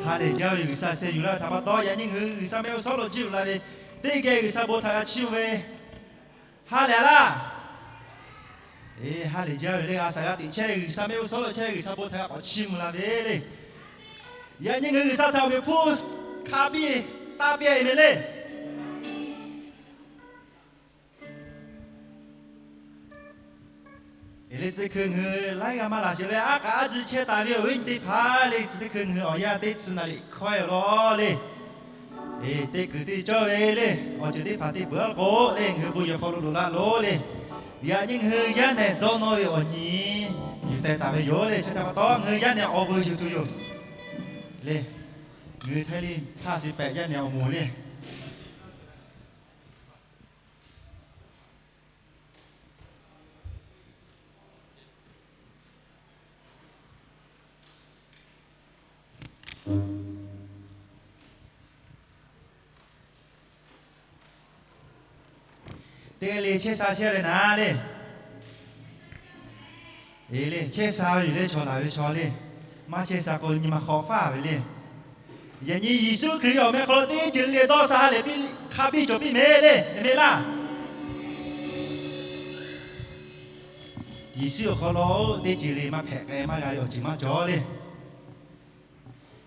Ha lehˬ jaˇ ve G'uiˬsha sheh yuˬ laˇ ve htaꞈ pa taw, yaꞈ nyi ngaˬ hui G'uiˬsha mehˆ g'uˇ suhˉ lo jiˇ uiˍ la ve, teˇ geh G'uiˬsha bon htaꞈ g'a chiˇ mvuh ve, ha lehˬ laˇ. Eˬ, ha lehˬ jaˇ ve le, a shaꞈ g'a teꞈ chehˇ G'uiˬsha mehˆ g'uˇ suhˉ lo chehˇ G'uiˬsha bon htaꞈ g'a k'awꞈ chiˇ mvuh la ve le. Yaꞈ nyi ngaˬ hui G'uiˬsha htaꞈ awˬ meꞈ hpu hk'a biˇ taˇ piˇ e ve le. Eˬ, le chi teˇ hkui ngaˬ hui laiˉ g'aˇ maˇ laˬ sheˍ leh, aˉ k'aꞈ aˉ tcuh chehˇ taˍ ve awˬ viˉ nyi teˇ hpaˍ le, chi teˇ hkui ngaˬ hui awˬ yanˇ teˇ chi naˍ riˍ hkawehˇ awˬ lawn le. Eˬ, teˇ kuiˬ teˇ cawˇ ve le, awˬ ceuˬ teˇ hpaˍ te peuˬ a k'o le, ngaˬ hui bon yehˬ hk'aw lo loꞈ la lo le. Yaꞈ nyi ngaˬ hui yaˇ nehˬ dawˇ nawˇ ve awˬ nyi yuˬ teh taˍ ve yoˬ le. Chi htaꞈ pa taw, ngaˬ hui yaˇ nehˬ awˬ vuiˬ yuˬ tuˬ yoˬ le. Ngaˬ hui Htaiˇ liˇ htaˇ suh pehꞈ yaˇ nehˬ awˬ moˍ le. Teˇ g'aˇ le chehˇ sha chehˇ leh naˍ le. Eˬ le, chehˇ sha ve yoˬ le, chaw laˬ ve chaw le. Maˇ chehˇ sha k'o nyi ma hk'aw faˇ ve le. Yaꞈ nyi Yeˍsuˆ Hkriꞈ awˬ meh hk'aw lo teˇ ceuˬ le dawˇ sha ha lehˬ piˇ, hk'a biˇ cawˬ piˇ mehˍ le, eˬ mehˍ laˇ. Yeˍsuˆ awˬ hk'aw lo teˇ ceuˬ le maˇ hpehꞈ k'ai maˇ g'a ve awˬ ceuˬ maˇ cawˬ le.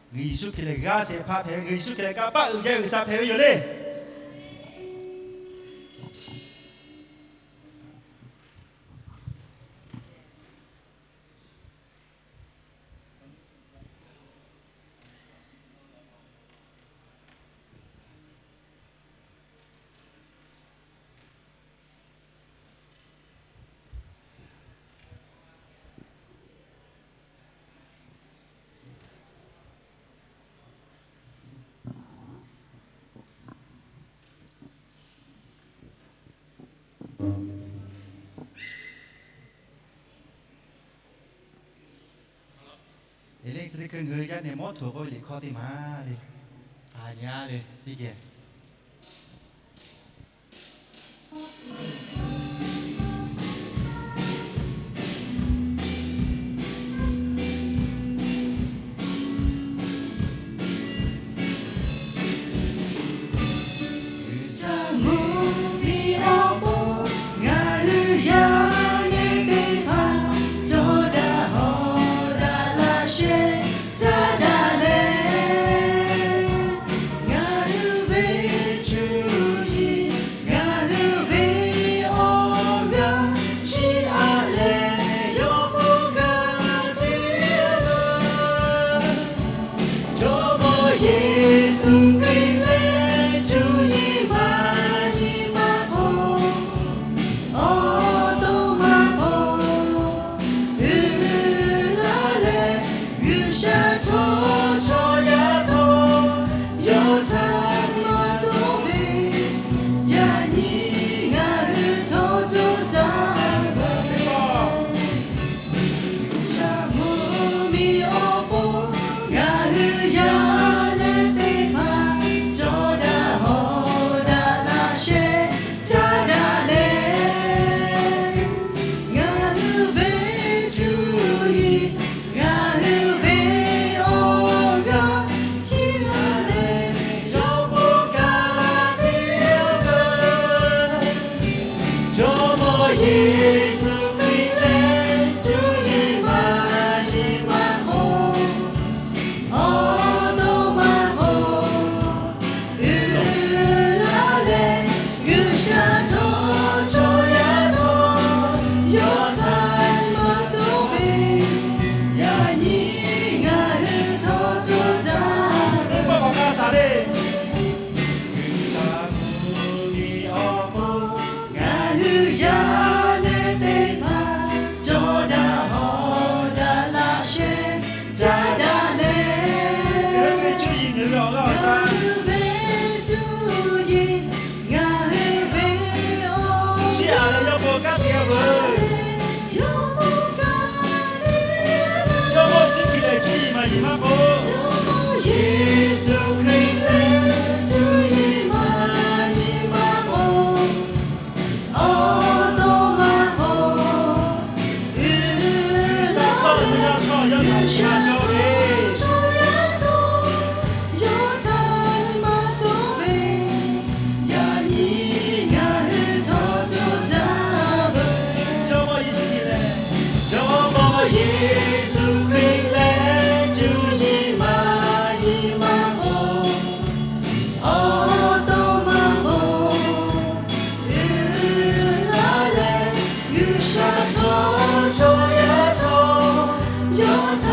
Ngaˬ Yeˍsuˆ Hkriꞈ lehˬ g'aˇ shehˍ hpaˇ hpehꞈ ve, ngaˬ Yeˍsuˆ Hkriꞈ lehˬ kanˇ paˆ uiˍ jaˇ ve G'uiˬsha hpehꞈ ve yoˬ le. Eˬ, le chi teˇ hkui ngaˬ hui yaˇ nehˬ mawˇ htoꞈ k'oˆ ve liꞈ hkawˇ teˇ maˬ le, k'a nyi a le teˇ geh. G'uiˬsha mvuhˇmiˬ awˬ pon ngaˬ hui yaˇ nehˬ teˇ hpaˍ cawˇ daꞈ hawˍ daꞈ laꞈ sheh caˇ daꞈ leh, ngaˬ hui ve cuˇ yiˍ ngaˬ hui ve awˬ g'aˇ chiˇ aꞈ leh yawˇ bon gaˇ teˇ g'aˇ Jawˇmawˇ Yeˍsuˆ Hkriꞈ leh cuˇ yiˍ maˇ nyi ma hk'aw, awˬ to maˇ hpawˇ uiˍ la leh, G'uiˬsha htawˇ chaw yaˇ htawˇ yawˇ htaꞈ maˇ dawˇ ve, yaꞈ nyi ngaˬ hui htawˇ co caˇ ve G'uiˬsha mvuhˇmiˬ awˬ pon ngaˬ hui yaˇ nehˬ teˇ hpaˍ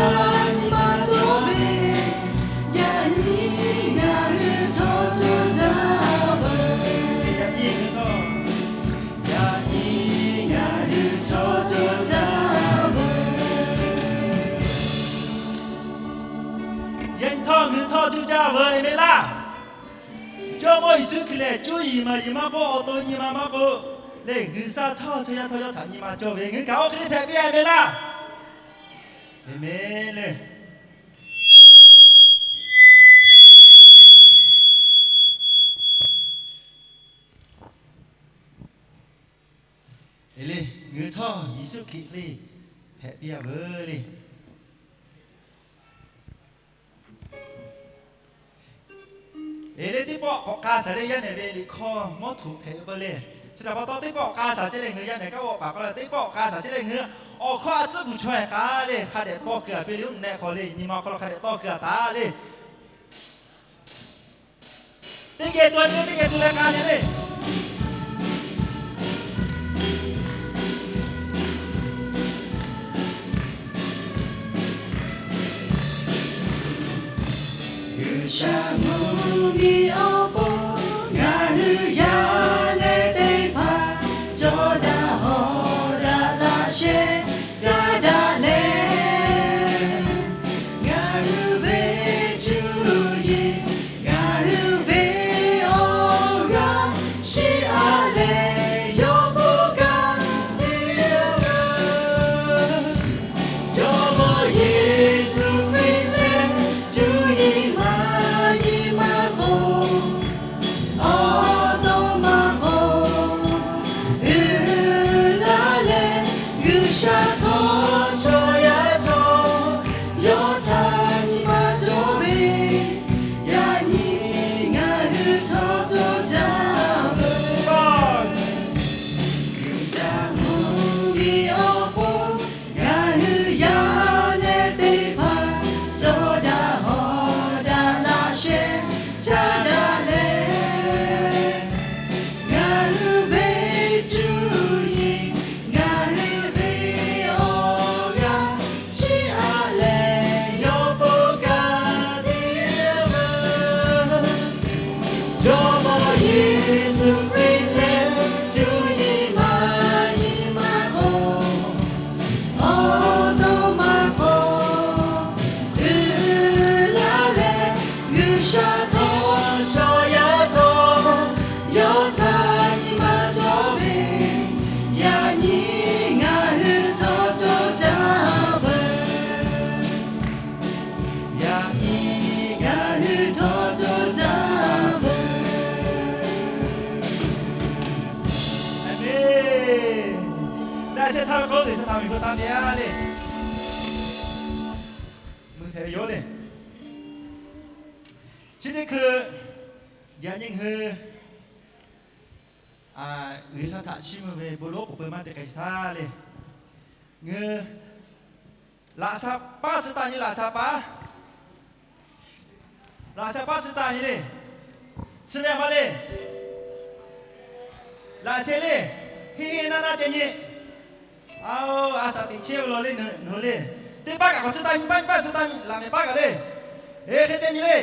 nyi ma cawˇ ve, yaꞈ nyi ngaˬ hui htawˇ cawˇ jaˇ veuˬ. Yaꞈ nyi ngaˬ hui htawˇ, yaꞈ nyi ngaˬ hui htawˇ cawˇ jaˇ veuˬ. Yaꞈ nyi htawˇ ngaˬ hui htawˇ cawˇ jaˇ veuˬ, aˍmenˍ laˇ. Jawˇmawˇ Yeˍsuˆ Hkriꞈ lehˬ, cuˇ yiˍ maˍ yiˍ maˇ k'oˆ, awˬ to nyi ma maˇ k'oˆ, lehˬ G'uiˬsha htawˇ chaw yaˇ htawˇ yawˇ htaꞈ nyi ma cawˇ ve, ngaˬ hui kaꞈ oˇ hk'e le hpehꞈ piˇ, aˍmenˍ laˇ. Aˍmenˍ le. Eˍ le, ngaˬ hui htawˇ Yeˍsuˆ Hkriꞈ le hpehꞈ piˇ-a veuˬ le. Eˍ le, teˇ pawˆ k'awꞈ k'a shaˍ leh yaˇ nehˬ ve liꞈ hkawˇ mawˇ htoꞈ hpehꞈ ve k'o le. Chi htaꞈ pa taw teˇ pawˆ k'a shaˍ chehˇ leh ngaˬ hui yaˇ nehˬ kaˉ g'awˆ paˍ k'o le, teˇ pawˆ k'a shaˍ chehˇ leh ngaˬ hui awˬ hkawˇ a tcuhˉ kuˬ chaw ehˍ k'a le hk'a dehꞈ tawˇ keu-a piˇ le, oˇ nehˆ hk'aw le nyi ma awˬ hk'aw lo hk'a dehꞈ tawˇ keu-a taˍ le. Teˇ geh tu leh, teˇ geh tu leh k'a nyi le. G'uiˬsha mvuhˇmiˬ awˬ pon ngaˬ hui yaˇ nehˬ teˇ hpaˍ cawˇ daꞈ hawˍ daꞈ laꞈ sheh caˇ daꞈ leh, ngaˬ hui ve cuˇ yiˍ, ngaˬ hui ve awˬ g'aˇ shiˍ aꞈ leh yawˇ k'oˆ kaꞈ te ve, Jawˇmawˇ Yeˍsuˆ Hkriꞈ lehˬ, cuˇ yiˍ maˍ yiˍ maˇ k'oˆ, awˬ to maˇ k'oˆ, uiˍ la leh G'uiˬsha htawˇ chaw yaˇ htawˇ yawˇ htaꞈ nyi ma cawˇ ve, yaꞈ nyi ngaˬ hui htawˇ cawˇ jaˇ veuˬ. G'uiˬsha mvuhˇmiˬ awˬ pon ngaˬ hui yaˇ nehˬ teˇ hpaˍ cawˇ daꞈ hawˍ daꞈ laꞈ sheh caˇ daꞈ leh, ngaˬ hui ve cuˇ yiˍ, ngaˬ hui ve awˬ g'aˇ shiˍ aꞈ leh yawˇ k'oˆ kaꞈ te ve, Jawˇmawˇ Yeˍsuˆ Hkriꞈ lehˬ, cuˇ yiˍ maˍ yiˍ maˇ k'oˆ, awˬ to maˇ k'oˆ, uiˍ la leh G'uiˬsha htawˇ chaw yaˇ htawˇ yawˇ htaꞈ nyi ma cawˇ ve, yaꞈ nyi ngaˬ hui htawˇ cawˇ jaˇ veuˬ. Yaꞈ nyi ngaˬ hui htawˇ cawˇ jaˇ veuˬ. Aˍmenˍ. Daꞈ sheh htaˇ ve k'o, G'uiˬsha htaꞈ miˬguiˬ taˇ te-a le. Mui hpehꞈ ve yoˬ le. Chi teˇ hkui yaꞈ nyi ngaˬ hui G'uiˬsha htaꞈ chiˇ mvuh ve bon lonˉ k'oˍ pui maˇ te k'ai chi htaˇ le. Ngaˬ hui laꞈ sha paˉ suh taˍ nyi, laꞈ sha paˉ, laꞈ sha paˉ suh taˍ nyi le. Chi ve a ma le. Laꞈ sheh le. Heˆ heˆ naˇ naˇ te nyi. A, a shaꞈ teꞈ chehˇ ve law le, nawˬ hui le. Teˇ paˉ kaꞈ k'awꞈ suh taˇ nyi, paˉ nyi paˉ suh taˇ nyi, laꞈ mehˍ paˉ kaꞈ le. Eˬ, hk'e te nyi le.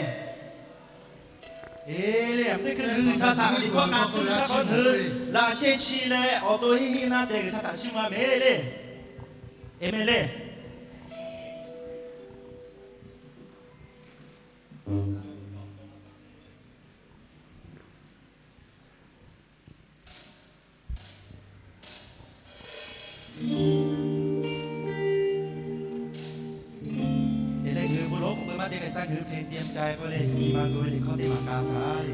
Eˬ le, teˇ hkui G'uiˬsha htaꞈ liꞈ hkawˇ k'a tcuhˉ htaˇ k'awꞈ hui laꞈ sheh chi leh awˬ to heˆ heˆ naˇ te G'uiˬsha htaꞈ chiˇ mvuh-a mehˍ le. Aˍmenˍ le. Eˬ leh, ngaˬ hui bon lonˉ k'oˍ pui maˇ te k'ai htaˇ ngaˬ hui hpeh te ca k'oˆ leh, nyi ma gu ve liꞈ hkawˇ teˇ maˬ k'a shaˍ le.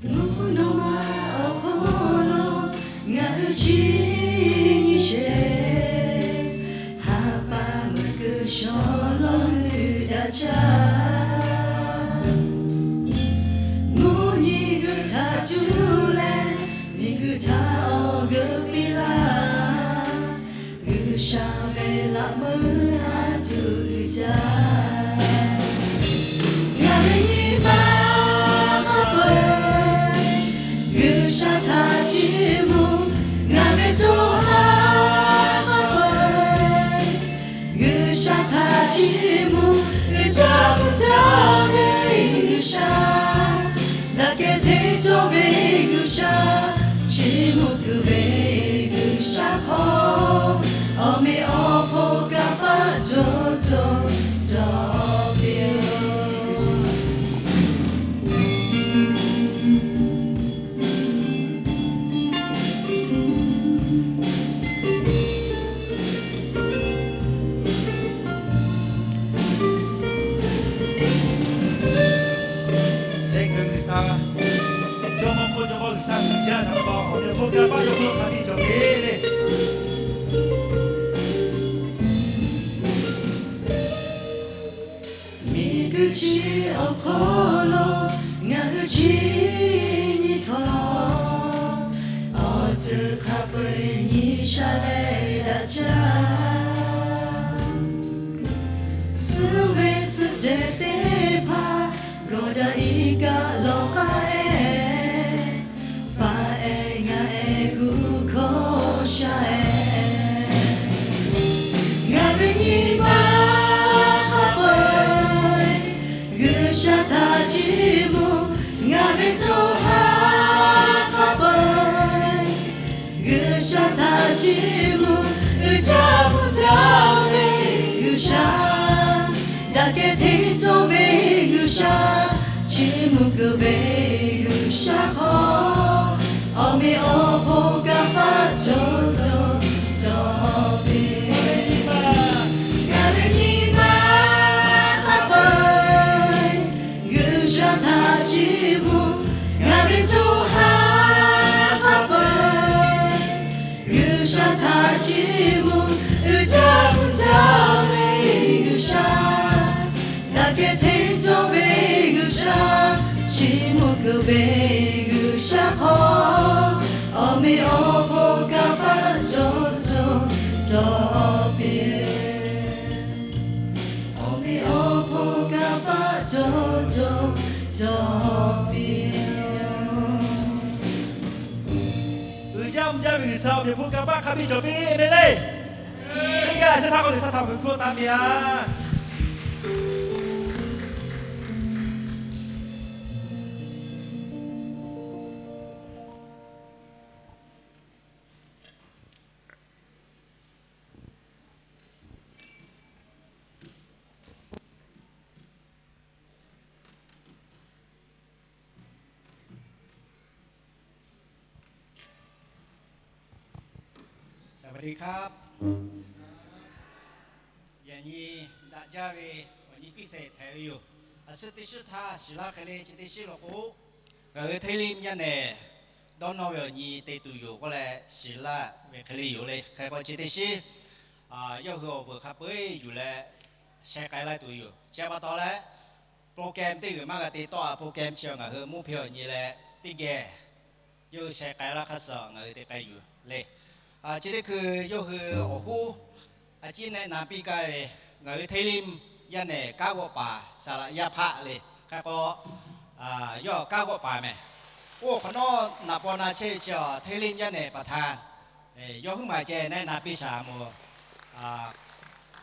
Mvuhˇ naw ma awˬ hk'aw lo ngaˬ hui chi nyi sheˍ, ha pa meuꞈ keu shaw lawˇ hui daꞈ jaˇ. Mvuhˇ nyi g'uiˬ htaꞈ cuˇ leh, miˬguiˬ htaꞈ awˬ g'euˆ piˇ laˇ. G'uiˬsha ve laꞈ meuˇ a tuˬ uiˍ jaˇ. Ngaˬ ve nyi ma Leh ngaˬ hui G'uiˬsha, jawˇmawˇ hk'oˆ jawˇmawˇ G'uiˬsha hpehꞈ jaˇ ve pa taw, awˬ meh hpu kanˇ paˆ jawˇmawˇ hk'a biˇ cawˬ ve le. Miˬguiˬ chi awˬ hk'aw lo ngaˬ hui chi nyi htawˇ, awˬ ceuˬ hk'a peu-eˬ nyi sha leh daꞈ jaˇ. Suh ve suh ceh teˇ hpaˍ gawˬ daꞈ iˉ kaˆ lawˬ k'aˇ ehˉ, faˍ ehˉ ngaˬ ehˉ g'uˇ hkawˇ sha ehˉ. Ngaˬ ve nyi ma hk'a peu-eˬ G'uiˬsha htaꞈ chiˇ mvuh, ngaˬ ve co ha hk'a peu-eˬ G'uiˬsha htaꞈ chiˇ mvuh, uiˍ jaˇ mvuh jaˇ ve G'uiˬsha, daꞈ kehˬ hteˇ cawˇ ve G'uiˬsha, chiˇ mvuh kuiˬ ve G'uiˬsha hk'aw, awˬ meꞈ awˬ hponˇ kanˇ paˆ cawˬ cawˬ cawˬ piˇ. Ngaˬ ve nyi ma hk'a peu-eˬ G'uiˬsha htaꞈ chiˇ mvuh, ngaˬ ve co ha hk'a peu-eˬ G'uiˬsha htaꞈ chiˇ mvuh, uiˍ jaˇ mvuh jaˇ ve G'uiˬsha, daꞈ kehˬ hteˇ cawˇ ve G'uiˬsha, chiˇ mvuh kuiˬ ve G'uiˬsha hk'aw, awˬ meꞈ awˬ hponˇ kanˇ paˆ cawˬ cawˬ cawˬ piˇ. Awˬ meꞈ awˬ hponˇ kanˇ paˆ cawˬ cawˬ cawˬ piˇ. Uiˍ jaˇ mvuh jaˇ ve G'uiˬsha awˬ meꞈ awˬ hponˇ kanˇ paˆ hk'a biˇ cawˬ piˇ ve le. Teˇ g'aˇ shehˍ hpaˇ k'awꞈ G'uiˬsha htaꞈ vuiˬ hpu taˍ piˇ-a. Yaꞈ nyi daꞈ jaˇ ve awˬ nyi piˇ sehˍ hpehꞈ ve yoˬ. A shu teˇ shiˉ htaˇ shiˍ laˇ hk'e le chi teˇ shiˉ law k'o, ngaˬ hui Hteˇliˇmˇ yaˇ nehˬ dawˇ nawˇ ve awˬ nyi te tuˬ yoˬ k'oˆ leh shiˍ laˇ ve hk'e le yoˬ le. Hk'e k'o chi teˇ shiˉ yawˇ hui awˬ vuiˬ hk'a peu-eˬ yuˬ leh sheh k'ai laˇ tuˬ yoˬ. Chi pa taw leh, program teˇ g'uiˬ maˇ g'a te tawˆ-a. Program chi ngaˬ hui mvuhˇ hpe awˬ nyi leh teˇ geh yawˇ hui sheh k'ai laˇ hk'aˇ suh ngaˬ hui te k'ai yuˬ le. Chi teˇ hkui yawˇ hui awˬ hoˉ a ciˉ nehˆ na piˇ gaˇ ve, ngaˬ hui Hteˇliˇmˇ yaˇ nehˬ kanˉ g'awˆ paˍ saˍ laꞈ yaˇ hpaˆ le. Hk'e k'o, yawˇ kanˉ g'awˆ paˍ mehˍ. Oˇ hk'awꞈ nawˉ naꞈ paw na chehˇ ve chi Hteˇliˇmˇ yaˇ nehˬ ประธาน yawˇ huiˉ maˬ ceh nehˆ na piˇ shaˍ mawˬ.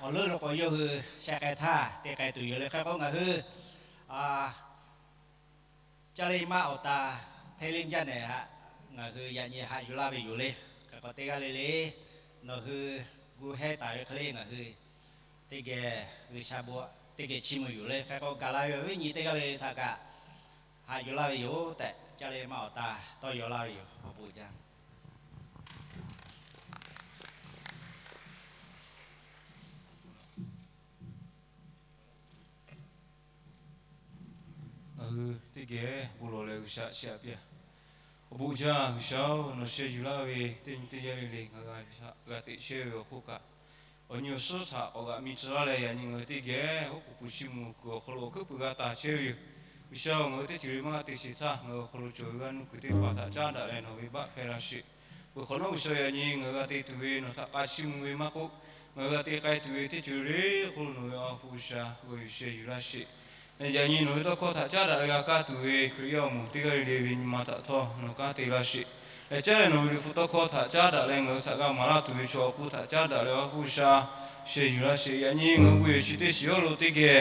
Awˬ leuˉ lo k'o yawˇ hui sheh k'ai htaˇ te k'ai tuˬ yoˬ le. Hk'e k'o ngaˬ hui Caˇ le maˇ awˬ ta Hteˇliˇmˇ yaˇ nehˬ htaꞈ ngaˬ hui yaꞈ nyi haꞈ yuˬ laˇ ve yoˬ le. Hk'e k'o teˇ g'aˇ le le nawˬ hui gu heh taˍ ve hk'e le ngaˬ hui teˇ geh G'uiˬsha bon teˇ geh chiˇ mvuh yoˬ le. Hk'e k'o gaˬ la ve awˬ viˉ nyi teˇ g'aˇ le le htaꞈ kaꞈ haꞈ yuˬ laˇ ve yoˬ tehꞈ, caˇ le maˇ awˬ ta tawˇ yaw laˇ ve yoˬ. Awˬ bon jaˇ. Ngaˬ hui teˇ geh bon lawˬ leh G'uiˬsha chiˇ aꞈ piˇ-a. Awˬ bon jaˇ G'uiˬsha-oˬ, nawˬ sheh yuˬ laˇ ve teˇ nyi teˇ yanˇ le le ngaˬ hui g'a teꞈ chehˇ ve awˬ hk'oˆ kaꞈ, awˬ nyi awˬ suhˉ htaꞈ k'awꞈ g'aꞈ mi tcuh laˇ leh yaꞈ nyi ngaˬ hui teˇ geh oˉ k'oˍ pui chiˇ mvuh kuiˬ awˬ hk'aw lo awˬ hkuiˉ puiˍ g'a taˍ chehˇ ve yoˬ. G'uiˬsha-oˬ, ngaˬ hui teˇ ceuˬ le maˇ g'a te sheˍ htaˇ ngaˬ hui awˬ hk'aw lo cawˬ ve g'aˇ nuˇ kuiˬ teˇ hpaˍ htaꞈ caˉ daꞈ leh nawˬ ve baˆ hpehˇ laˇ sheˍ. Peuˬ hk'awꞈ nawˉ G'uiˬsha yaꞈ nyi ngaˬ hui g'a te tuˬ ve nawˬ htaꞈ k'a chiˇ mvuh ve maˇ k'oˆ, ngaˬ hui g'a te k'ai tuˬ ve teˇ ceuˬ le hk'oˆ lo nawˬ ve awˬ hpu G'uiˬsha g'aw yuˬ sheh yuˬ laˇ sheˍ. Yaꞈ nyi nawˬ ve tawˇ hkawˇ htaꞈ caˉ daꞈ leh g'a kaˇ tuˬ ve Hkriꞈ yaˇ awˬ moˍ teˇ g'aˇ le le ve nyi ma htaꞈ htawˇ nawˬ kanˉ te laˇ sheˍ. Leh caˉ leh nawˬ ve liꞈ hpu tawˇ hkawˇ htaꞈ caˉ daꞈ leh ngaˬ hui htaꞈ g'a maˍ laˇ tuˬ ve chaw awˬ hk'oˆ htaꞈ caˉ daꞈ leh awˬ hpu G'uiˬsha sheh yuˬ laˇ sheˍ. Yaꞈ nyi ngaˬ hui bon yehˬ chi teˇ shiˍ awˬ lo teˇ geh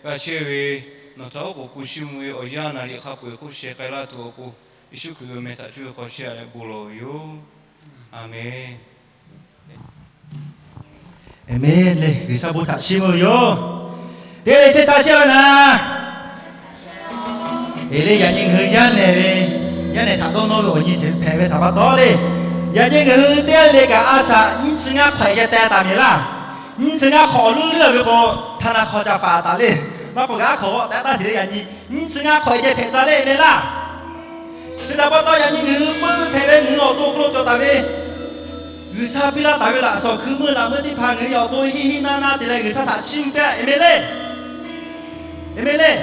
g'a chehˇ ve nawˬ htaꞈ oˉ k'oˍ pui chiˇ mvuh ve awˬ yanˇ naˍ riˍ hk'a peu-eˬ hk'oˆ sheh k'ai laˇ tuˬ awˬ pon, Yeˍsuˆ Hkriꞈ ve awˬ meh htaꞈ cuˇ ve hk'aw sheh-a leh bon lawˬ ve yoˬ. Aˬmenˍ. Aˬmenˍ le, G'uiˬsha bon htaꞈ chiˇ mvuh ve yoˬ. Teˇ g'aˇ le chehˇ sha chehˇ ve naˍ. Eˬ le, yaꞈ nyi ngaˬ hui yaˇ nehˬ ve, yaˇ nehˬ htaꞈ dawˇ nawˇ ve awˬ nyi hpehꞈ ve htaꞈ pa taw le, yaꞈ nyi ngaˬ hui teˇ g'aˇ le kaꞈ a shaꞈ nyiˇ chi ngaˇ hk'awꞈ geh teh taˍ miˬ laˇ. Nyiˇ chi ngaˇ hk'awꞈ awˬ leuˉ leuˉ ve k'o, htaˇ na hk'aw ca faˍ taˍ le. Maˇ k'awꞈ g'a hk'awꞈ-aw tehꞈ taˇ shiˍ leh, yaꞈ nyi nyiˇ chi ngaˇ hk'awꞈ-e ceh hpehꞈ tcuh leh e ve laˇ. Chi htaꞈ pa taw yaꞈ nyi ngaˬ hui peuˇ hpehꞈ ve ngaˬ hui awˬ to hk'aw lo cawˬ taˍ ve G'uiˬsha piˇ laˇ taˍ ve laꞈ shawˍ hkui meuˇ laꞈ meuˇ teˇ hpaˍ ngaˬ hui awˬ to hiˆ hiˆ naˇ naˇ te leh G'uiˬsha htaꞈ chiˇ mvuh piˇ-a, Eˍmeˍneˍ. Eˍmeˍneˍ. Eˍmeˍneˍ.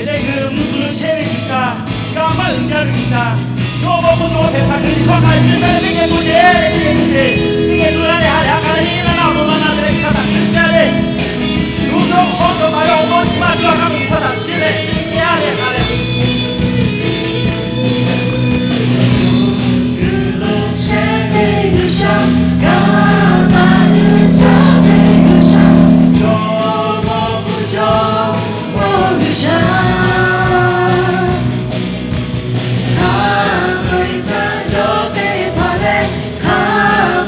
Ngaˬ hui mvuhˇ hk'aw lo chehˇ ve G'uiˬsha, kanˇ paˆ uiˍ jaˇ ve G'uiˬsha, jawˇmawˇ hk'oˆ jawˇmawˇ hpehꞈ htaꞈ ngaˬ hui hk'aw k'ai chi hpehꞈ ve teˇ geh to sheˍ, teˇ geh to sheˍ, teˇ geh to la leh ha lehˬ ha k'a leh nyi naˇ naˇ awˬ to naˇ naˇ te leh G'uiˬsha htaꞈ chiˇ mvuh piˇ-a le. Yawˇ hk'aw cawˬ taˍ ve awˬ to nyi ma cawˬ a hk'a G'uiˬsha htaꞈ chiˇ leh chiˇ mvuh piˇ-a le, ha lehˬ. Kuiˬ lo chehˇ ve G'uiˬsha, kanˇ paˆ uiˍ jaˇ ve G'uiˬsha, jawˇmawˇ hk'oˆ jawˇmawˇ G'uiˬsha, hk'a peu-eˬ htaꞈ yawˇ te hpanˍ leh, hk'a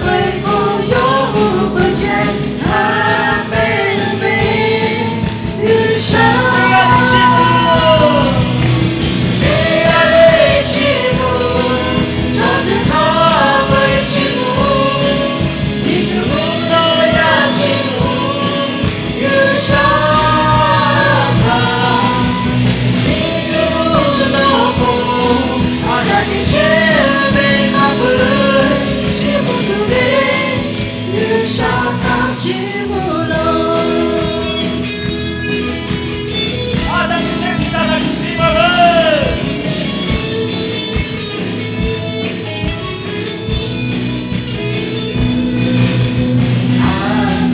peu-eˬ k'o yawˇ hui peu chehˇ, haꞈ pehnˇ ve G'uiˬsha. Teˇ g'aˇ leh chi mvuh, chaw ceuˬ hk'a peu-eˬ chi mvuh, miˬguiˬ mvuhˇ naw yaˇ chi mvuh, G'uiˬsha htaꞈ miˬguiˬ mvuhˇ naw k'o, a shaꞈ teꞈ chehˇ ve hk'a peu-eˬ chi mvuh tuˬ ve G'uiˬsha htaꞈ chiˇ mvuh loˬ. A shaꞈ teꞈ chehˇ G'uiˬsha htaꞈ chiˇ mvuh loˬ. A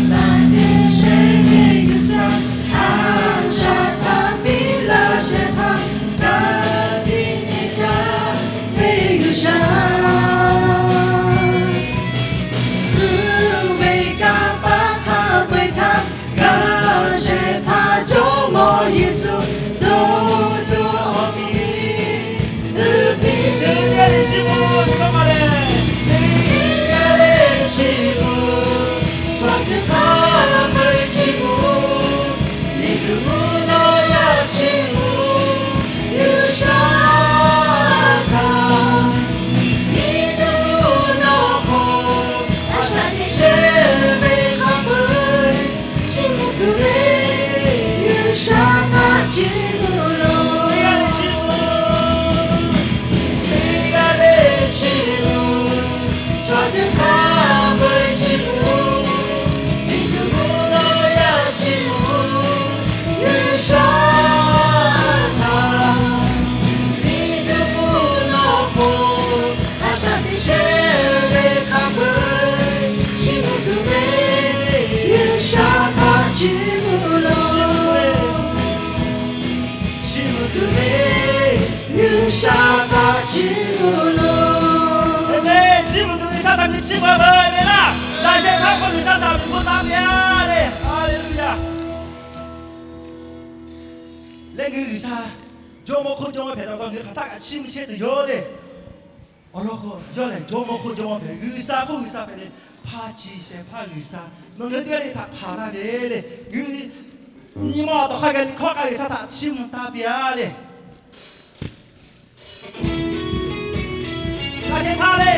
shaꞈ teꞈ chehˇ ve G'uiˬsha, a shaꞈ htaꞈ piˇ laˇ shehˍ hpaˇ, ka tiꞈ nyi jaˇ ve G'uiˬsha, tcuh ve kanˇ paˆ hk'a peu-eˬ htaꞈ g'a shehˍ hpaˇ Jawˇmawˇ Yeˍsuˆ, co co awˬ miˬ uiˍ piˇ ve chi mvuh, teˇ g'aˇ leh chi mvuh, chaw ceuˬ hk'a peu-eˬ chi mvuh, miˬguiˬ mvuhˇ naw yaˇ chi mvuh, G'uiˬsha htaꞈ miˬguiˬ mvuhˇ naw k'o, a shaꞈ teꞈ chehˇ ve hk'a peu-eˬ chi mvuh tuˬ ve G'uiˬsha htaꞈ chiˇ mvuh loˬ. Teˇ g'aˇ leh chi mvuh, chaw ceuˬ hk'a peu-eˬ chi mvuh, miˬguiˬ mvuhˇ naw yaˇ chi mvuh, G'uiˬsha htaꞈ miˬguiˬ mvuhˇ naw k'o, a shaꞈ teꞈ chehˇ ve hk'a peu-eˬ chi mvuh tuˬ ve G'uiˬsha htaꞈ chiˇ mvuh loˬ. Chi mvuh tuˬ ve G'uiˬsha htaꞈ chiˇ mvuh loˬ. Eˍmeˍneˍ. Chi mvuh tuˬ ve G'uiˬsha htaꞈ ngaˬ hui chiˇ mvuh ve laˇ. Laꞈ sheh htaˇ hk'aw G'uiˬsha htaꞈ miˬ hpfuhˇ taˍ piˇ-a le. Haˍleˍluˆyaˍ. Leh ngaˬ hui G'uiˬsha jawˇmawˇ hk'oˆ jawˇmawˇ hpehꞈ taˍ ve taw, ngaˬ hui hk'aˬ htaˇ kaꞈ chiˇ mvuh chehˇ tuˬ yoˬ le. Awˬ lawn k'o, yawˇ lehˬ jawˇmawˇ hk'oˆ jawˇmawˇ hpehꞈ, G'uiˬsha hk'oˆ G'uiˬsha hpehꞈ ve, hpa ciˍ shehˍ hpaˇ G'uiˬsha, nawˬ ngaˬ hui teˇ g'aˇ le htaꞈ hpanˍ laˇ ve le. Ngaˬ hui nyi ma awˬ tawˍ hk'a gaˬ hkawˇ k'a G'uiˬsha htaꞈ chiˇ mvuh taˍ piˇ-a le. Laꞈ sheh htaˇ le.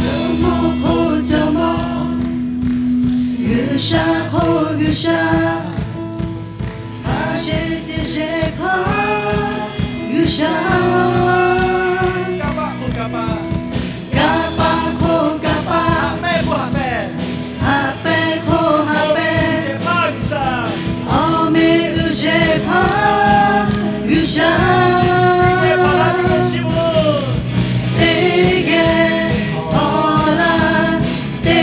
Jawˇmawˇ hk'oˆ Jawˇmawˇ, G'uiˬsha hk'oˆ G'uiˬsha, hk'a shehˍ te shehˍ hpaˇ G'uiˬsha, kanˇ paˆ hk'oˆ kanˇ paˆ, kanˇ paˆ hk'oˆ kanˇ paˆ, haꞈ pehnˇ hk'oˆ haꞈ pehnˇ, haꞈ pehnˇ hk'oˆ haꞈ pehnˇ, awˬ meꞈ uiˍ shehˍ hpaˇ G'uiˬsha, awˬ meꞈ uiˍ shehˍ hpaˇ G'uiˬsha, teˇ geh hpaw la teˇ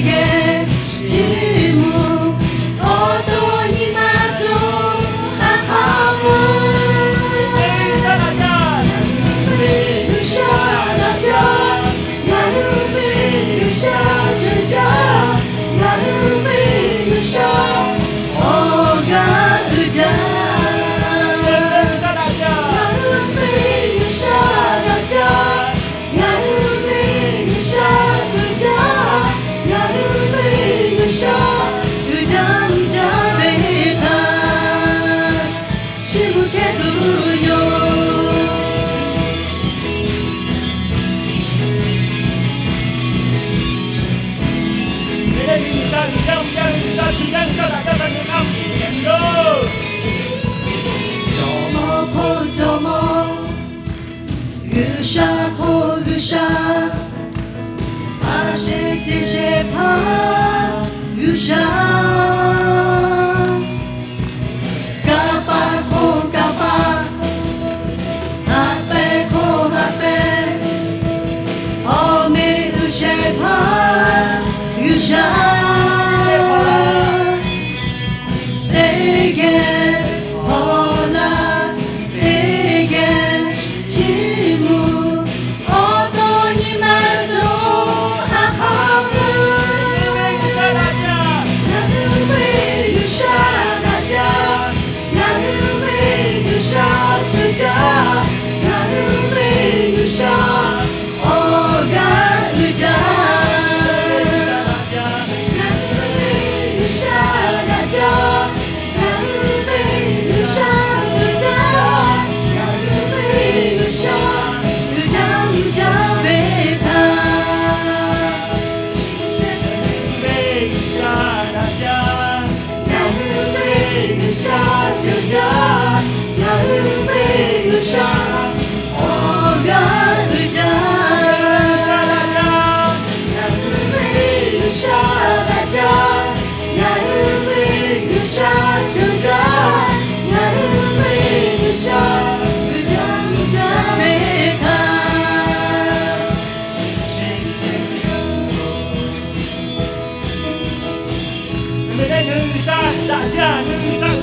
geh chiˇ mvuh, teˇ geh hpaw la teˇ geh chiˇ mvuh, awˬ to nyi ma cawˬ ha hk'a mvuh, G'uiˬsha htaꞈ yaˇ G'uiˬsha htaꞈ G'uiˬsha daꞈ jaˇ htaˇ ngaˬ hui g'a mawˬ shiˍ ve yoˬ. Jawˇmawˇ hk'oˆ Jawˇmawˇ, G'uiˬsha hk'oˆ G'uiˬsha, a sheh ce sheh hpaˇ G'uiˬsha, kanˇ paˆ hk'oˆ kanˇ paˆ, haꞈ pehnˇ hk'oˆ haꞈ pehnˇ, awˬ meꞈ g'uˇ shehˍ hpaˇ G'uiˬsha, teˇ geh hawˬ la, teˇ geh chiˇ mvuh, awˬ to nyi ma cawˬ ha hk'aˇ ve, ngaˬ hui ve G'uiˬsha daꞈ jaˇ, ngaˬ hui ve G'uiˬsha daꞈ jaˇ, ngaˬ hui ve G'uiˬsha cawˬ jaˇ, ngaˬ hui ve G'uiˬsha awˬ g'aˇ uiˍ jaˇ. Ngaˬ hui ve G'uiˬsha daꞈ jaˇ, ngaˬ hui ve G'uiˬsha cawˬ jaˇ, ngaˬ hui ve G'uiˬsha uiˍ jaˇ mvuh jaˇ ve htaꞈ, ngaˬ hui ve G'uiˬsha daꞈ jaˇ, ngaˬ hui ve G'uiˬsha cawˬ jaˇ, ngaˬ hui ve G'uiˬsha awˬ g'aˇ uiˍ jaˇ. Ngaˬ hui ve G'uiˬsha daꞈ jaˇ, ngaˬ hui ve G'uiˬsha cawˬ jaˇ, ngaˬ hui ve G'uiˬsha uiˍ jaˇ mvuh jaˇ ve htaꞈ, ngaˬ hui ve G'uiˬsha daꞈ jaˇ, ngaˬ hui ve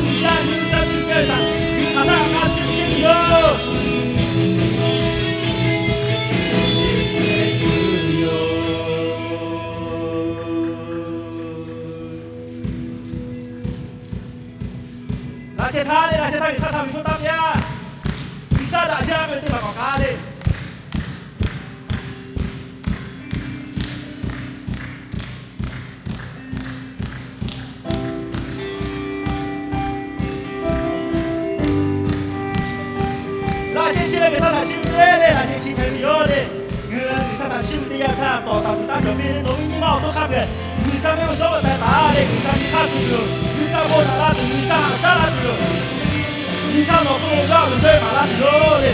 G'uiˬsha uiˍ jaˇ, ngaˬ hui ve G'uiˬsha cawˬ jaˇ ve htaꞈ ngaˬ hui hk'aˬ htaˇ g'a shiˍ chehˇ ve yoˬ. Laꞈ sheh htaˇ le, laꞈ sheh htaˇ G'uiˬsha htaꞈ miˬ hpfuhˇ taˇ piˇ-a. G'uiˬsha daꞈ jaˇ ve teˇ hpaˍ k'awꞈ k'ai le. Laꞈ sheh chi leh G'uiˬsha htaꞈ chiˇ mvuh te le, laꞈ sheh chi hpehꞈ ve yoˬ le. Ngaˬ hui G'uiˬsha htaꞈ chiˇ mvuh teˇ yanˇ htaˇ tawˍ taˍ kuiˬ taˇ cawˬ piˇ le, nawˬ ve nyi ma awˬ to hk'a peu-eˬ G'uiˬsha ve awˬ suhˉ lo tehꞈ taˍ le, G'uiˬsha nyi hk'aˇ suh tuˬ yoˬ, G'uiˬsha bon naꞈ la tuˬ, G'uiˬsha haꞈ shaˉ la tuˬ yoˬ, G'uiˬsha nawˬ hk'oˆ lo g'aˇ uiˍ jaˇ ve maˍ laˇ tuˬ yoˬ le.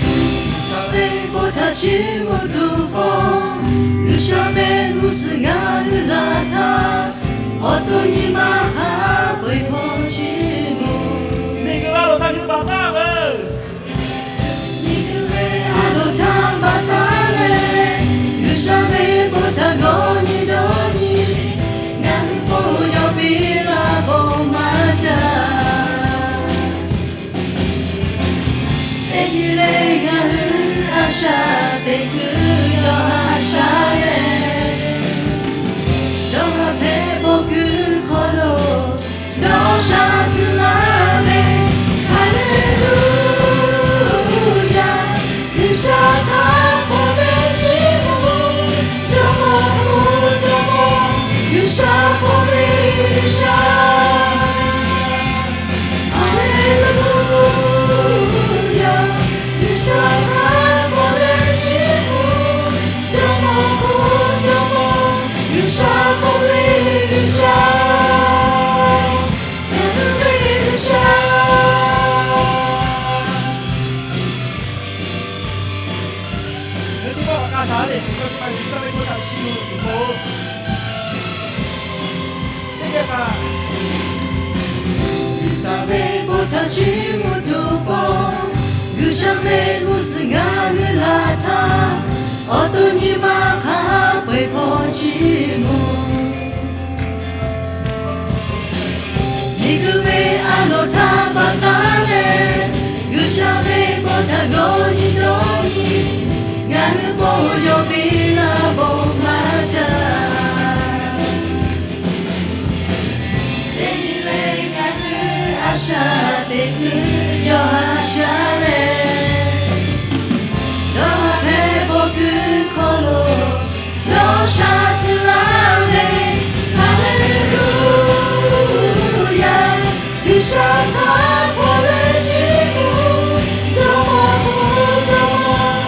G'uiˬsha ve bon htaꞈ chiˇ mvuh tuˬ hk'aw, G'uiˬsha mehˆ g'uˇ suhˍ ngaˬ hui laˬ htaˇ, awˬ to nyi ma hk'a peu-eˬ hk'aw chiˇ mvuh. Miˬguiˬ g'a loˬ htaꞈ hui baˬ taˍ ve, miˬguiˬ ve a loˍ htaꞈ baˬ taˍ leh, G'uiˬsha ve bon htaꞈ g'awˇ nyi dawˇ nyi, ngaˬ hui bon yawˇ piˇ laˇ bon maˇ jaˇ. Teˇ nyi le ngaˬ hui a shaꞈ teꞈ kuiˬ yawˇ haꞈ shaˉ leh, dawˇ haˍ hpehꞈ bon kuiˬ hk'aw lo dawˇ sha tcuh laˇ ve, Haˍleˍluˇyaˬ. G'uiˬsha htaꞈ paw leh chiˇ mvuh, Jawˇmawˇ hk'oˆ Jawˇmawˇ, G'uiˬsha paw leh G'uiˬsha. Haˍleˍluˇyaˬ. G'uiˬsha htaꞈ paw leh chiˇ mvuh, Jawˇmawˇ hk'oˆ Jawˇmawˇ, G'uiˬsha paw leh G'uiˬsha. Ngaˬ hui ve G'uiˬsha. Ngaˬ hui teˇ pawˆ k'awꞈ k'ai shaˍ le, G'uiˬsha ve bon htaꞈ chiˇ mvuh tuˬ k'o, teˇ geh kaꞈ G'uiˬsha ve bon htaꞈ chiˇ mvuh tuˬ k'o, G'uiˬsha mehˆ g'uˇ suhˍ ngaˬ hui laˬ htaˇ, awˬ to nyi ma hk'a peu-eˬ hk'aw chiˇ mvuh. Miˬguiˬ ve a loˍ htaꞈ baˬ taˍ leh, G'uiˬsha ve bon htaꞈ g'awˇ nyi dawˇ nyi, ngaˬ hui bon yawˇ piˇ laˇ bon maˇ jaˇ. Teˇ nyi le ngaˬ hui a shaꞈ teꞈ kuiˬ yawˇ haꞈ shaˉ leh, dawˇ haˍ hpehꞈ bon kuiˬ hk'aw lo dawˇ sha tcuh laˇ ve, Haˍleˍluˇyaˬ. G'uiˬsha htaꞈ paw leh chiˇ mvuh, Jawˇmawˇ hk'oˆ Jawˇmawˇ,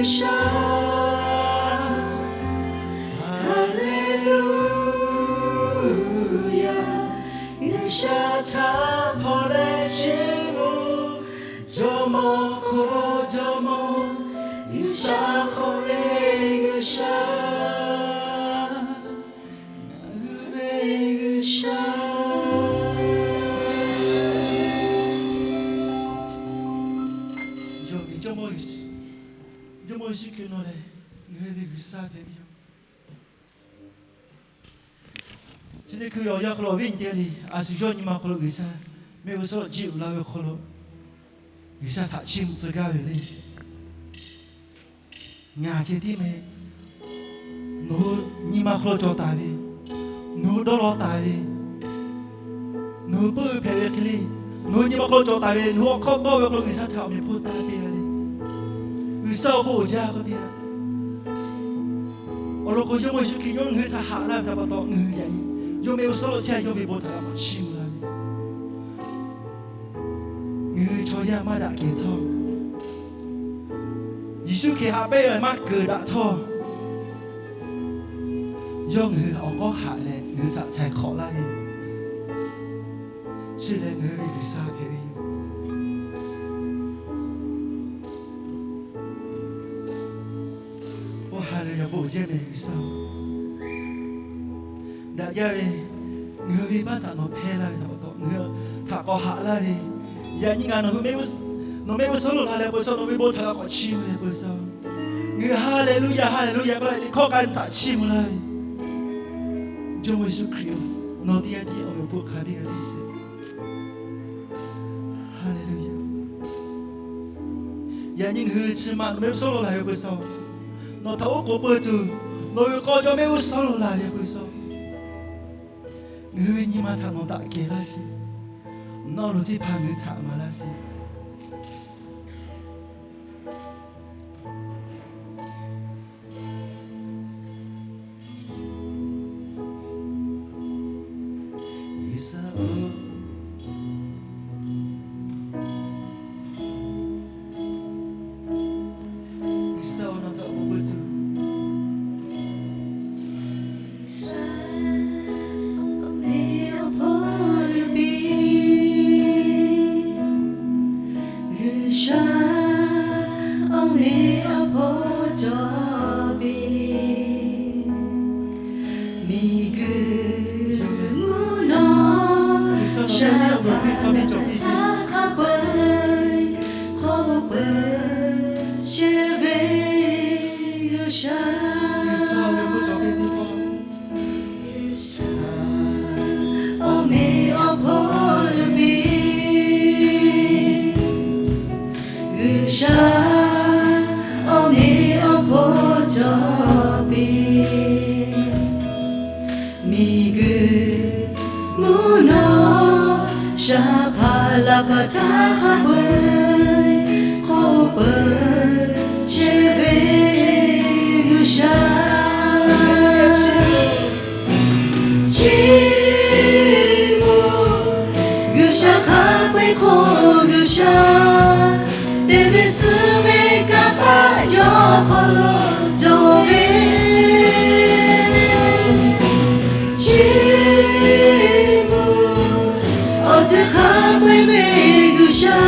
G'uiˬsha, Haˍleˍluˍyaˍ, G'uiˬsha htaꞈ hpaw leh chiˇ mvuh, jawˇmawˇ hk'oˆ jawˇmawˇ, G'uiˬsha hk'oˆ ve G'uiˬsha, ngaˬ hui ve G'uiˬsha. Yawˇ ve Jawˇmawˇ, Jawˇmawˇ Yeˍsuˆ Hkriꞈ nawˬ lehˬ ngaˬ hui ve G'uiˬsha hpehꞈ ve yoˬ. Chi teˇ hkui awˬ yanˇ hk'aw lo awˬ viˉ awˬ nyi teˇ g'aˇ le, a shu yawˇ nyi ma hk'aw lo G'uiˬsha mehˆ g'uˇ suhˉ jiˆ uiˍ la ve awˬ hk'aw lo G'uiˬsha htaꞈ chiˇ mvuh tcuh gaˇ ve le. Ngaˬ ceh tiˉ meh, nawˬ hui nyi ma hk'aw lo cawˬ taˍ ve, nawˬ hui dawˇ law taˍ ve, nawˬ hui peuˇ hpehꞈ ve hk'e le, nawˬ hui nyi ma hk'aw lo cawˬ taˍ ve, nawˬ hui awˬ hk'awˇ tawˇ ve awˬ hk'aw lo G'uiˬsha htaꞈ awˬ meꞈ hpawˇ taˇ te a le. G'uiˬsha awˬ bon uiˍ jaˇ k'oˆ piˇ a. Awˬ lawn k'o, Jawˇmawˇ Yeˍsuˆ Hkriꞈ yawˇ ngaˬ hui htaꞈ haꞈ laˇ ve htaꞈ pa taw, ngaˬ hui yaꞈ nyi yawˇ mehˆ g'uˇ suhˉ lo chehˇ yawˇ ve bon htaꞈ kaꞈ k'awꞈ chiˇ mvuh laˇ ve. Ngaˬ hui chaw yaˇ maˇ daꞈ kehˬ htawˇ, Yeˍsuˆ Hkriꞈ haꞈ pehnˇ ve maˇ keunˍ daꞈ htawˇ, yawˇ ngaˬ hui awˬ k'awˉ haꞈ leh ngaˬ hui htaꞈ htaiˍ hk'awꞈ laˇ ve, chi lehˬ ngaˬ hui ve G'uiˬsha hpehꞈ ve yoˬ. Oˇ ha lehˬ, yaꞈ bon uiˍ jaˇ meh G'uiˬsha-oˬ, daꞈ jaˇ ve, ngaˬ hui ve baˆ htaꞈ nawˬ hpehˇ laˇ ve htaꞈ pa taw, ngaˬ hui htaꞈ k'awꞈ haꞈ laˇ ve, yaꞈ nyi ngaˬ nawˬ hui, nawˬ mehˆ g'uˇ suhˉ lo la leh peuˬ sha, nawˬ ve bon htaꞈ kaꞈ k'awꞈ chiˇ mvuh leh peuˬ sha. Ngaˬ hui Haˍleˍluˍyaˍ, Haˍleˍluˍyaˍ k'oˆ leh liꞈ hkawˇ k'ai ve htaꞈ chiˇ mvuh laˇ ve, Jawˇmawˇ Yeˍsuˆ Hkriꞈ-oˬ, nawˬ teˇ g'aˇ tiˉ awˬ meꞈ awˬ hponˇ hk'a biˇ g'a tiˇ sheˍ. Haˍleˍluˍyaˍ. Yaꞈ nyi ngaˬ hui chi ma nawˬ mehˆ g'uˇ suhˉ lo la ve peuˬ sha, nawˬ htaꞈ oˉ k'oˍ peu tuˬ, nawˬ hui k'aw jawˇ mehˆ g'uˇ suhˉ lo la ve peuˬ sha, ngaˬ hui ve nyi ma htaꞈ nawˬ daꞈ kehˬ laˇ sheˍ. Nawˬ lo teˇ hpaˍ ngaˬ hui htaꞈ maˍ laˇ sheˍ. G'uiˬsha-oˬ, G'uiˬsha-oˬ, nawˬ htaꞈ oˉ k'oˍ peu tuˬ, G'uiˬsha awˬ meꞈ awˬ hponˇ piˇ, G'uiˬsha awˬ meꞈ awˬ hponˇ cawˬ piˇ, miˬguiˬ mvuhˇ naw sha hpaˍ laˇ htaˇ hk'a peu-eˬ hk'oˆ peu-eˬ chehˇ ve G'uiˬsha, G'uiˬsha awˬ meꞈ awˬ hponˇ piˇ, G'uiˬsha awˬ meꞈ awˬ hponˇ cawˬ piˇ, miˬguiˬ mvuhˇ naw sha hpaˍ laˇ hpaˍ htaˇ hk'a peu-eˬ hk'oˆ peu-eˬ chehˇ ve G'uiˬsha, chiˇ mvuh, G'uiˬsha hk'a peu-eˬ hk'oˆ G'uiˬsha, te ve suh ve kanˇ paˆ yawˇ hk'aw lo cawˬ ve, chiˇ mvuh, awˬ ceuˬ hk'a peu-eˬ ve G'uiˬsha,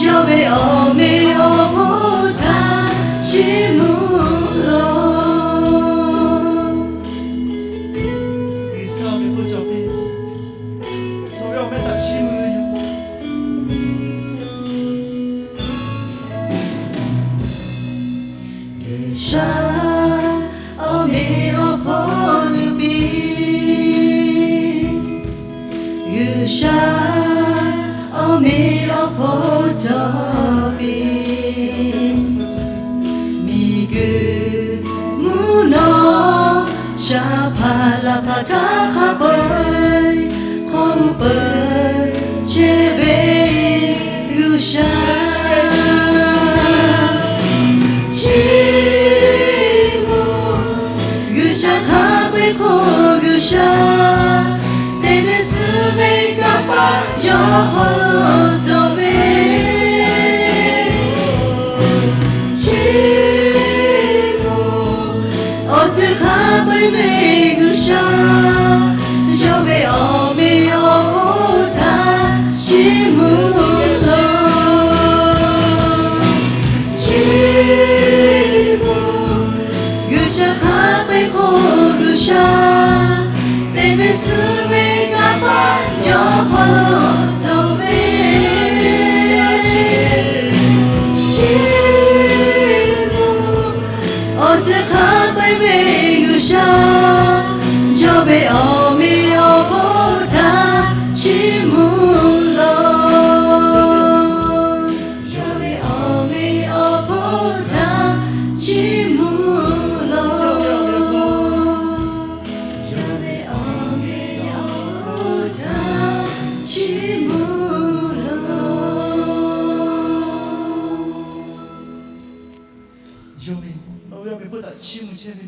yawˇ ve awˬ meꞈ awˬ hponˇ htaꞈ chiˇ mvuh lawˬ. G'uiˬsha ve hpu cawˬ ve, nawˬ ve awˬ meh htaꞈ chiˇ mvuh ve yoˬ. G'uiˬsha awˬ meꞈ awˬ hponˇ g'uiˬ piˇ, G'uiˬsha awˬ meꞈ awˬ hponˇ cawˬ piˇ, miˬguiˬ mvuhˇ naw sha hpaˍ laˇ hpaˍ htaˇ hk'a peu-eˬ hk'oˆ peu-eˬ chehˇ ve G'uiˬsha, chiˇ mvuh, G'uiˬsha hk'a peu-eˬ hk'oˆ G'uiˬsha, te ve suh ve kanˇ paˆ yawˇ hk'aw lo cawˬ ve, chiˇ Chi hk'a peu-eˬ ve G'uiˬsha, yawˇ ve awˬ meꞈ awˬ hponˇ htaꞈ chiˇ mvuh lawˬ. Chiˇ mvuh, G'uiˬsha hk'a peu-eˬ k'o G'uiˬsha, teˇ ve suh ve kanˇ paˆ yawˇ hk'aw lo cawˬ ve. Chiˇ mvuh, awˬ ceuˬ hk'a peu-eˬ ve G'uiˬsha, yawˇ ve awˬ meꞈ awˬ hponˇ htaꞈ chiˇ mvuh lawˬ. Yawˇ ve awˬ meꞈ awˬ hponˇ htaꞈ chiˇ mvuh lawˬ. Yawˇ ve awˬ meꞈ awˬ hponˇ htaꞈ chiˇ mvuh lawˬ. Yawˇ ve, nawˬ ve awˬ meꞈ hponˇ htaꞈ chiˇ mvuh chehˇ ve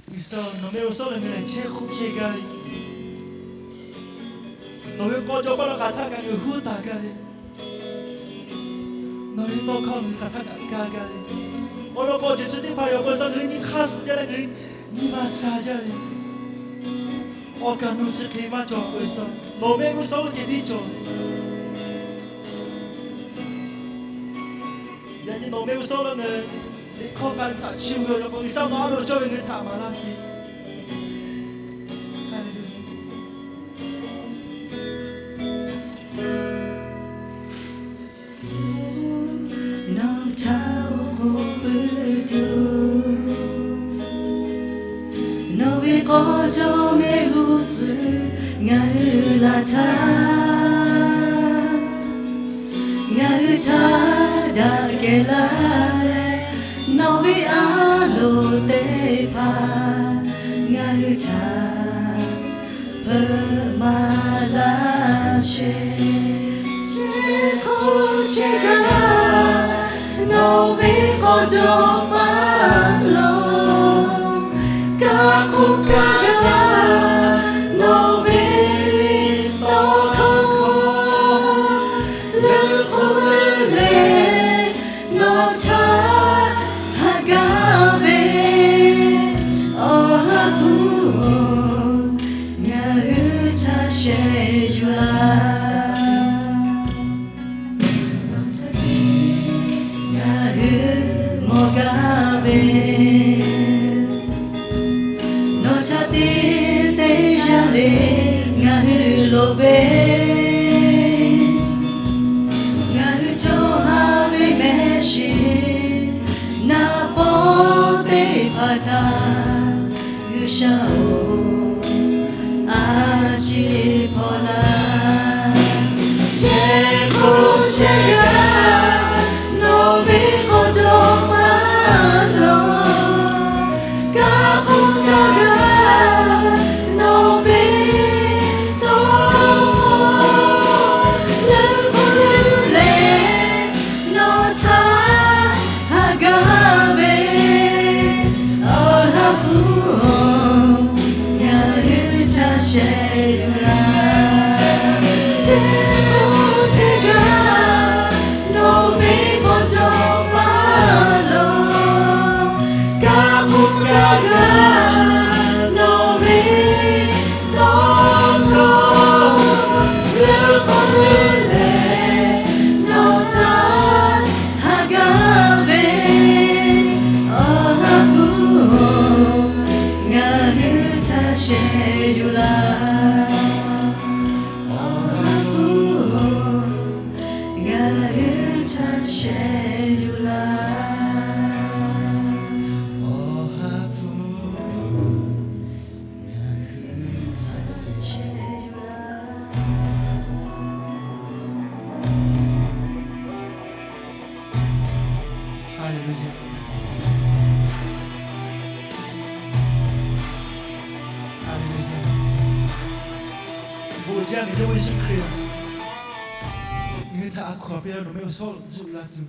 G'uiˬsha, nawˬ mehˆ g'uˇ suhˉ lo ngaˬ hui chehˇ k'oˆ chehˇ gaˇ ve, nawˬ ve k'aw jaw paˇ lo hk'aˬ htaˇ kaꞈ ngaˬ hui huˉ taˍ gaˇ ve, nawˬ ve tawˇ hkawˇ ngaˬ hui hk'aˬ htaˇ kaꞈ gaˇ gaˇ ve, awˬ lawn k'o, awˬ ceuˬ chi teˇ hpaˍ yaꞈ k'o G'uiˬsha ngaˬ hui nyi hk'aˇ suh jaˇ leh ngaˬ hui nyi ma sha jaˇ ve, awˬ kaˍ nawˬ chi hk'e maˇ cawˬ k'o G'uiˬsha, nawˬ mehˆ g'uˇ suhˉ oˇ ceh tiˉ cawˬ. Yaꞈ nyi nawˬ mehˆ g'uˇ suhˉ lo ngaˬ hui liꞈ hkawˇ k'ai htaꞈ chiˇ mvuh ve awˬ lawn k'o, G'uiˬsha nawˬ a loˍ cawˇ ve ngaˬ hui htaꞈ maˍ laˇ sheˍ. Haˍleˍluˍyaˍ. Nawˬ htaꞈ awˬ hk'oˆ puiˉ tuˬ, nawˬ ve k'aw jaw mehˆ g'uˇ suhˍ ngaˬ hui laˬ htaˇ, ngaˬ hui htaꞈ daꞈ kehˬ laˇ leh, nawˬ ve a loˍ teˇ hpaˍ ngaˬ hui htaꞈ hpeuꞈ maˍ laˇ sheˍ. Chi hk'oˆ chehˇ gaˇ, nawˬ ve k'aw jaw paˇ lo kaˇ hk'oˆ kaˇ gaˇ, nawˬ ve tawˇ hkawˇ leuˉ hk'oˆ leuˉ leh, nawˬ htaꞈ haꞈ gaˇ ve Awˬ ha hpu-oˬ, ngaˬ hui htaꞈ shehˍ yuˬ laˇ. Nawˬ htaꞈ tiˉ ngaˬ hui mawˬ gaˇ ve, nawˬ htaꞈ tiˉ teˇ yanˇ le ngaˬ hui loˍ ve, ngaˬ hui chaw ha ve mehˆ shiˍ naˍ pawˆ teˇ hpaˍ htaꞈ G'uiˬsha-oˬ, a ciˉ hpaw laˇ. Chehˇ hk'oˆ chehˇ gaˇ, nawˬ ve k'aw jaw paˇ lo kaˇ hk'oˆ kaˇ gaˇ, nawˬ ve tawˇ hkawˇ leuˉ hk'oˆ leuˉ leh, nawˬ htaꞈ haꞈ gaˇ ve Awˬ ha hpu-oˬ, ngaˬ hui htaꞈ shehˍ yuˬ laˇ. Chehˇ hk'oˆ chehˇ gaˇ, nawˬ ve k'aw jaw paˇ lo kaˇ hk'oˆ kaˇ gaˇ, nawˬ ve tawˇ hkawˇ leuˉ hk'oˆ leuˉ leh, nawˬ htaꞈ haꞈ gaˇ ve Awˬ ha hpu-oˬ, ngaˬ hui htaꞈ shehˍ yuˬ laˇ. Awˬ ha hpu-oˬ, ngaˬ hui htaꞈ shehˍ yuˬ laˇ. Awˬ ha hpu-oˬ, ngaˬ hui htaꞈ shehˍ yuˬ laˇ. Haˍleˍluˍyaˍ. Haˍleˍluˍyaˍ. Bon jaˇ ve Jawˇmawˇ Yeˍsuˆ Hkriꞈ, ngaˬ hui htaꞈ a hkaw-anˬ piˇ laˇ, nawˬ mehˆ g'uˇ suhˉ lo zuhˆ la tuˬ,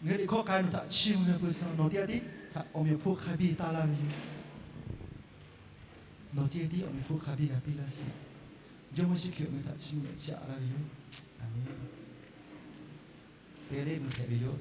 ngaˬ hui liꞈ hkawˇ k'ai nawˬ htaꞈ chiˇ mvuh ve peu suh nawˬ teˇ g'aˇ tiˉ htaꞈ awˬ meꞈ awˬ hponˇ hk'a biˇ taˇ laˇ ve yoˬ. Nawˬ teˇ g'aˇ tiˉ awˬ meꞈ awˬ hponˇ hk'a biˇ g'a piˇ laˇ sheˍ. Jawˇmawˇ Yeˍsuˆ Hkriꞈ ngaˬ hui htaꞈ chiˇ mvuh leh chiˇ aꞈ laˇ ve yoˬ. Aˬmenˍ. Teˇ g'aˇ tiˉ mvuhˇ hpehꞈ ve yoˬ.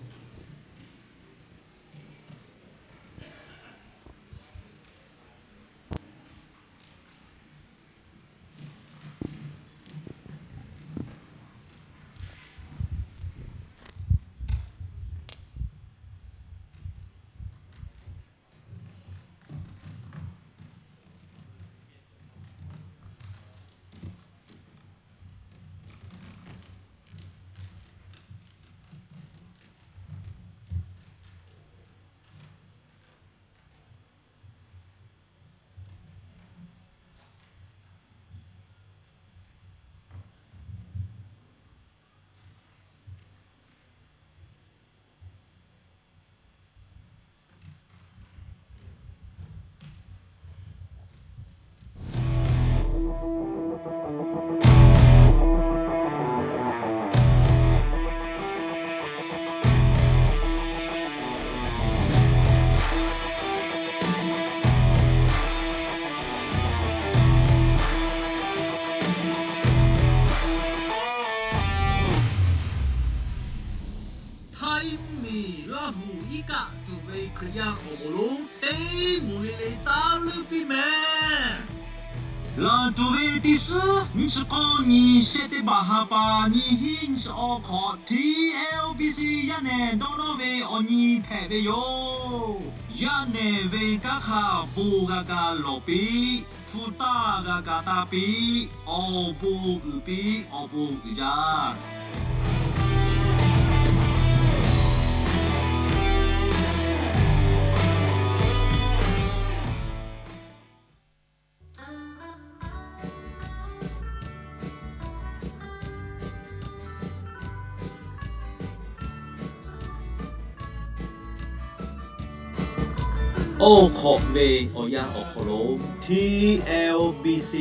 kaˆ tuˬ ve Hkriꞈ yaˇ awˬ moˍ lonˉ teˇ moˍ le le taˇ leuˉ piˇ mehˍ. Laˬ tuˬ ve teˇ suhˉ nyiˇ chi k'awˇ nyi shehˆ teˇ baˬ ha pa nyiˇ hinˉ nyiˇ chi awˬ hk'awꞈ T L B C yaˇ nehˬ dawˇ nawˇ ve awˬ nyi hpehꞈ ve yoˬ. Yaˇ nehˬ ve kanˉ hk'a bon g'a ga lawˬ piˇ, hpu taˇ g'a ga taˇ piˇ, awˬ bon uiˍ piˇ, awˬ bon uiˍ jaˇ. Oˇ hk'awꞈ ve awˬ yanˇ awˬ hk'aw lo T L B C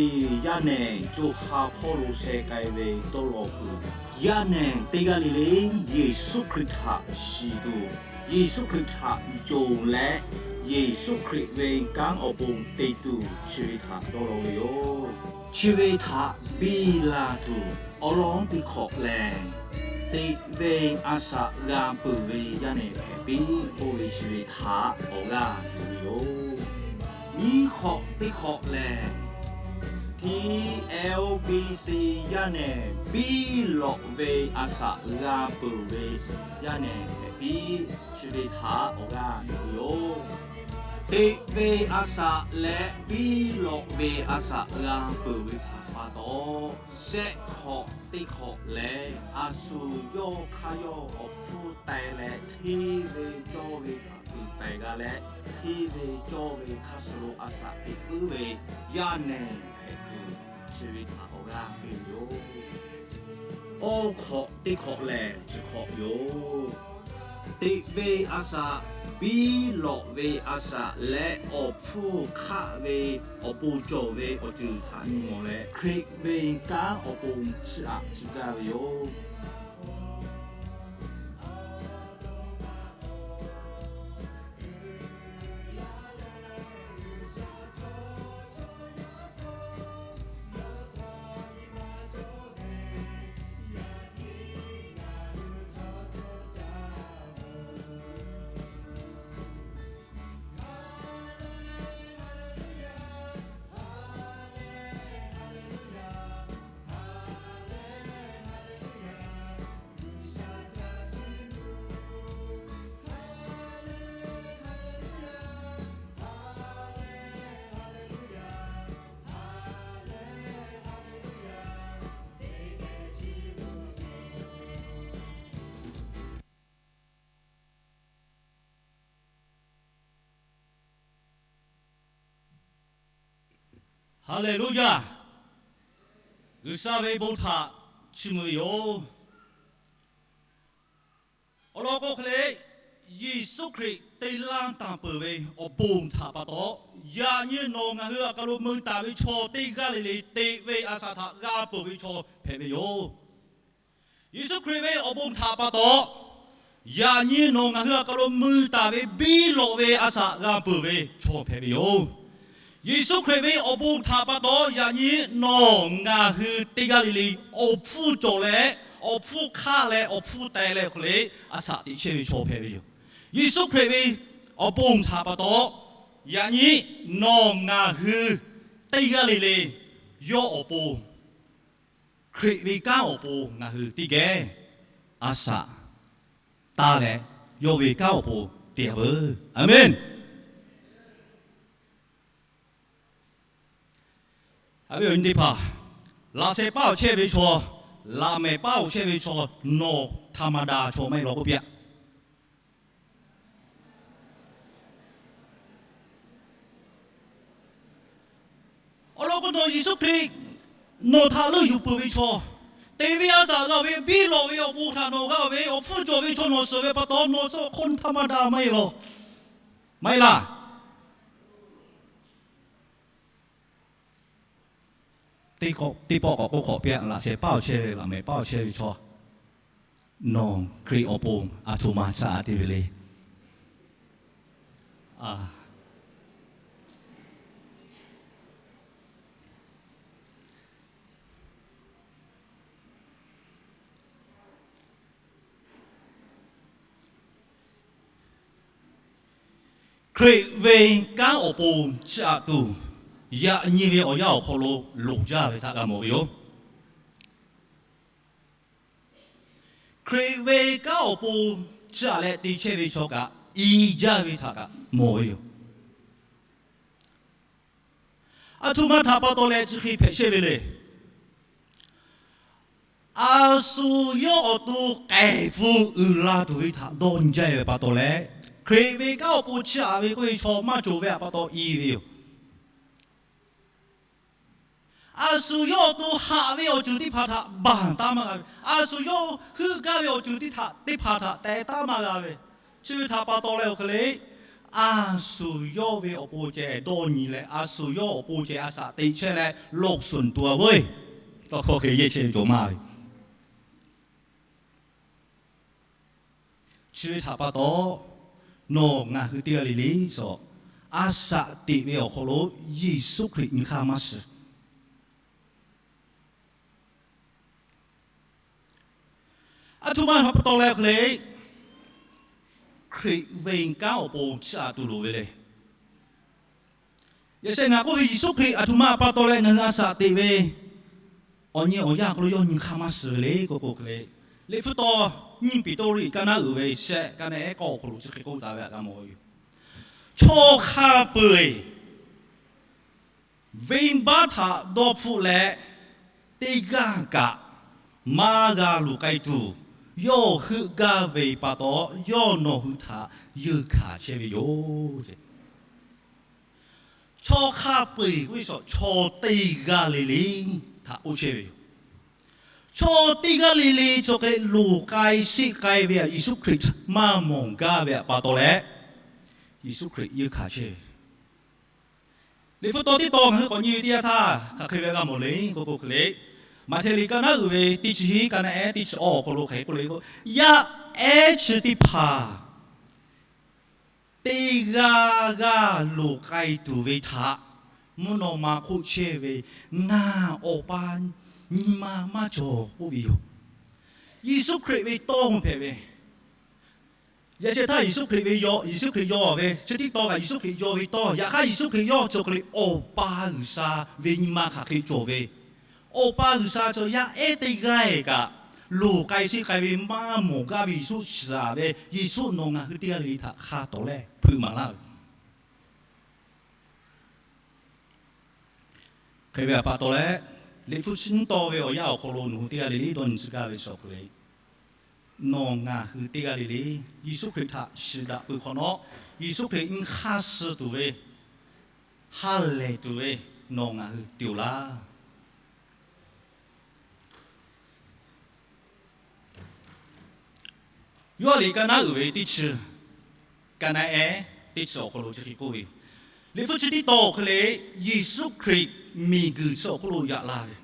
yaˇ nehˬ co ha hpawˇ lo sheh k'ai ve dawˇ law kuiˬ, yaˇ nehˬ teˇ g'aˇ le le Yeˍsuˆ Hkriꞈ htaꞈ shiˍ tuˬ, Yeˍsuˆ Hkriꞈ htaꞈ yonˍ leh, Yeˍsuˆ Hkriꞈ ve kanˉ awˬ pon te tuˬ chi ve htaꞈ dawˇ law ve yoˬ. Chi ve htaꞈ biˇ la tuˬ awˬ lawn teˇ hk'awꞈ lehˬ, teꞈ ve a shaꞈ g'a peuˬ ve yaˇ nehˬ hpehꞈ piˇ k'oˆ ve chi ve htaꞈ awˬ g'aˇ yuˬ ve yoˬ. Nyiˇ hk'awꞈ teˇ hk'awꞈ lehˬ, T L B C yaˇ nehˬ biˇ lawꞈ ve a shaꞈ g'a peuˬ ve yaˇ nehˬ hpehꞈ piˇ chi ve htaꞈ awˬ g'aˇ yuˬ ve yoˬ. Teꞈ ve a shaꞈ leh biˇ lawꞈ ve a shaꞈ g'a peuˬ ve htaꞈ pa taw, shehˆ hk'awꞈ teˇ hk'awꞈ lehˬ, a shu yawˇ hk'aˇ yawˇ awˬ hpfuhˇ teh leh hteˇ ve cawˇ ve htaꞈ tuˬ teh g'a leh, hteˇ ve cawˇ ve hk'a shuˍ lo a shaꞈ teꞈ puiˉ ve yaˇ nehˬ hpehꞈ tuˬ chi ve htaꞈ awˬ g'aˇ piˇ ve yoˬ. Oˇ hk'awꞈ teˇ hk'awꞈ lehˬ chi hk'awꞈ yoˬ. Teꞈ ve a shaꞈ, biˇ lawꞈ ve a shaꞈ leh awˬ hpfuhˇ hk'aˆ ve awˬ pon cawˬ ve awˬ ceuˬ htaꞈ nyi mawˬ leh, Hkriꞈ ve kanˉ awˬ pon chiˇ aꞈ chiˇ gaˇ ve yoˬ. Haˍleˍluˆyaˇ. G'uiˬsha ve bon htaꞈ chiˇ mvuh ve yoˬ. Awˬ lawn k'o hk'e le, Yeˍsuˆ Hkriꞈ te laˇ taˍ peuˬ ve awˬ bon htaꞈ pa taw, yaꞈ nyi nawˬ ngaˬ hui a hk'aw lo mui taˍ ve chaw teˇ g'aˇ le le teꞈ ve a shaꞈ htaꞈ g'a peuˬ ve chaw hpehꞈ ve yoˬ. Yeˍsuˆ Hkriꞈ ve awˬ bon htaꞈ pa taw, yaꞈ nyi nawˬ ngaˬ hui a hk'aw lo mui taˍ ve biˇ lawꞈ ve a shaꞈ g'a peuˬ ve chaw hpehꞈ ve yoˬ. Yeˍsuˆ Hkriꞈ ve awˬ bon htaꞈ pa taw, yaꞈ nyi nawˬ ngaˬ hui teˇ g'aˇ le le awˬ hpfuhˇ cawˬ leh, awˬ hpfuhˇ hk'aˆ leh awˬ hpfuhˇ teh leh hk'e le a shaꞈ teꞈ chehˇ ve chaw hpehꞈ ve yoˬ. Yeˍsuˆ Hkriꞈ ve awˬ bon htaꞈ pa taw, yaꞈ nyi nawˬ ngaˬ hui teˇ g'aˇ le le yawˇ awˬ pon, Hkriꞈ ve kanˉ awˬ pon ngaˬ hui teˇ geh a shaꞈ taˇ leh, yawˇ ve kanˉ awˬ pon te-a veuˬ. Aˍmenˍ. Awˬ viˉ awˬ nyi teˇ hpaˍ, laꞈ shehˍ paˉ awˬ chehˇ ve chaw, laꞈ mehˍ paˉ awˬ chehˇ ve chaw, nawˬ ธรรมดา chaw maˇ heˆ law k'oˆ piˇ-a. Awˬ lawn k'o, nawˬ Yeˍsuˆ Hkriꞈ nawˬ htaꞈ leuˆ yuˬ peuˬ ve chaw, teꞈ ve a shaꞈ g'a ve, biˇ lawꞈ ve awˬ bon htaꞈ nawˬ g'a ve, awˬ hpfuhˇ cawˬ ve chaw nawˬ suh ve pa taw, nawˬ chaw คนธรรมดา maˇ heˆ laˇ. Teˇ pawˆ k'awꞈ k'oˆ hk'awꞈ piˇ-a, laꞈ shehˍ paˉ awˬ chehˇ ve, laꞈ mehˍ paˉ awˬ chehˇ ve chaw, nawˬ Hkriꞈ awˬ pon aˬ htoꞈ ma shaꞈ te ve le. Hkriꞈ ve kanˉ awˬ pon chiˇ aꞈ tuˬ, yaꞈ nyi ve awˬ yanˇ awˬ hk'aw lo loˍ jaˇ ve htaꞈ g'a mawˬ ve yoˬ. Hkriꞈ ve kanˉ awˬ pon chiˇ aꞈ leh te chehˇ ve chaw kaꞈ i jaˇ ve htaꞈ kaꞈ mawˬ ve yoˬ. Aˬ htoꞈ ma htaꞈ pa taw leh chi hk'e hpehꞈ chehˇ ve le. A shu yawˇ awˬ to k'ehˬ pfuhˇ uiˍ la tuˬ ve htaꞈ dawˇ nyi jaˇ ve pa taw leh, Hkriꞈ ve kanˉ awˬ pon chiˇ aꞈ ve k'oˆ ve chaw maˇ cawˬ ve htaꞈ pa taw i ve yoˬ. A shu yawˇ awˬ to haꞈ ve awˬ ceuˬ teˇ hpaˍ htaꞈ baˬ taˉ maˇ g'a ve, a shu yawˇ heuˆ gaˇ ve awˬ ceuˬ teˇ htaꞈ teˇ hpaˍ htaꞈ teh taˉ maˇ g'a ve, chi ve htaꞈ pa taw leh oˇ hk'e le, a shu yawˇ ve awˬ pon ceh dawˇ nyi leh, a shu yawˇ awˬ pon ceh a shaꞈ teꞈ chehˇ leh, lawˬ suhˍ tuˬ a veuˬ, tawˇ hkawˇ hk'e yehˇ chehˇ ve cawˬ maˇ ve. Chi ve htaꞈ pa taw, nawˬ ngaˬ hui teˇ g'aˇ le le suh, a shaꞈ teꞈ ve awˬ hk'aw lo Yeˍsuˆ Hkriꞈ nyi hk'aˇ maˇ shiˍ. Aˬ htoꞈ ma htaꞈ pa taw leh hk'e le, Hkriꞈ ve kanˉ awˬ pon chiˇ aꞈ tuˬ loˍ ve le. Yaꞈ sheh ngaˬ k'oˆ ve, Yeˍsuˆ Hkriꞈ aˬ htoꞈ ma pa taw leh ngaˬ hui a shaꞈ teꞈ ve awˬ nyi awˬ yanˇ hk'aw lo yawˇ nyi hk'aˇ maˇ shiˍ ve le k'oˆ k'o hk'e le, Liꞈ hpu taw nyiˇ Peˍtruˆ kaˇ naˉ uiˍ ve shehˆ kaˇ naˉ ehˉ k'awˇ awˬ hk'aw lo chi hk'e k'oˆ taˍ ve htaꞈ g'a mawˬ ve yoˬ. Chaw hk'a peu-eˬ venˇbaˆ htaꞈ dawˇ hpfuhˆ leh, teˇ g'aˇ kaꞈ maˇ g'a luˬ k'ai tuˬ, yawˇ heuˆ gaˇ ve pa taw, yawˇ nawˬ hui htaꞈ yeunˇ hkanˍ chehˇ ve yoˬ. Chaw hk'a peu-eˬ k'oˆ ve chaw, chaw teˇ g'aˇ le le htaꞈ k'oˆ chehˇ ve yoˬ. Chaw teˇ g'aˇ le le chaw hk'e loˍ k'ai sheˆ k'ai ve htaꞈ Yeˍsuˆ Hkriꞈ maˇ mawˬ gaˇ ve htaꞈ pa taw leh, Yeˍsuˆ Hkriꞈ yeunˇ hkanˍ chehˇ ve Liꞈ hpu taw teˇ taw ngaˬ hui k'awꞈ nyi ve teˇ yanˇ htaˇ, hk'aˬ hk'e ve g'a mawˬ le k'oˆ k'o hk'e le, Maꞈhtehˍ liꞈ kaˇ naˉ uiˍ ve teˇ chi hiˉ kaˇ naˉ ehˉ teˇ chi awˇ awˬ hk'aw lo hk'e k'oˆ le k'o, yaˇ ehˉ chi teˇ hpaˍ teˇ g'aˇ g'aˇ loˍ k'ai tuˬ ve htaꞈ mvuhˇ naw ma hk'oˆ chehˇ ve ngaˬ Awˬ pa nyi ma maˇ cawˬ k'oˆ ve yoˬ. Yeˍsuˆ Hkriꞈ ve tawˇ hpehꞈ ve, yaꞈ sheh htaˇ Yeˍsuˆ Hkriꞈ ve yaw, Yeˍsuˆ Hkriꞈ yaw ve chi teˇ taw kaꞈ Yeˍsuˆ Hkriꞈ yaw ve tawˇ, yaꞈ hk'aˇ Yeˍsuˆ Hkriꞈ yawˇ cawˬ hk'e le Awˬ pa G'uiˬsha ve nyi ma hk'aˬ hk'e cawˬ ve, Awˬ pa G'uiˬsha cawˬ yaˇ ehˉ teˇ g'aˇ kaꞈ loˍ k'ai sheˆ k'ai ve maˇ mawˬ gaˇ ve Yeˍsuˆ shiˍ ve, Yeˍsuˆ nawˬ ngaˬ hui teˇ g'aˇ le le htaꞈ hk'a tawˍ leh hpeuꞈ maˍ laˇ ve Hk'e ve htaꞈ pa taw leh, Liꞈ hpu chi nyiˇ taw ve awˬ yanˇ awˬ hk'aw lo nawˬ hui teˇ g'aˇ le le dawˇ nyi tcuh gaˇ ve chi awˬ hk'e le, nawˬ ngaˬ hui teˇ g'aˇ le le Yeˍsuˆ Hkriꞈ htaꞈ shiˍ daꞈ peuˬ hk'awꞈ nawˉ, Yeˍsuˆ Hkriꞈ nyi hk'aˇ suh tuˬ ve, ha lehˬ tuˬ ve nawˬ ngaˬ hui tuˬ laˇ. Yoˇhanˬ liꞈ kaˇ naˉ uiˍ ve teˇ chi, kaˇ naˉ ehˉ teˇ chi awˬ hk'aw lo chi hk'e k'oˆ ve, Liꞈ hpu chi teˇ taw awˬ hk'e le, Yeˍsuˆ Hkriꞈ miˬguiˬ chi awˬ hk'oˆ lo yaꞈ la ve,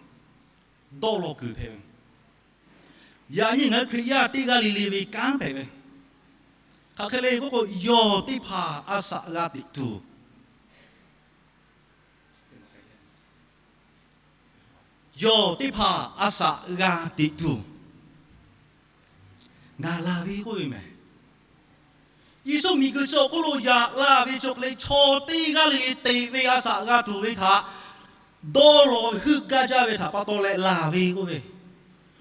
dawˇ law kuiˬ hpehꞈ ve, yaꞈ nyi ngaˬ hui Hkriꞈ yaˇ teˇ g'aˇ le le ve kanˉ hpehꞈ ve, hk'aˬ hk'e le k'oˆ k'o, yawˬ teˇ hpaˍ a shaꞈ g'a teꞈ tuˬ, yawˬ teˇ hpaˍ a shaꞈ g'a teꞈ tuˬ ngaˬ la ve k'oˆ ve mehˬ. Yeˍsuˆ miˬguiˬ chi awˬ hk'oˆ lo yaꞈ la ve chi awˬ hk'e le, chaw teˇ g'aˇ le le teꞈ ve a shaꞈ g'a tuˬ ve htaꞈ dawˇ law ve heuˆ gaˇ jaˇ ve htaꞈ pa taw leh laˬ ve k'oˆ ve.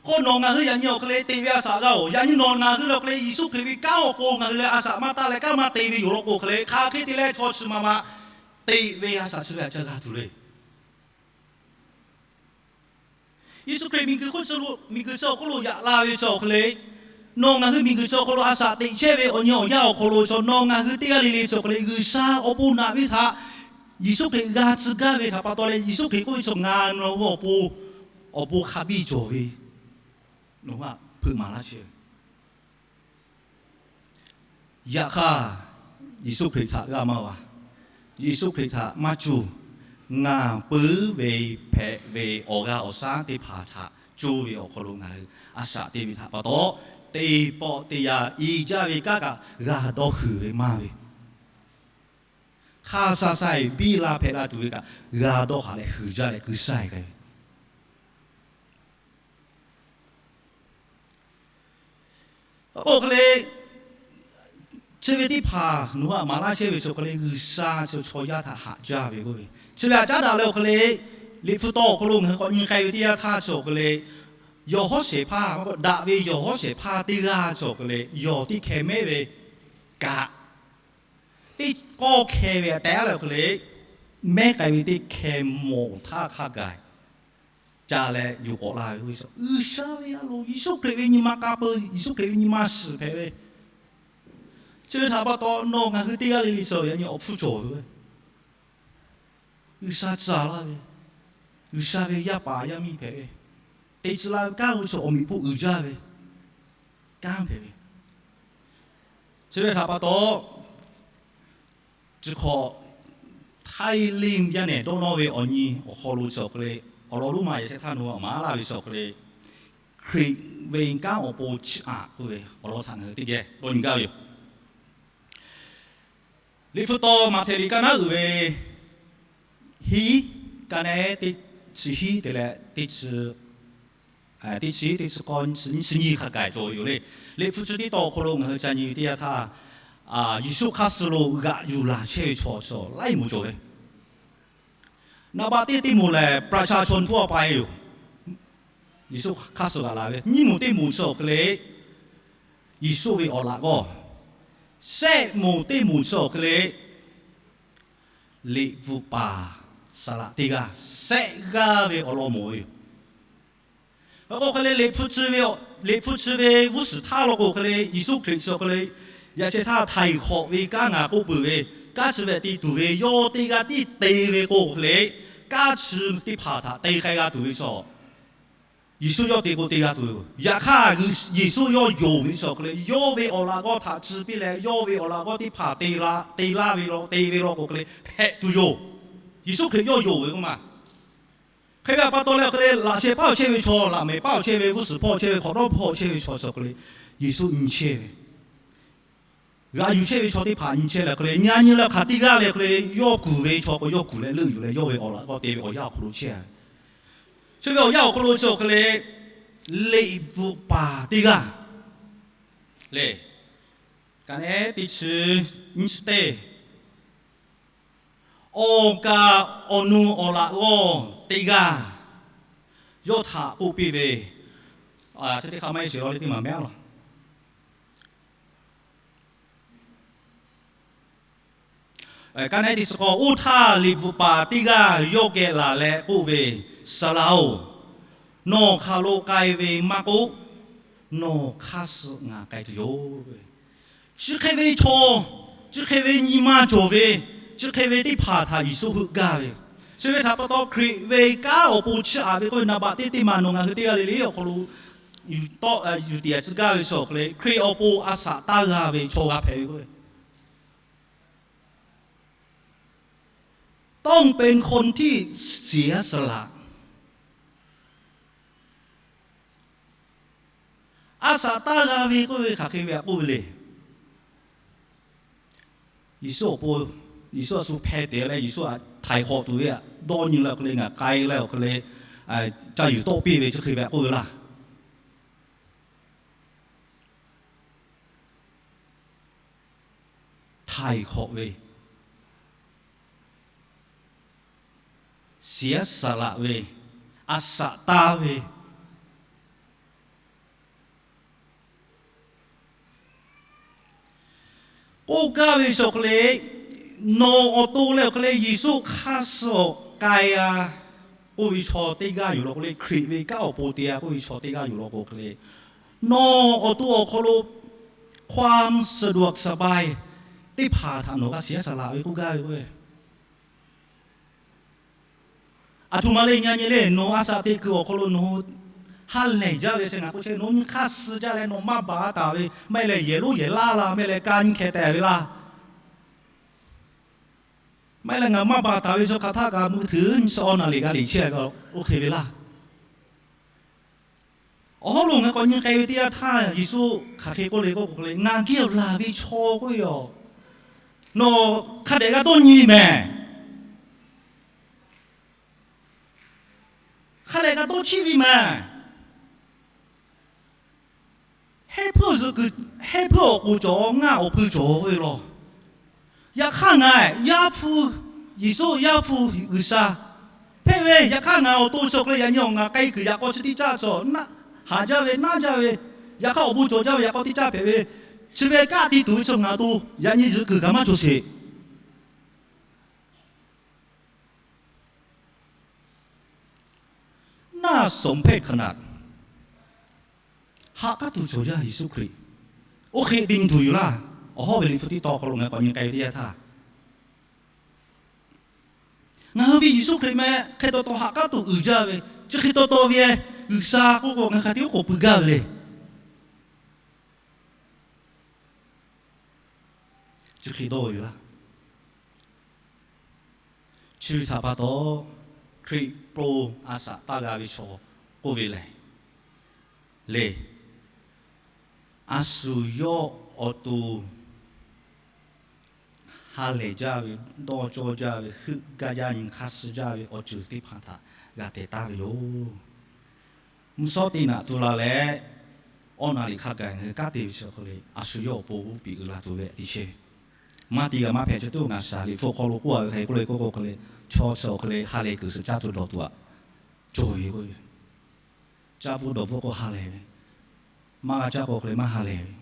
K'o nawˬ ngaˬ hui yaꞈ nyi awˬ hk'e le teꞈ ve a shaꞈ g'a-oˬ, yaꞈ nyi nawˬ ngaˬ hui ve awˬ hk'e le Yeˍsuˆ Hkriꞈ ve kanˉ awˬ pon ngaˬ hui leh a shaꞈ maˇ taˇ leh kanˉ maˇ te ve yoˬ law k'o hk'e le, hk'aˬ hk'e te leh chaw chi ma ma teꞈ ve a shaꞈ chi ve htaꞈ ca g'a tuˬ le. Yeˍsuˆ Hkriꞈ miˬguiˬ hk'oˆ, miˬguiˬ chi awˬ hk'oˆ lo yaꞈ la ve chi awˬ hk'e le, nawˬ ngaˬ hui miˬguiˬ chi awˬ hk'aw lo a shaꞈ teꞈ chehˇ ve awˬ nyi awˬ yanˇ awˬ hk'aw lo chaw nawˬ ngaˬ hui teˇ g'aˇ le le chi awˬ hk'e le, G'uiˬsha awˬ pon naꞈ ve htaꞈ Yeˍsuˆ Hkriꞈ g'a tcuh gaˇ ve htaꞈ pa taw leh, Yeˍsuˆ Hkriꞈ k'oˆ ve chaw ngaˬ nawˬ hui awˬ pon, awˬ pon hk'a biˇ cawˬ ve, nawˬ hui hpeuꞈ maˍ laˇ chehˇ ve. Yaꞈ hk'aˇ, Yeˍsuˆ Hkriꞈ htaꞈ g'aˇ maˇ va. Yeˍsuˆ Hkriꞈ htaꞈ maˇ cuˇ. Ngaˬ puiˉ ve hpehꞈ ve awˬ g'aˇ awˬ shaˉ teˇ hpaˍ htaꞈ cuˇ ve awˬ hk'aw lo ngaˬ hui a shaꞈ te ve htaꞈ pa taw, teˇ pawˆ teˇ yanˇ i jaˇ ve kanˉ kaꞈ g'a dawˇ huiˍ ve maˇ ve, hk'a sha sha-e biˇ la hpehꞈ la tuˬ ve kaꞈ g'a dawˇ haˍ leh huiˍ jaˇ leh keu shaiˇ k'ai ve. K'o hk'e le, Chi ve teˇ hpaˍ nawˬ hui htaꞈ maˍ laˇ chehˇ ve chi awˬ hk'e leh, G'uiˬsha chi chaw yaˇ htaꞈ haꞈ jaˇ ve k'oˆ ve. Chi ve haꞈ caˉ daꞈ leh awˬ hk'e leh, Liꞈ hpu taw awˬ hk'aw lo ngaˬ hui k'awꞈ nyi k'ai ve teˇ yanˇ htaˇ chi awˬ hk'e leh, yawˬ hawˉ shehˍ hpaˇ, daꞈ ve yawˬ hawˉ shehˍ hpaˇ teˇ g'aˇ chi awˬ hk'e leh, yawˬ teˇ hkeh mehˉ ve kaꞈ, teˇ kawˆ hkeh ve tehˉ leh awˬ hk'e leh, mehˉ k'ai ve teˇ hkeh mawˬ htaˇ hk'a gaˬ ca leh yuˬ k'awꞈ la ve k'oˆ ve, G'uiˬsha ve a loˍ, Yeˍsuˆ Hkriꞈ ve nyi ma k'a peu, Yeˍsuˆ Hkriꞈ ve nyi ma shiˍ hpehꞈ ve, chi ve htaꞈ pa taw nawˬ ngaˬ hui teˇ g'aˇ le le chi yaꞈ nyi awˬ hpfuhˇ cawˬ ve, G'uiˬsha tcuh laˇ ve, G'uiˬsha ve yaˇ paˍ yaˇ miˇ hpehꞈ ve, te tcuh la ve kanˉ lo chi awˬ meꞈ hpfuhˇ uiˍ jaˇ ve kanˉ hpehꞈ ve, chi ve htaꞈ pa taw, chi hk'awꞈ Htaiˇ Liˇ yaˇ nehˬ dawˇ nawˇ ve awˬ nyi awˬ hk'aw lo chi awˬ hk'e leh, awˬ lawn loˉ ma yaꞈ sheh htaˇ nawˬ hui maˍ laˇ ve chi awˬ hk'e leh, Hkriꞈ ve kanˉ awˬ pon chiˇ aꞈ k'oˆ ve awˬ lawn htaꞈ ngaˬ hui teˇ geh dawˇ nyi gaˇ ve yoˬ. Liꞈ hpu taw Maꞈhtehˍ liꞈ kaˇ naˉ uiˍ ve hiˉ, kaˇ nehˉ teˇ chi hiˉ te leh teˇ chi teˇ chi teˇ chi k'awˇ nyi chi nyi hk'a gaˬ cawˬ ve yoˬ le. Liꞈ hpu chi teˇ taw awˬ hk'aw lo ngaˬ hui ca nyi ve teˇ yanˇ htaˇ, Yeˍsuˆ hk'aˇ suh lo g'aꞈ yuˬ laˬ chehˇ ve chaw chi laiˉ moˍ cawˬ ve. Naˍ baꞈ teˇ teˇ moˍ lehˬ ประชาชนทั่วไป yoˬ. Yeˍsuˆ hk'aˇ suh g'aꞈ la ve nyiˇ moˍ teˇ moˍ chi awˬ hk'e leh, Yeˍsuˆ ve awˬ laꞈ g'awˇ, shehˆ moˍ teˇ moˍ chi awˬ hk'e leh, liꞈ bvuhꞈ paˍ saˍ laꞈ teˇ g'aˇ, shehˆ g'aˇ ve awˬ lawn mawˬ ve yoˬ. Hk'e k'o hk'e leh, Liꞈ hpu chi ve g'uˇ suhˍ htaˇ law k'o hk'e leh, Yeˍsuˆ Hkriꞈ chi awˬ hk'e leh, yaꞈ sheh htaˇ htaiˍ hk'awꞈ ve kanˉ ngaˬ k'oˆ peuˬ ve, kanˉ chi ve te tuˬ ve yawˇ teˇ g'aˇ tiˉ te ve k'o hk'e leh, kanˉ chi teˇ hpaˍ htaꞈ te k'ai g'a tuˬ ve chaw, Yeˍsuˆ yawˇ te k'o te g'a tuˬ ve yoˬ. Yaꞈ hk'aˇ, Yeˍsuˆ yawˇ yonˍ ve chi awˬ hk'e leh, yawˇ ve awˬ laꞈ g'awˇ htaꞈ tcuh piˇ leh, yawˇ ve awˬ laꞈ g'awˇ teˇ hpaˍ te laˇ ve law, te ve law k'o hk'e leh hpehꞈ tuˬ yoˬ. Yeˍsuˆ Hkriꞈ yawˇ yonˍ ve k'oˆ ma. Hk'e ve pa taw leh awˬ hk'e leh, laꞈ sheh paˉ awˬ chehˇ ve chaw, laꞈ mehˍ paˉ awˬ chehˇ ve, g'uˇ suhˍ hpawˇ awˬ chehˇ ve, hk'awꞈ nawˉ hpawˇ awˬ chehˇ ve chaw chi awˬ hk'e leh, Yeˍsuˆ nyi chehˇ ve, g'aꞈ yuˬ chehˇ ve chaw teˇ hpaˍ nyi chehˇ leh hk'e leh, nyi nyi leh hk'aˬ teˇ g'aˇ leh hk'e leh, yawˇ kuˬ ve chaw k'o yawˇ kuˬ leh leuˆ yuˬ leh, yawˇ ve awˬ laꞈ g'awˇ te ve awˬ yanˇ awˬ hk'aw lo chehˇ ve. Chi ve awˬ yanˇ awˬ hk'aw lo chi awˬ hk'e leh, liꞈ bvuhꞈ paˍ teˇ g'aˇ lehˬ, kaˇ nehˉ teˇ chi nyiˇ chi teˇ, awˬ kaˍ awˬ nu awˬ laꞈ g'awˇ teˇ g'aˇ yawˇ htaꞈ k'oˆ piˇ ve, chi teˇ hk'a maˇ heˆ sheˍ law le, teˇ maˬ mehˉ law. Kaˇ nehˉ teˇ chi k'awˇ, oˇ htaˇ liꞈ bvuhꞈ paˍ teˇ g'aˇ yawˇ geh laˬ leh k'oˆ ve, Saˍ laꞈ-oˬ, nawˬ hk'aˬ lo k'ai ve maˇ k'oˆ, nawˬ hk'aˇ suh ngaˬ k'ai tuˬ yoˬ. Chi hk'e ve chaw, chi hk'e ve nyi ma cawˬ ve, chi hk'e ve teˇ hpaˍ htaꞈ Yeˍsuˆ heuˆ gaˇ ve yoˬ. Chi ve htaꞈ pa taw, Hkriꞈ ve kanˉ awˬ pon chiˇ aꞈ ve k'oˆ ve naˍ baꞈ teˇ teˇ maˬ nawˬ ngaˬ hui teˇ g'aˇ le le awˬ hk'aw lo yuˬ tawˆ yuˬ tiꞈ tcuh gaˇ ve chi awˬ hk'e leh, Hkriꞈ awˬ pon a shaꞈ taˇ g'a ve chaw g'a hpehꞈ ve k'oˆ ve ต้องเป็นคนที่เสียสละ A shaꞈ taˇ g'a ve k'oˆ ve hk'aˬ hk'e ve a k'oˆ ve le. Yeˍsuˆ awˬ pon, Yeˍsuˆ a shu hpeh te leh Yeˍsuˆ htaꞈ htaiˍ hk'awꞈ tuˬ ve htaꞈ dawˇ nyi leh awˬ hk'e leh ngaˬ k'ai leh awˬ hk'e leh ca yuˬ tawˆ piˇ ve chi hk'e ve a k'oˆ ve laˇ. Htaiˍ hk'awꞈ ve, shiˍ yaˇ saˍ laꞈ ve, a shaꞈ taˇ ve, k'oˆ gaˇ ve chi awˬ hk'e leh, nawˬ awˬ to leh awˬ hk'e leh Yeˍsuˆ hk'aˇ suh k'ai-a k'oˆ ve chaw teˇ g'aˇ yoˬ law k'o le, Hkriꞈ ve kanˉ awˬ pon te-a k'oˆ ve chaw teˇ g'aˇ yoˬ law k'o hk'e leh, nawˬ awˬ to awˬ hk'aw lo ความสะดวกสบาย teˇ hpaˍ htaꞈ nawˬ g'a shiˍ yaˇ saˍ laꞈ ve k'oˆ gaˇ ve k'o, aˬ htoꞈ ma le, nyi nyi le, nawˬ a shaꞈ teꞈ kuiˬ awˬ hk'aw lo nawˬ hui ha lehˬ jaˇ ve sheh ngaˬ k'oˆ chehˇ, nawˬ nyi hk'aˇ suh jaˇ leh nawˬ maˇ baˬ taˍ ve, maˇ heˆ leh yehˬ lonˉ yehˬ laˇ la, maˇ heˆ leh ka nyi hkeh teh ve laˇ. Maˇ heˆ leh ngaˬ maˇ baˬ taˍ ve chaw hk'aˬ htaˇ kaꞈ mui htuiˍ nyi chi awˬ naˍ liꞈ g'a liꞈ chehˇ ve oˇ hk'e ve laˇ. Awˬ hawˉ lo ngaˬ k'awꞈ nyi k'ai ve teˇ yanˇ htaˇ Yeˍsuˆ hk'aˬ hk'e k'oˆ le k'oˆ k'o le, ngaˬ geh awˬ laˬ ve chaw k'oˆ ve yoˬ. Nawˬ hk'a dehꞈ g'a dawˇ nyi mehˍ. Hk'a dehꞈ g'a dawˇ chiˇ ve mehˍ. Hehˉ hpfuhˇ zuhꞈ kuiˬ, Hehˉ hpuiˇ awˬ k'oˍ cawˬ, ngaˇ awˬ hpui cawˬ ve law. Yaꞈ hk'aˇ ngaˬ Yaˇ hpu, Yeˍsuˆ Yaˇ hpu G'uiˬsha hpehꞈ ve. Yaꞈ hk'aˇ ngaˬ awˬ to chi awˬ hk'e leh yaꞈ nyi awˬ ngaˬ k'ai kuiˬ yaꞈ k'aw chi teˇ caˇ cawˬ, haꞈ jaˇ ve, naˉ jaˇ ve, yaꞈ hk'aˇ awˬ bon cawˬ jaˇ ve yaꞈ k'aw teˇ caˇ hpehꞈ ve, chi ve kaˆ ti tuˬ ve chaw ngaˬ awˬ to yaꞈ nyi yuˬ kuiˬ kaꞈ maˇ cawˬ sheˍ. Naˇ sawˍ hpehˇ hk'aˬ naꞈ haꞈ k'aˉ tuˬ cawˬ jaˇ Yeˍsuˆ Hkriꞈ. Oˇ hk'e te nyi tuˬ yoˬ laˇ. Awˬ hawˉ ve Liꞈ hpu teˇ tawn hk'aw lo ngaˬ k'awꞈ nyi k'ai ve teˇ yanˇ htaˇ, ngaˬ hui ve Yeˍsuˆ Hkriꞈ meh hk'e taw taw haꞈ k'aˉ tuˬ uiˍ jaˇ ve, chi hk'e taw taw ve G'uiˬsha k'oˆ k'o ngaˬ hk'a te oˉ k'oˍ pui gaˇ ve le. Chi hk'e dawˇ ve yoˬ laˇ. Chi ve htaꞈ pa taw, Hkriꞈ pon a shaꞈ taˇ g'a ve chaw k'oˆ ve lehˬ, le, a shu yawˇ awˬ to ha lehˬ jaˇ ve, dawˇ cawˇ jaˇ ve, heuˆ gaˇ jaˇ nyi hk'aˇ suh jaˇ ve awˬ ceuˬ teˇ hpaˍ htaꞈ g'a teh taˍ ve yoˬ. Mvuhˇ shawˉ teˇ naꞈ tu la leh, awˉ naˍ riˍ hk'a gaˬ ngaˬ hui kanˉ te ve chi hk'e le, a shu yawˇ awˬ pon uˉ peꞈ uiˍ la tuˬ ve teˇ chehˇ. Maˇ te g'a maˇ hpehꞈ chi teˇ g'aˇ shaˍ Liꞈ hpu hk'aw lo k'oˆ a ve hk'e k'oˆ le k'oˆ k'o hk'e le, chaw chi awˬ hk'e le ha lehˬ kuiˬ suhˍ caˇ tuˬ dawˬ tuˬ aꞈ cawˬ ve k'o, caˇ pfuhˇ dawˬ pfuhˇ k'o ha lehˬ ve, maˇ g'a caˇ k'o hk'e le maˇ ha lehˬ ve.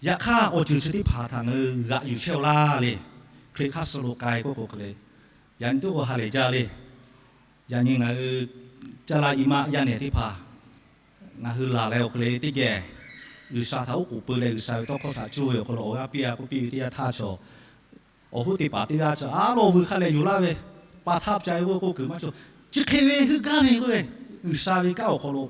Yaꞈ hk'aˇ awˬ ceuˬ chi teˇ hpaˍ htaꞈ ngaˬ hui g'aꞈ yuˬ chehˇ-oˆ laˇ le. Hkriꞈ hk'aˇ suh lo k'ai k'oˆ k'o hk'e le, yaꞈ nyi teˇ k'o ha lehˬ jaˇ le. Yaꞈ nyi ngaˬ hui caˇ laˇ i maˆ yaˇ nehˬ teˇ hpaˍ ngaˬ hui laˬ leh awˬ hk'e le teˇ geh G'uiˬsha htaꞈ oˉ k'oˍ pui leh G'uiˬsha ve tawˇ hkawˇ htaꞈ cuˇ ve awˬ hk'aw lo awˬ g'aˇ piˇ a k'oˆ piˇ ve teˇ yanˇ htaˇ chaw, awˬ hoˉ teˇ paˍ teˇ g'aˇ chaw a lawˬ vuiˬ hk'a lehˬ yuˬ laˇ ve, pa htaˇ ca e g'oˇ k'oˆ kuiˬ maˇ cawˬ. Chi hk'e ve heuˆ gaˇ ve k'oˆ ve, G'uiˬsha ve kanˉ awˬ hk'aw lo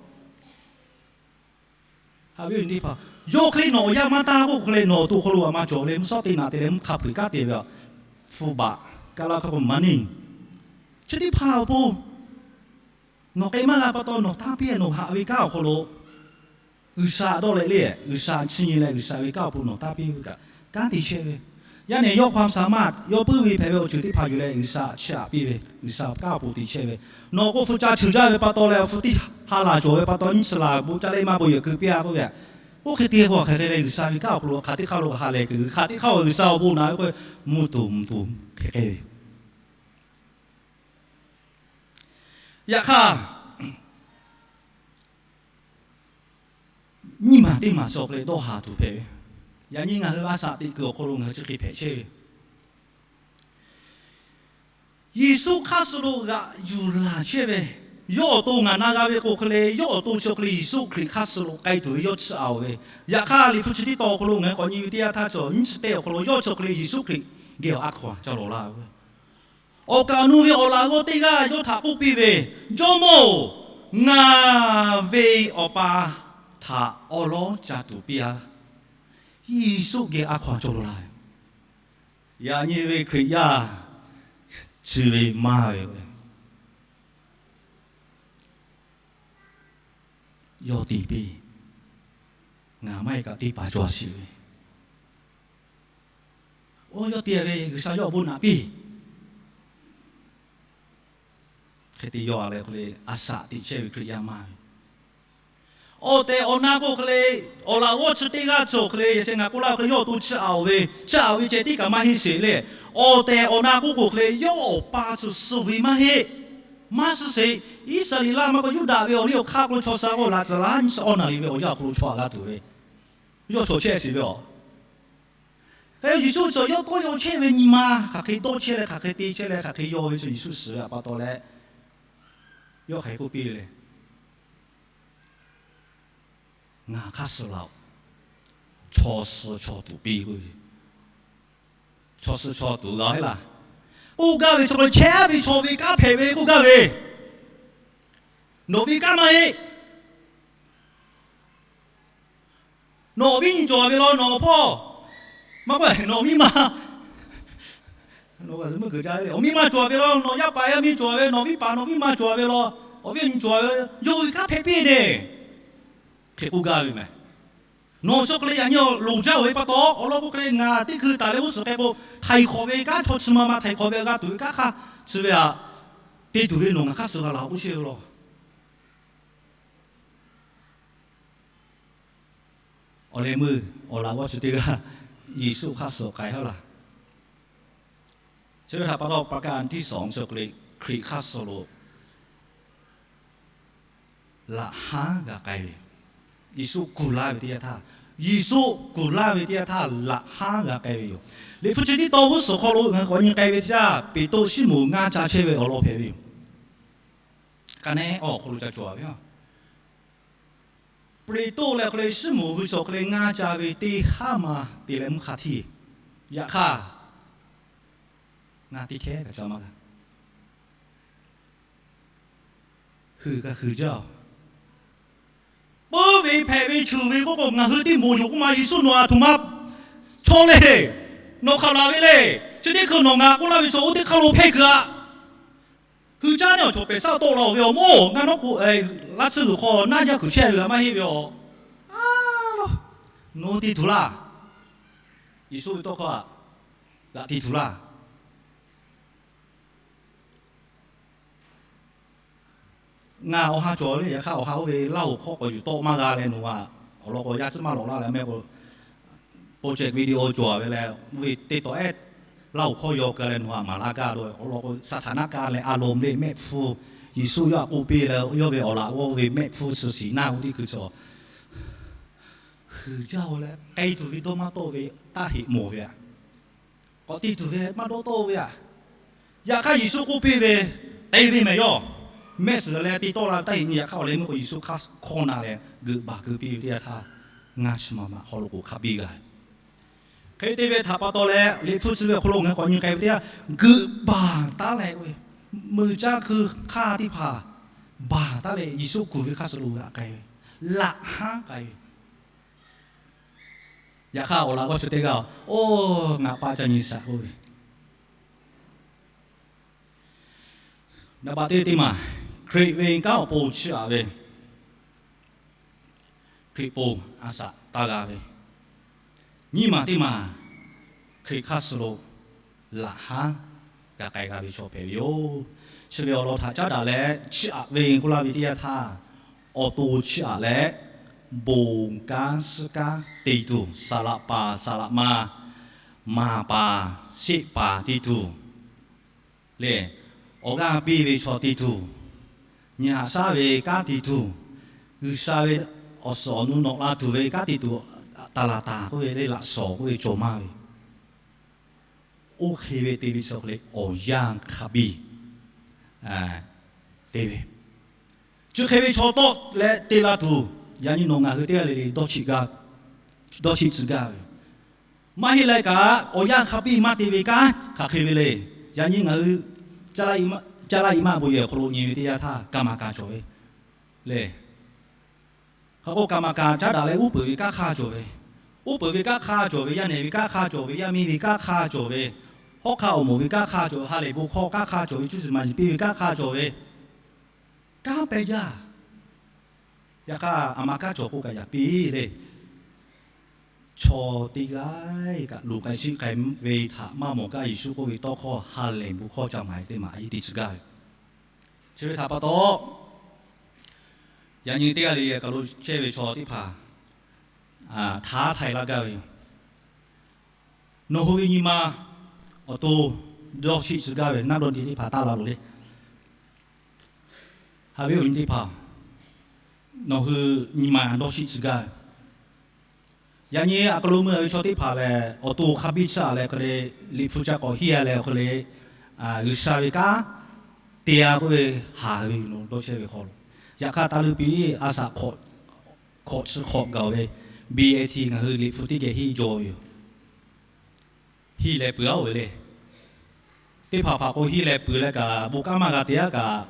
haꞈ ve teˇ hpaˍ, yawˇ hk'e le nawˬ awˬ yanˇ maˇ taˇ k'oˆ hk'e le nawˬ awˬ to hk'aw lo a maˇ cawˬ le. Mvuhˇ shawˉ teˇ naꞈ te leh mvuhˇ hk'a hpeuꞈ kanˉ te ve a, hpu baꞈ kaˇ laˇ hk'a k'o maˇ neˇ. Chi teˇ hpaˍ awˬ pon nawˬ k'ai maˇ g'a pa taw nawˬ taˇ piˇ, nawˬ haꞈ ve kanˉ awˬ hk'aw lo G'uiˬsha dawˇ leh le, G'uiˬsha chi nyi leh G'uiˬsha ve kanˉ awˬ pon nawˬ taˇ piˇ ve kaꞈ kanˉ te chehˇ ve. Yaˇ nehˬ yawˇ hk'aw sha maˇ yawˇ puiˉ ve hpehꞈ ve awˬ ceuˬ teˇ hpaˍ yuˬ leh G'uiˬsha chiˇ aꞈ piˇ ve, G'uiˬsha kanˉ awˬ pon te chehˇ ve. Nawˬ k'o hpu ca cheuˬ jaˇ ve pa taw leh awˬ hpu teˇ ha laˬ cawˬ ve pa taw nyiˇ chi laˬ bon caˇ leh maˇ bon yehˬ keu piˇ a k'oˆ ve a. Oˇ hk'e te k'o hk'aˬ hk'e leh G'uiˬsha ve kanˉ awˬ hk'aw lo hk'aˬ teˇ hk'aˇ lo ha lehˬ kuiˬ, hk'aˬ teˇ hk'aˇ awˬ G'uiˬsha awˬ bon naꞈ ve k'o, mvuhˇ tuˬ mvuhˇ tuˬ hk'e k'ai ve. Yaꞈ hk'aˇ, nyiˇ maˬ teˇ maˬ chi awˬ hk'e leh dawˇ haˍ tuˬ hpehꞈ ve. Yaꞈ nyi ngaˬ hui a shaꞈ teꞈ kuiˬ awˬ hk'aw lo ngaˬ hui chi hk'e hpehꞈ chehˇ ve. Yeˍsuˆ hk'aˇ suh lo g'aꞈ yuˬ laˬ chehˇ ve, yawˇ awˬ to ngaˬ na g'a ve k'o hk'e le, yawˇ awˬ to chi awˬ hk'e le Yeˍsuˆ Hkriꞈ hk'aˇ suh lo k'ai tuˬ ve yawˇ chiˇ aꞈ-oˬ ve. Yaꞈ hk'aˇ Liꞈ hpu chi teˇ tawn awˬ hk'aw lo ngaˬ hui k'awꞈ nyi ve teˇ yanˇ htaˇ chaw nyiˇ chi teˇ awˬ hk'aw lo yawˇ chi awˬ hk'e le Yeˍsuˆ Hkriꞈ geh awˬ a hkaw-anˬ ca lawˬ laˇ ve. Awˬ kaˍ awˬ nu ve awˬ laꞈ g'awˇ teˇ g'aˇ yawˇ htaꞈ k'oˆ piˇ ve, Jawˇmawˇ-oˬ, ngaˬ ve awˬ pa htaꞈ awˉ lawˉ ca tuˬ piˇ-a. Yeˍsuˆ geh a hkaw-anˬ cawˬ laˇ ve. Yaꞈ nyi ve Hkriꞈ yaˇ chi ve maˇ ve, yawˇ te piˇ, ngaˬ maˇ heˆ kaꞈ teˇ hpaˍ cawˬ sheˍ ve. Oˇ yawˇ te ve G'uiˬsha yawˇ awˬ bon naꞈ piˇ. Hk'e te yawˇ a leh k'o le, a shaꞈ teꞈ chehˇ ve Hkriꞈ yaˇ maˇ ve. Awˬ tehˬ awˬ na k'o hk'e le, awˬ laꞈ g'awˇ chi teˇ g'aˇ cawˬ hk'e le, yaꞈ sheh ngaˬ k'oˆ laˇ hk'e le, yawˇ awˬ to chiˇ aꞈ-oˬ ve, chiˇ aꞈ-oˬ ve ceh tiˉ kaꞈ maˇ heˆ sheˍ le. Awˬ tehˬ awˬ na k'oˆ k'o hk'e le, yawˇ awˬ pa tcuh suh ve maˇ heˆ. Maˇ suh sheˍ. Iˉsaˍreˍlaˆ maˇ k'o Yuˇdaꞈ ve awˬ liˇ awˬ hk'aˇ k'o chaw sha k'o laꞈ tcuhˍ laꞈ ha nyiˇ chi awˬ naˍ riˍ ve awˬ yanˇ awˬ hk'aw lo chaw aꞈ g'a tuˬ ve, yawˇ chaw chehˇ sheˍ ve aˬ. Hk'e Yeˍsuˆ chi yawˇ tawˇ yaw chehˇ ve nyi ma hk'aˬ hk'e dawˇ chehˇ leh, hk'aˬ hk'e te chehˇ leh, hk'aˬ hk'e yaw ve chi Yeˍsuˆ shiˍ ve pa taw leh, yawˇ hk'aˬ hk'e k'oˆ piˇ le. Ngaˬ hk'aˇ suh laˬ-oˬ, chaw suh chaw tuˬ piˇ k'oˆ ve. Chaw suh chaw tuˬ g'a-e laˇ. K'oˆ gaˇ ve chaw hk'e chehˇ ve chaw ve kanˉ hpehꞈ ve k'oˆ gaˇ ve, nawˬ ve kanˉ maˇ heˆ. Nawˬ awˬ viˉ nyi cawˬ ve law, nawˬ awˬ hpawˇ maˇ k'oˆ, nawˬ miˇ ma, awˬ miˇ ma cawˬ ve law, nawˬ yaˇ paˍ yaˇ miˇ cawˬ ve, nawˬ viˉ paˍ nawˬ viˉ ma cawˬ ve law, awˬ viˉ awˬ nyi cawˬ ve, yawˇ ve kanˉ hpehꞈ piˇ ve le. Hk'e k'oˆ gaˇ ve meh. Nawˬ chi hk'e le yaꞈ nyi loˍ jaˇ-oˬ ve pa taw, awˬ lawn k'o hk'e le ngaˬ teˇ hkui taˍ leh g'uˇ suhˍ hk'e k'o, htaiˍ hk'awꞈ ve kanˉ chaw chi ma ma htaiˍ hk'awꞈ ve g'a tuˬ ve kanˉ hk'aˇ chi ve aꞈ, te tuˬ ve nawˬ ngaˬ hk'aˇ suh g'a laˬ k'oˆ chehˇ ve law. Awˬ leh meuˇ awˬ laꞈ g'awˇ chi teˇ g'aˇ Yeˍsuˆ hk'aˇ suh k'ai haˉ laˇ. Chi ve htaꞈ pa taw, ประการที่สอง chi hk'e le, Hkriꞈ hk'aˇ suh lo laꞈ haˉ g'a k'ai ve yoˬ. Yeˍsuˆ kuˬ laˇ ve teˇ yanˇ htaˇ, Yeˍsuˆ kuˬ laˇ ve teˇ yanˇ htaˇ laꞈ haˉ g'a k'ai ve yoˬ. Liꞈ hpu chi tiˉ taw g'uˇ suhˍ hk'aw lo ngaˬ hui k'awꞈ nyi k'ai ve teˇ yanˇ, Peˍtruˆ, Siˉmonˍ ngaˇ ca chehˇ ve awˬ lawn hpehꞈ ve yoˬ. Ka neˉ awˬ hk'aw lo ca cawˬ ve yoˬ. Peˍtruˆ leh hk'e le Siˉmonˍ hui chaw hk'e le ngaˇ ca ve teˇ haˉ ma te leh mvuhˇ hk'a htiˇ. Yaꞈ hk'aˇ, ngaˇ teˇ hkehˉ kaꞈ ca maˇ g'a. Hui kaꞈ hui jaˇ-oˬ. Puiˉ ve hpehꞈ ve cheuˬ ve k'oˆ k'o, ngaˬ hui teˇ moˍ yoˬ k'oˆ ma, Yeˍsuˆ nawˬ aˬ htoꞈ ma chaw le, nawˬ hk'aˬ laˬ ve le, chi teˇ hkui nawˬ ngaˬ k'oˆ laˇ ve chaw oˇ teˇ hk'aˇ lo hpehˇ kuiˬ aꞈ. Hui caˉ neˇ awˬ chaw pehˬ saˉ tawˆ la-oˬ ve awˬ moˍ, ngaˇ nawˉ k'o, laˇ tsuhˇ g'uiˬ hk'aw naˇ jaˇ kuiˬ chehˇ ve g'a maˇ heˆ ve awˬ. Nawˬ te tuˬ laˇ. Yeˍsuˆ ve tawˇ hkawˇ aꞈ g'aꞈ te tuˬ laˇ. Ngaˬ awˬ ha cawˬ le, yaꞈ hk'aˇ awˬ ha oˇ ve Laˇ hoꞈ hkawˇ k'awꞈ yuˬ tawˆ maˇ g'a leh nawˬ aꞈ awˬ lawn k'o yaˇ tcuhˉ maˇ lawꞈ laˇ leh mehˆ k'o, project video cawˬ ve leh, oˇ ve teˇ tawꞈ ehˉ Laˇ hoꞈ hkawˇ yaw keu leh nawˬ aꞈ maˍ laˇ gaˇ lo awˬ lawn k'o, Saˍtanˍ naˆ kaˇ leh a loˍ le mehˆ hpfuhˇ, Yeˍsuˆ yawˇ aꞈ k'oˆ piˇ leh yawˇ ve awˬ laꞈ g'awˇ ve mehˆ hpfuhˇ suh shiˍ naˇ oˇ teˇ hkui cawˬ. Hui jaˇ-oˬ leh k'ai tuˬ ve dawˇ maˇ tawˆ ve taˇ heꞈ mawˬ ve aꞈ. K'awꞈ te tuˬ ve maˇ dawˇ tawˆ ve aꞈ. Yaꞈ hk'aˇ Yeˍsuˆ k'oˆ piˇ ve, te ve mehˍ yawˇ. Mehˆ suhˍ leh te tawˆ la ve taˇ heꞈ nyi. Yaꞈ hk'aˇ awˬ leh meuˇ k'o Yeˍsuˆ hk'aˇ hkawˇ na leh geuꞈ baˬ keu piˇ ve teˇ yanˇ htaˇ, ngaˇ chi ma ma hk'aw lo k'oˍ hk'a biˇ g'a. Hk'e te ve htaꞈ pa taw leh Liꞈ hpu chi ve awˬ hk'aw lo ngaˬ hui k'awꞈ nyi k'ai ve teˇ yanˇ, geuꞈ baˬ taˉ leh, meuꞈ caˇ hkui hk'aˇ teˇ hpaˍ baˬ taˉ leh Yeˍsuˆ kuˬ ve hk'aˇ suh lo g'aꞈ k'ai ve, laꞈ haˉ k'ai ve. Yaꞈ hk'aˇ awˬ laꞈ g'awˇ chi teˇ g'aˇ, oˇ ngaˬ pa ca nyi shaꞈ k'oˆ ve, naˍ baꞈ teˇ teˇ maˬ, Hkriꞈ ve kanˉ awˬ pon chiˇ aꞈ ve, Hkriꞈ pon a shaꞈ taˇ g'a ve, nyiˇ maˬ teˇ maˬ, Hkriꞈ hk'aˇ suh lo laꞈ haˉ g'a k'ai g'a ve chaw hpehꞈ ve yoˬ. Chi ve awˬ lawn htaꞈ caˉ daꞈ leh chiˇ aꞈ ve k'oˆ laˇ ve teˇ yanˇ htaˇ, awˬ to chiˇ aꞈ leh, bon kanˉ suhˉ kanˉ te tuˬ, saˍ laꞈ paˍ saˍ laꞈ ma, maˍ paˍ sheˆ paˍ te tuˬ, lehˬ awˬ g'aˇ piˇ ve chaw te tuˬ, nyi haꞈ shaˉ ve kanˉ te tuˬ, G'uiˬsha ve awˬ suhˍ awˬ nu nawꞈ la tuˬ ve kanˉ te tuˬ, taˍ laˬ taˍ k'oˆ ve le, laꞈ shawˍ k'oˆ ve cawˬ maˇ ve, oˇ hk'e ve te ve chaw hk'e le awˬ yanˇ hk'a biˇ te ve, chi hk'e ve chaw tawˆ leh te la tuˬ, yaꞈ nyi nawˬ ngaˬ hui teˇ g'aˇ le le dawˇ chiˆ tcuh gaˇ ve, maˇ heˆ leh kaꞈ awˬ yanˇ hk'a biˇ maˇ te ve kanˉ hk'aˬ hk'e ve le. Yaꞈ nyi ngaˬ hui Caˇ laˇ i maˇ bon yehˬ awˬ hk'aw lo nyi ve teˇ yanˇ htaˇ, kaˍ maˍ kaˍ cawˬ ve le. Hk'aˬ k'o kaˍ maˍ kaˍ caˉ daꞈ leh uˉ peunˍ ve kanˉ hk'aˇ cawˬ ve, uˉ peunˍ ve kanˉ hk'aˇ cawˬ ve, yaˇ nehˬ ve kanˉ hk'aˇ cawˬ ve, yaˇ miˇ ve kanˉ hk'aˇ cawˬ ve, hawˉ hk'aˇ awˬ moˍ ve kanˉ hk'aˇ cawˬ ve, ha lehˬ bon hkawˇ kanˉ hk'aˇ cawˬ ve, cuˇ yiˍ maˍ yiˍ piˇ ve kanˉ hk'aˇ cawˬ ve, kanˉ pehˇ jaˇ. Yaꞈ hk'aˇ aˬ ma kanˉ cawˬ k'o kaꞈ yaꞈ piˇ le. Chaw teˇ g'aˇ kaꞈ luˬ k'ai shiˆ k'ai ve htaꞈ maˇ mawˬ kaꞈ Yeˍsuˆ k'oˆ ve tawˇ hkawˇ ha lehˬ bon hkawˇ ca maˍ ve teˇ maˬ a yeˇ te tcuh gaˇ ve. Chi ve htaꞈ pa taw, yaꞈ nyi teˇ g'aˇ le le kaꞈ lo chehˇ ve chaw teˇ hpaˍ htaꞈ htaiˍ laˇ gaˇ ve yoˬ. Nawˬ hui ve nyi ma awˬ to dawˇ shiˆ tcuh gaˇ ve, naˆ dawˇ nyi teˇ hpaˍ taˇ la loˬ le. Haꞈ ve awˬ nyi teˇ hpaˍ, nawˬ hui nyi ma dawˇ shiˆ tcuh gaˇ ve. Yaꞈ nyi a hk'aw lo mui a ve chaw teˇ hpaˍ lehˬ, awˬ to hk'a biˇ tcuh aꞈ leh hk'e le, Liꞈ hpu ca k'awꞈ hiˇ a leh hk'e le, G'uiˬsha ve kanˉ te a k'oˆ ve haˍ ve yoˬ. Dawˇ chehˇ ve hk'aw lo, yaꞈ hk'aˇ taˇ leuˇ piˇ, a shaꞈ hkawꞈ chi hk'awꞈ gaˬ ve, B A T ngaˬ hui Liꞈ hpu teˇ geh hiˇ jaw ve yoˬ. Hiˇ leh peuˬ a oˬ ve le. Teˇ hpaˍ hpaˍ k'o hiˇ leh peuˬ leh kaꞈ bon kanˉ maˇ g'a te aˉ kaꞈ,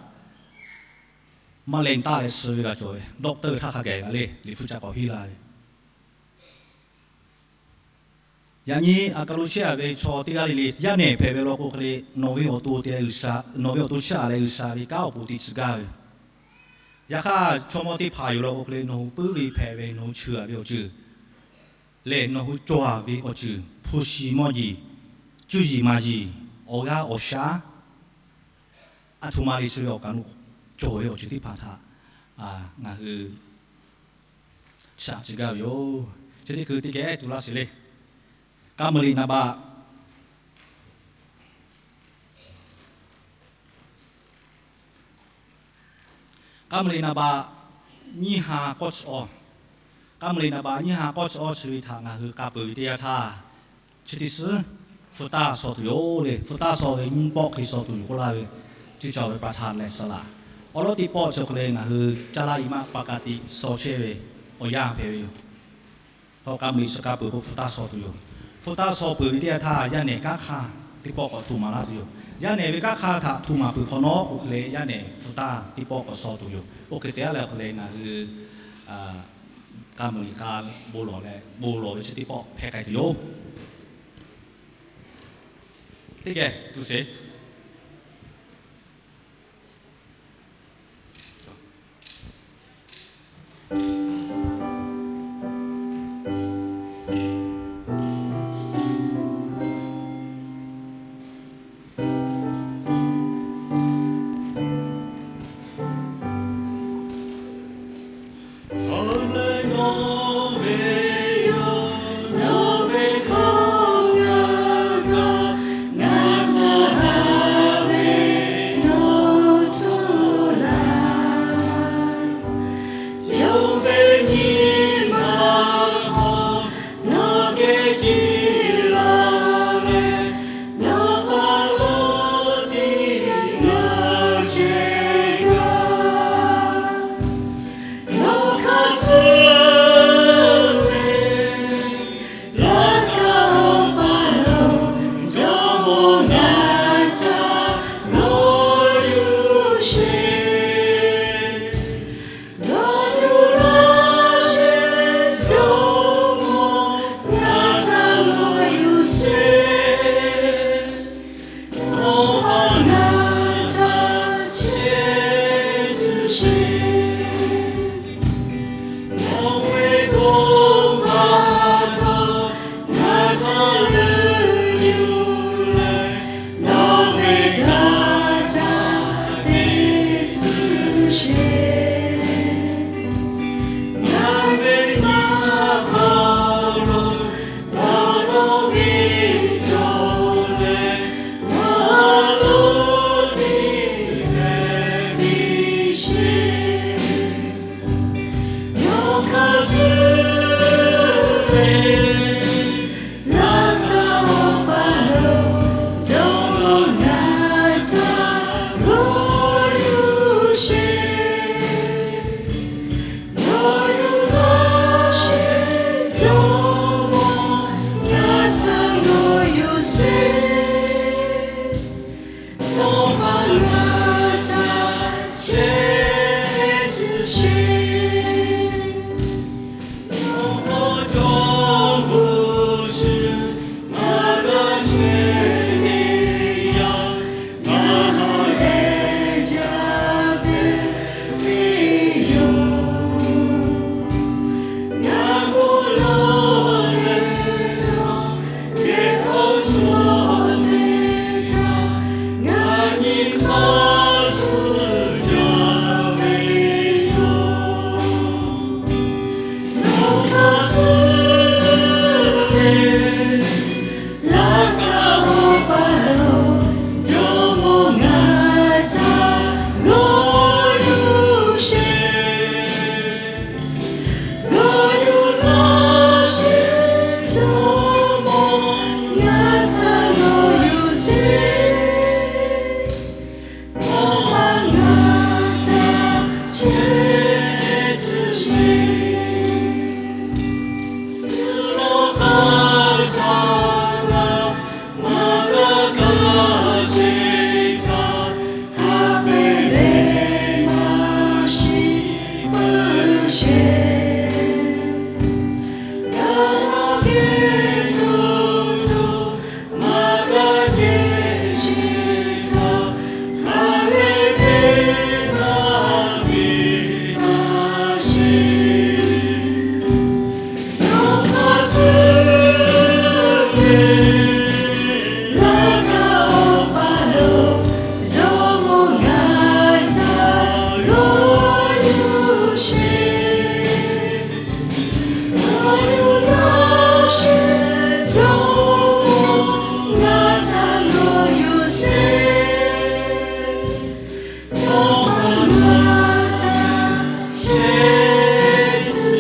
maˇ leh taˇ leh suh ve g'a cawˬ ve, doctor htaˇ hk'a gaˬ g'a le, Liꞈ hpu ca k'awꞈ hiˇ la ve. Yaꞈ nyi a hk'aw lo chehˇ a ve chaw teˇ g'aˇ le le, yaˇ nehˬ hpehꞈ ve law k'o hk'e le, nawˬ ve awˬ to te, nawˬ ve awˬ to chiˇ aꞈ leh G'uiˬsha ve kanˉ awˬ pon te tcuh gaˇ ve. Yaꞈ hk'aˇ chaw mawˇ teˇ hpaˍ yoˬ law k'o hk'e le, nawˬ hui puiˉ ve hpehꞈ ve, nawˬ hui cheuˬ a ve awˬ ceuˬ lehˬ, nawˬ hui cawˬ a ve awˬ ceuˬ, hpu shi mawˇ jeˬ, cuˇ yiˍ maˍ yeˬ, awˬ g'aˇ awˬ shaˉ, aˬ htoꞈ ma le suh ve awˬ kaˍ lo cawˬ ve awˬ ceuˬ teˇ hpaˍ htaꞈ ngaˬ hui shaꞈ tcuh gaˇ ve yoˬ. Teˇ hkui teˇ geh tuˬ laˇ sheˍ le. K'a muiˬ liꞈ naˍ baꞈ K'a muiˬ liꞈ naˍ baꞈ nyiˇ ha k'awˇ chi awˇ, k'a muiˬ liꞈ naˍ baꞈ nyiˇ ha k'awˇ chi awˇ chi ve htaꞈ ngaˬ hui k'a peuˬ ve teˇ yanˇ htaˇ, chi teˇ suhˉ hpu taˇ shaw tuˬ yoˬ le. Hpu taˇ shaw ve nyiˇ pawˆ hk'e shaw tuˬ yoˬ k'oˆ laˇ ve, teˇ cawˬ ve pa htaꞈ leh suh laˬ. Awˬ lawn teˇ pawˆ chi hk'e leh ngaˬ hui caˇ laˇ i maˆ pa ka tiꞈ shaw chehˇ ve awˬ yanˇ hpehꞈ ve yoˬ. Htawˇ k'a muiˬ liꞈ chi k'a peuˬ k'o hpu taˇ shaw tuˬ yoˬ. Hpu taˇ shaw peuˬ ve teˇ yanˇ htaˇ yaˇ nehˬ kanˉ hk'aˇ teˇ pawˆ k'awꞈ htoꞈ maˍ laˇ tuˬ yoˬ. Yaˇ nehˬ ve kanˉ hk'aˇ htaꞈ htoꞈ maˍ peuˬ hk'awꞈ nawˉ k'o hk'e leh yaˇ nehˬ hpu taˇ teˇ pawˆ k'awꞈ shaw tuˬ yoˬ. Oˇ hk'e te a leh hk'e leh ngaˬ hui k'a muiˬ liꞈ k'a bon lawˬ leh bon lawˬ ve chi teˇ pawˆ hpehꞈ k'ai tuˬ yoˬ. Teˇ geh tuˬ sheˍ.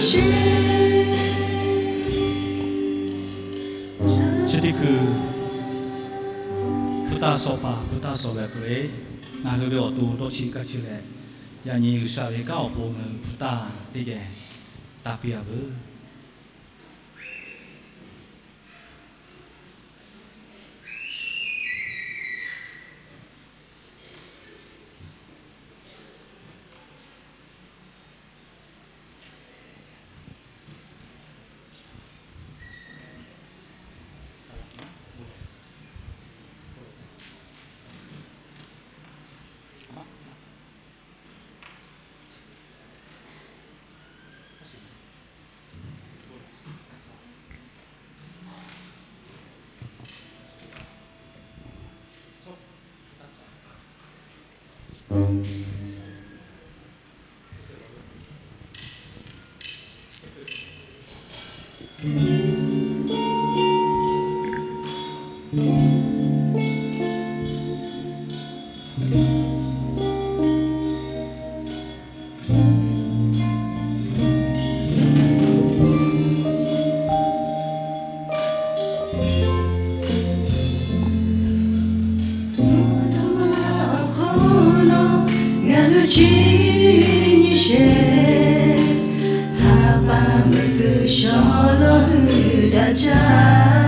Chi teˇ hkui hpu taˇ shawˍ paˍ hpu taˇ shawˍ ve hk'e le, ngaˬ hui ve awˬ to dawˇ chi kaˇ chi leh, yaꞈ nyi G'uiˬsha ve kanˉ awˬ pon ngaˬ hui hpu taˇ teˇ geh taˇ piˇ a veuˬ. Mvuhˇ naw ma awˬ hk'aw lo ngaˬ hui chi nyi shehˍ, ha pa meuꞈ kuiˬ shaw lawˬ hui daꞈ jaˇ.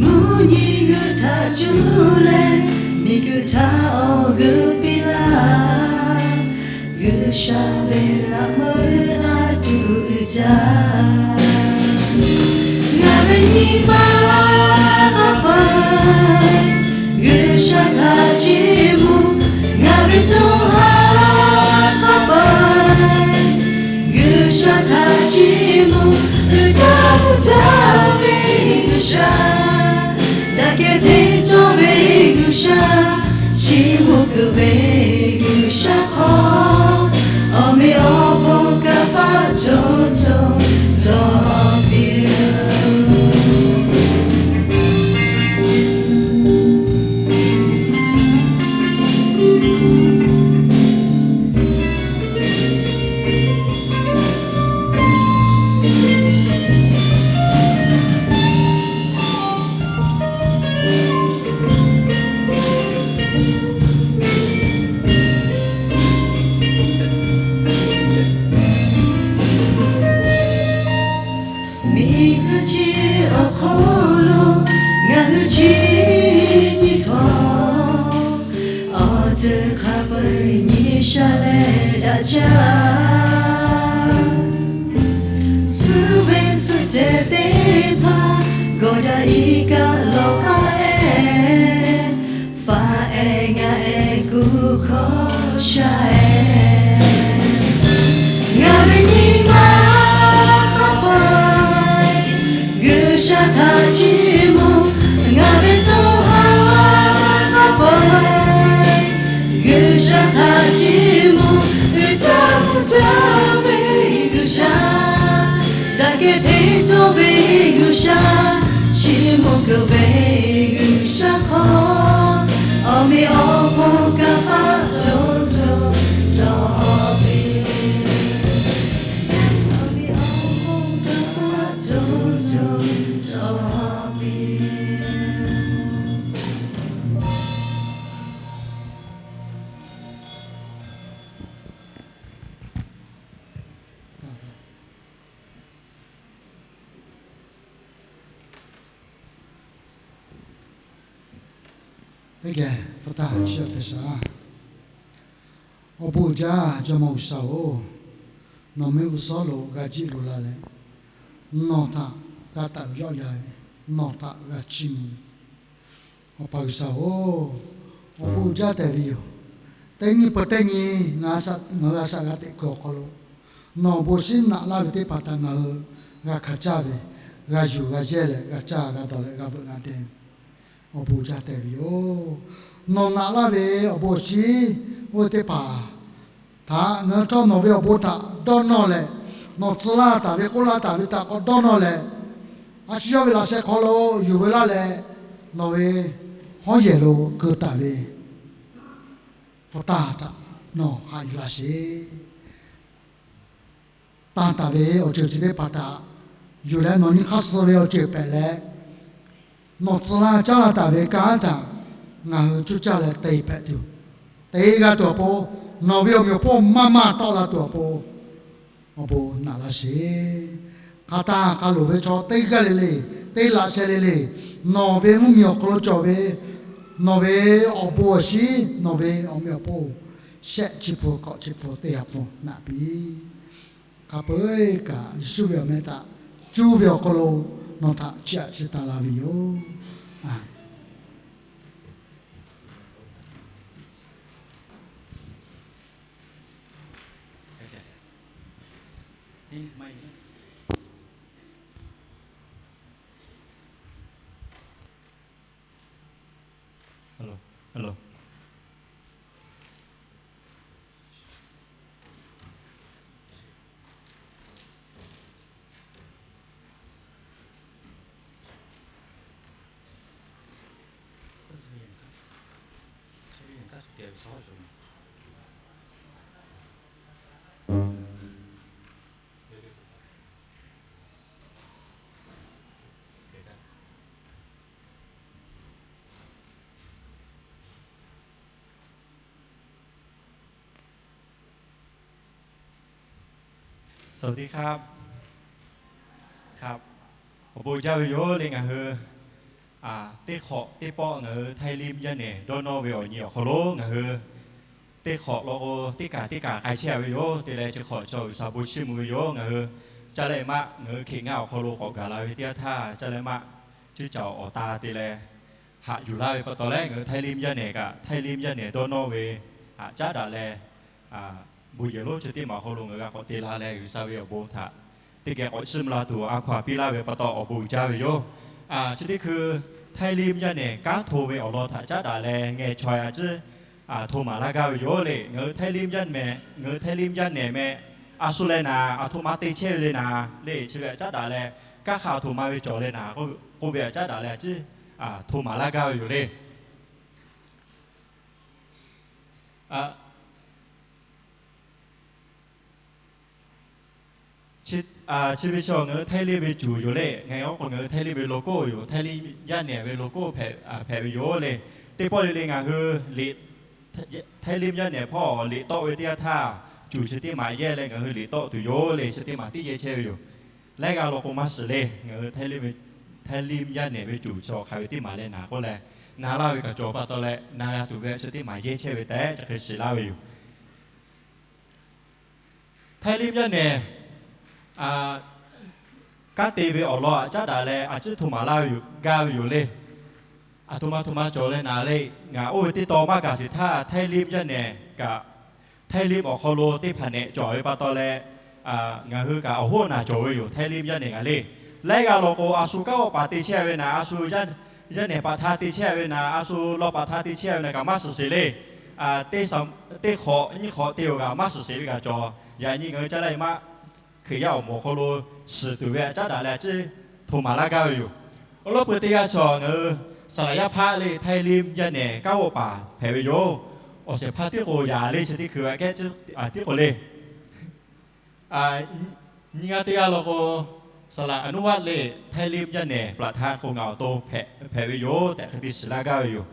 Mvuhˇ nyi g'uiˬ htaꞈ cuˇ leh, miˬ guiˬ htaꞈ awˬ g'euˆ piˇ laˇ. G'uiˬsha ve laꞈ meuˇ a tuˬ uiˍ jaˇ. Ngaˬ ve nyi ma hk'a peu-eˬ G'uiˬsha htaꞈ chiˇ mvuh, ngaˬ ve co ha hk'a peu-eˬ G'uiˬsha htaꞈ chiˇ mvuh. Uiˍ jaˇ mvuh jaˇ ve G'uiˬsha, daꞈ kehˬ hteˇ cawˇ ve G'uiˬsha, chiˇ mvuh kuiˬ ve G'uiˬsha hk'aw, awˬ meꞈ awˬ hponˇ kaˇ paˆ cawˬ cawˬ cawˬ piˇ. Miˬ guiˬ chi awˬ hk'aw lo ngaˬ hui chi nyi htawˇ, awˬ ceuˬ hk'a peu-eˬ nyi sha leh daꞈ jaˇ. Suhˉ ve suhˆ cehˬ teˇ hpaˍ gawˬ daꞈ iˉ kaˆ lawˬ k'aˉ ehˉ, faˍ ehˉ ngaˆ ehˉ kuˬ hkawˇ sha ehˉ. Ngaˬ ve nyi ma hk'a peu-eˬ G'uiˬsha htaꞈ chiˇ mvuh, ngaˬ ve co ha hk'a peu-eˬ G'uiˬsha htaꞈ chiˇ mvuh. Uiˍ jaˇ mvuh jaˇ ve G'uiˬsha, daꞈ kehˬ hteˇ cawˇ ve G'uiˬsha, chiˇ mvuh kuiˬ ve G'uiˬsha hk'aw, awˬ meꞈ awˬ hponˇ kaˇ paˆ cawˬ cawˬ cawˬ piˇ. Awˬ meꞈ awˬ hponˇ kaˇ paˆ cawˬ cawˬ cawˬ piˇ. Teˇ geh hpu taˇ chi a hpehꞈ shaˍ. Awˬ bon uiˍ jaˇ, Jawˇmawˇ G'uiˬsha-oˬ, nawˬ mehˆ g'uˇ suhˉ lo g'a jiˆ loꞈ la leh, nawˬ htaꞈ g'a taˍ uiˍ yawˆ yan ve, nawˬ htaꞈ g'a chiˇ mvuh ve, Awˬ pa G'uiˬsha-oˬ, awˬ bon uiˍ jaˇ tehꞈ ve yoˬ. Teˇ nyi peuˬ teˇ nyi ngaˬ hui g'a shaꞈ g'a teꞈ kuiˬ awˬ hk'aw lo, nawˬ awˬ bon shinˉ naꞈ laˇ ve teˇ hpaˍ htaꞈ ngaˬ hui g'a hkanˍ caˇ ve, g'a yuˬ g'a yehˇ leh g'a caˇ g'a dawˬ leh g'a veuꞈ g'a deh ve, awˬ bon jaˇ tehꞈ ve yoˬ. Nawˬ naꞈ laˇ ve awˬ bon awˬ shinˉ oˇ ve teˇ hpaˍ htaꞈ ngaˬ hui htawˇ nawˬ ve awˬ bon htaꞈ dawˇ nawˇ leh, nawˬ tcuh laˇ taˍ ve k'oˆ laˇ taˍ ve htaꞈ k'awꞈ dawˇ nawˇ leh, a shu yawˇ ve laꞈ sheh hk'aw lo yuˬ veu laˇ leh, nawˬ ve hawˉ yehˬ lo keu taˍ ve hpu taˇ htaꞈ nawˬ haꞈ yuˬ laˇ sheˍ. tanˇ taˍ ve awˬ ceuˬ chi teˇ hpaˍ htaꞈ yuˬ leh nawˬ nyi hk'aˇ suh ve awˬ ceuˬ hpehꞈ leh, nawˬ tcuh laˇ caˉ laˇ taˍ ve kanˉ htaꞈ ngaˬ hui cuˇ caˇ leh te hpehꞈ tuˬ, te g'a tuˬ awˬ pon, nawˬ ve awˬ meꞈ awˬ hponˇ maˇ maˇ tawˆ la tuˬ awˬ pon, awˬ bon naꞈ laˇ sheˍ. Hk'a taˇ hk'a loˍ ve chaw teˇ g'aˇ le le, teˇ laꞈ sheh le le, nawˬ ve mvuhˇ miˬ awˬ hk'aw lo cawˬ ve nawˬ ve awˬ bon awˬ shinˉ, nawˬ ve awˬ meꞈ awˬ hponˇ, shehˆ chi hpu k'awꞈ chi hpu teˇ ha hpu naꞈ piˇ. Hk'a peu-eˬ kaꞈ Yeˍsuˆ ve awˬ meh htaꞈ cuˇ ve awˬ hk'aw lo nawˬ htaꞈ chiˇ aꞈ chiˇ taˍ la ve yoˬ. Awˬ bon jaˇ ve yoˬ le. Ngaˬ hui teˇ hk'awꞈ teˇ pawˆ ngaˬ hui Htaiˇ Limˇ yaˇ nehˬ dawˇ nawˇ ve awˬ nyi awˬ hk'aw lo ngaˬ hui teˇ hk'awꞈ law k'o teˇ kaˬ teˇ kaˬ k'ai chehˇ a ve yoˬ. Te leh chi hk'awꞈ chaw G'uiˬsha bon chiˇ mvuh ve yoˬ. Ngaˬ hui caˇ leh maˆ ngaˬ hui hkeꞈ ngaˇ awˬ hk'aw lo k'awꞈ gaˬ la ve teˇ yanˇ htaˇ, caˇ leh maˆ cuˇ caˍ awˬ ta te leh haꞈ yuˬ laˇ ve pa taw leh, ngaˬ hui Htaiˇ Limˇ yaˇ nehˬ kaꞈ Htaiˇ Limˇ yaˇ nehˬ dawˇ nawˇ ve haꞈ caˉ daꞈ leh, bon yehˬ lonˉ chi teˇ maˬ awˬ hk'aw lo ngaˬ hui g'a k'awꞈ te la leh G'uiˬsha ve awˬ bon htaꞈ teˇ geh k'awꞈ chiˇ mvuh la tuˬ a hkaw-anˬ piˇ laˇ ve pa taw awˬ bon uiˍ jaˇ ve yoˬ. Chi teˇ hkui Htaiˇ Limˇ yaˇ nehˬ kanˉ hto ve awˬ lawn htaꞈ caˉ daꞈ leh ngeh chaweh a ciˉ hto maˍ laˇ gaˇ ve yoˬ le. Ngaˬ hui Htaiˇ Limˇ yaˇ nehˬ, ngaˬ hui Htaiˇ Limˇ yaˇ nehˬ meh a shu leh naˍ, aˬ htoꞈ ma te chehˇ ve le naˍ le. Chi ve haꞈ caˉ daꞈ leh kanˉ hk'a aˬ htoꞈ ma ve cawˬ le naˍ k'oˆ ve haꞈ caˉ daꞈ leh a ciˉ hto maˍ laˇ gaˇ ve yoˬ le. Chi ve chi ngaˬ hui Htaiˇ Limˇ ve cuˬ yoˬ le. Ngaˬ hui k'o ngaˬ hui Htaiˇ Limˇ ve logo yoˬ. Htaiˇ Limˇ yaˇ nehˬ ve logo hpehꞈ ve yoˬ le. Teˇ pawˆ le le ngaˬ hui liꞈ, Htaiˇ Limˇ yaˇ nehˬ hpawˇ liꞈ tawˆ ve teˇ yanˇ htaˇ, cuˬ chi teˇ maˬ yehˇ leh ngaˬ hui liꞈ tawˆ tuˬ yoˬ le. Chi teˇ maˬ tiˉ yehˇ chehˇ ve yoˬ. Laiˉ g'aˇ law k'o maˇ shiˍ le. Ngaˬ hui Htaiˇ Limˇ yaˇ nehˬ ve cuˬ chi awˬ hk'aˬ ve teˇ maˬ leh naˍ k'oˆ leh, na laˇ ve kaꞈ cawˬ pa taw leh na g'a tuˬ ve chi teˇ maˬ yehˇ chehˇ ve tehꞈ chi hk'e shiˍ laˇ ve yoˬ. Htaiˇ Limˇ yaˇ nehˬ kanˉ te ve awˬ lawn haꞈ caˉ daꞈ leh a ciˉ hto maˍ laˇ ve yoˬ, gaˇ ve yoˬ le. Aˬ htoꞈ ma htoꞈ ma cawˬ leh naˍ le. Ngaˬ oˇ ve teˇ taw maˇ gaˬ sheˍ htaˇ, Htaiˇ Limˇ yaˇ nehˬ kaꞈ Htaiˇ Limˇ awˬ hk'aw lo teˇ hpaˍ nehꞈ cawˬ ve pa taw leh, ngaˬ hui kaꞈ awˬ hoˉ naˬ cawˬ ve yoˬ. Htaiˇ Limˇ yaˇ nehˬ kaꞈ le, laiˉ g'aˇ law k'o a shu kanˉ awˬ paˍ te chehˇ ve naˍ, a shu yaˇ nehˬ paˍ htaˇ te chehˇ ve naˍ, a shu law paˍ htaˇ te chehˇ ve naˍ kaꞈ maˇ shiˍ sheˍ le. Teˇ hk'awꞈ nyiˇ hk'awꞈ te awˬ kaꞈ maˇ shiˍ sheˍ ve kaꞈ cawˬ. Yaꞈ nyi ngaˬ hui caˇ leh maˆ Hkriꞈ yaˇ awˬ moˍ awˬ hk'aw lo shiˍ tuˬ ve haꞈ caˉ daꞈ leh a ciˉ hto maˍ laˇ gaˇ ve yoˬ. Awˬ lawn peuˬ teˇ g'aˇ chaw ngaˬ hui saˍ laꞈ yaˇ hpaˆ le Htaiˇ Limˇ yaˇ nehˬ kanˉ g'awˆ paˍ hpehꞈ ve yoˬ. Awˬ shehˍ hpaˇ tiˉ k'o yaꞈ le chi teˇ hkui ve kehˉ tiˉ k'o le. Nyiˇ g'aˇ teˇ g'aˇ law k'o, saˍ laꞈ Aˍnuˇ vaˆ le Htaiˇ Limˇ yaˇ nehˬ ประธาน k'o ngaˬ awˬ to hpehꞈ ve yoˬ tehꞈ hk'e te shiˍ laˇ gaˇ ve yoˬ.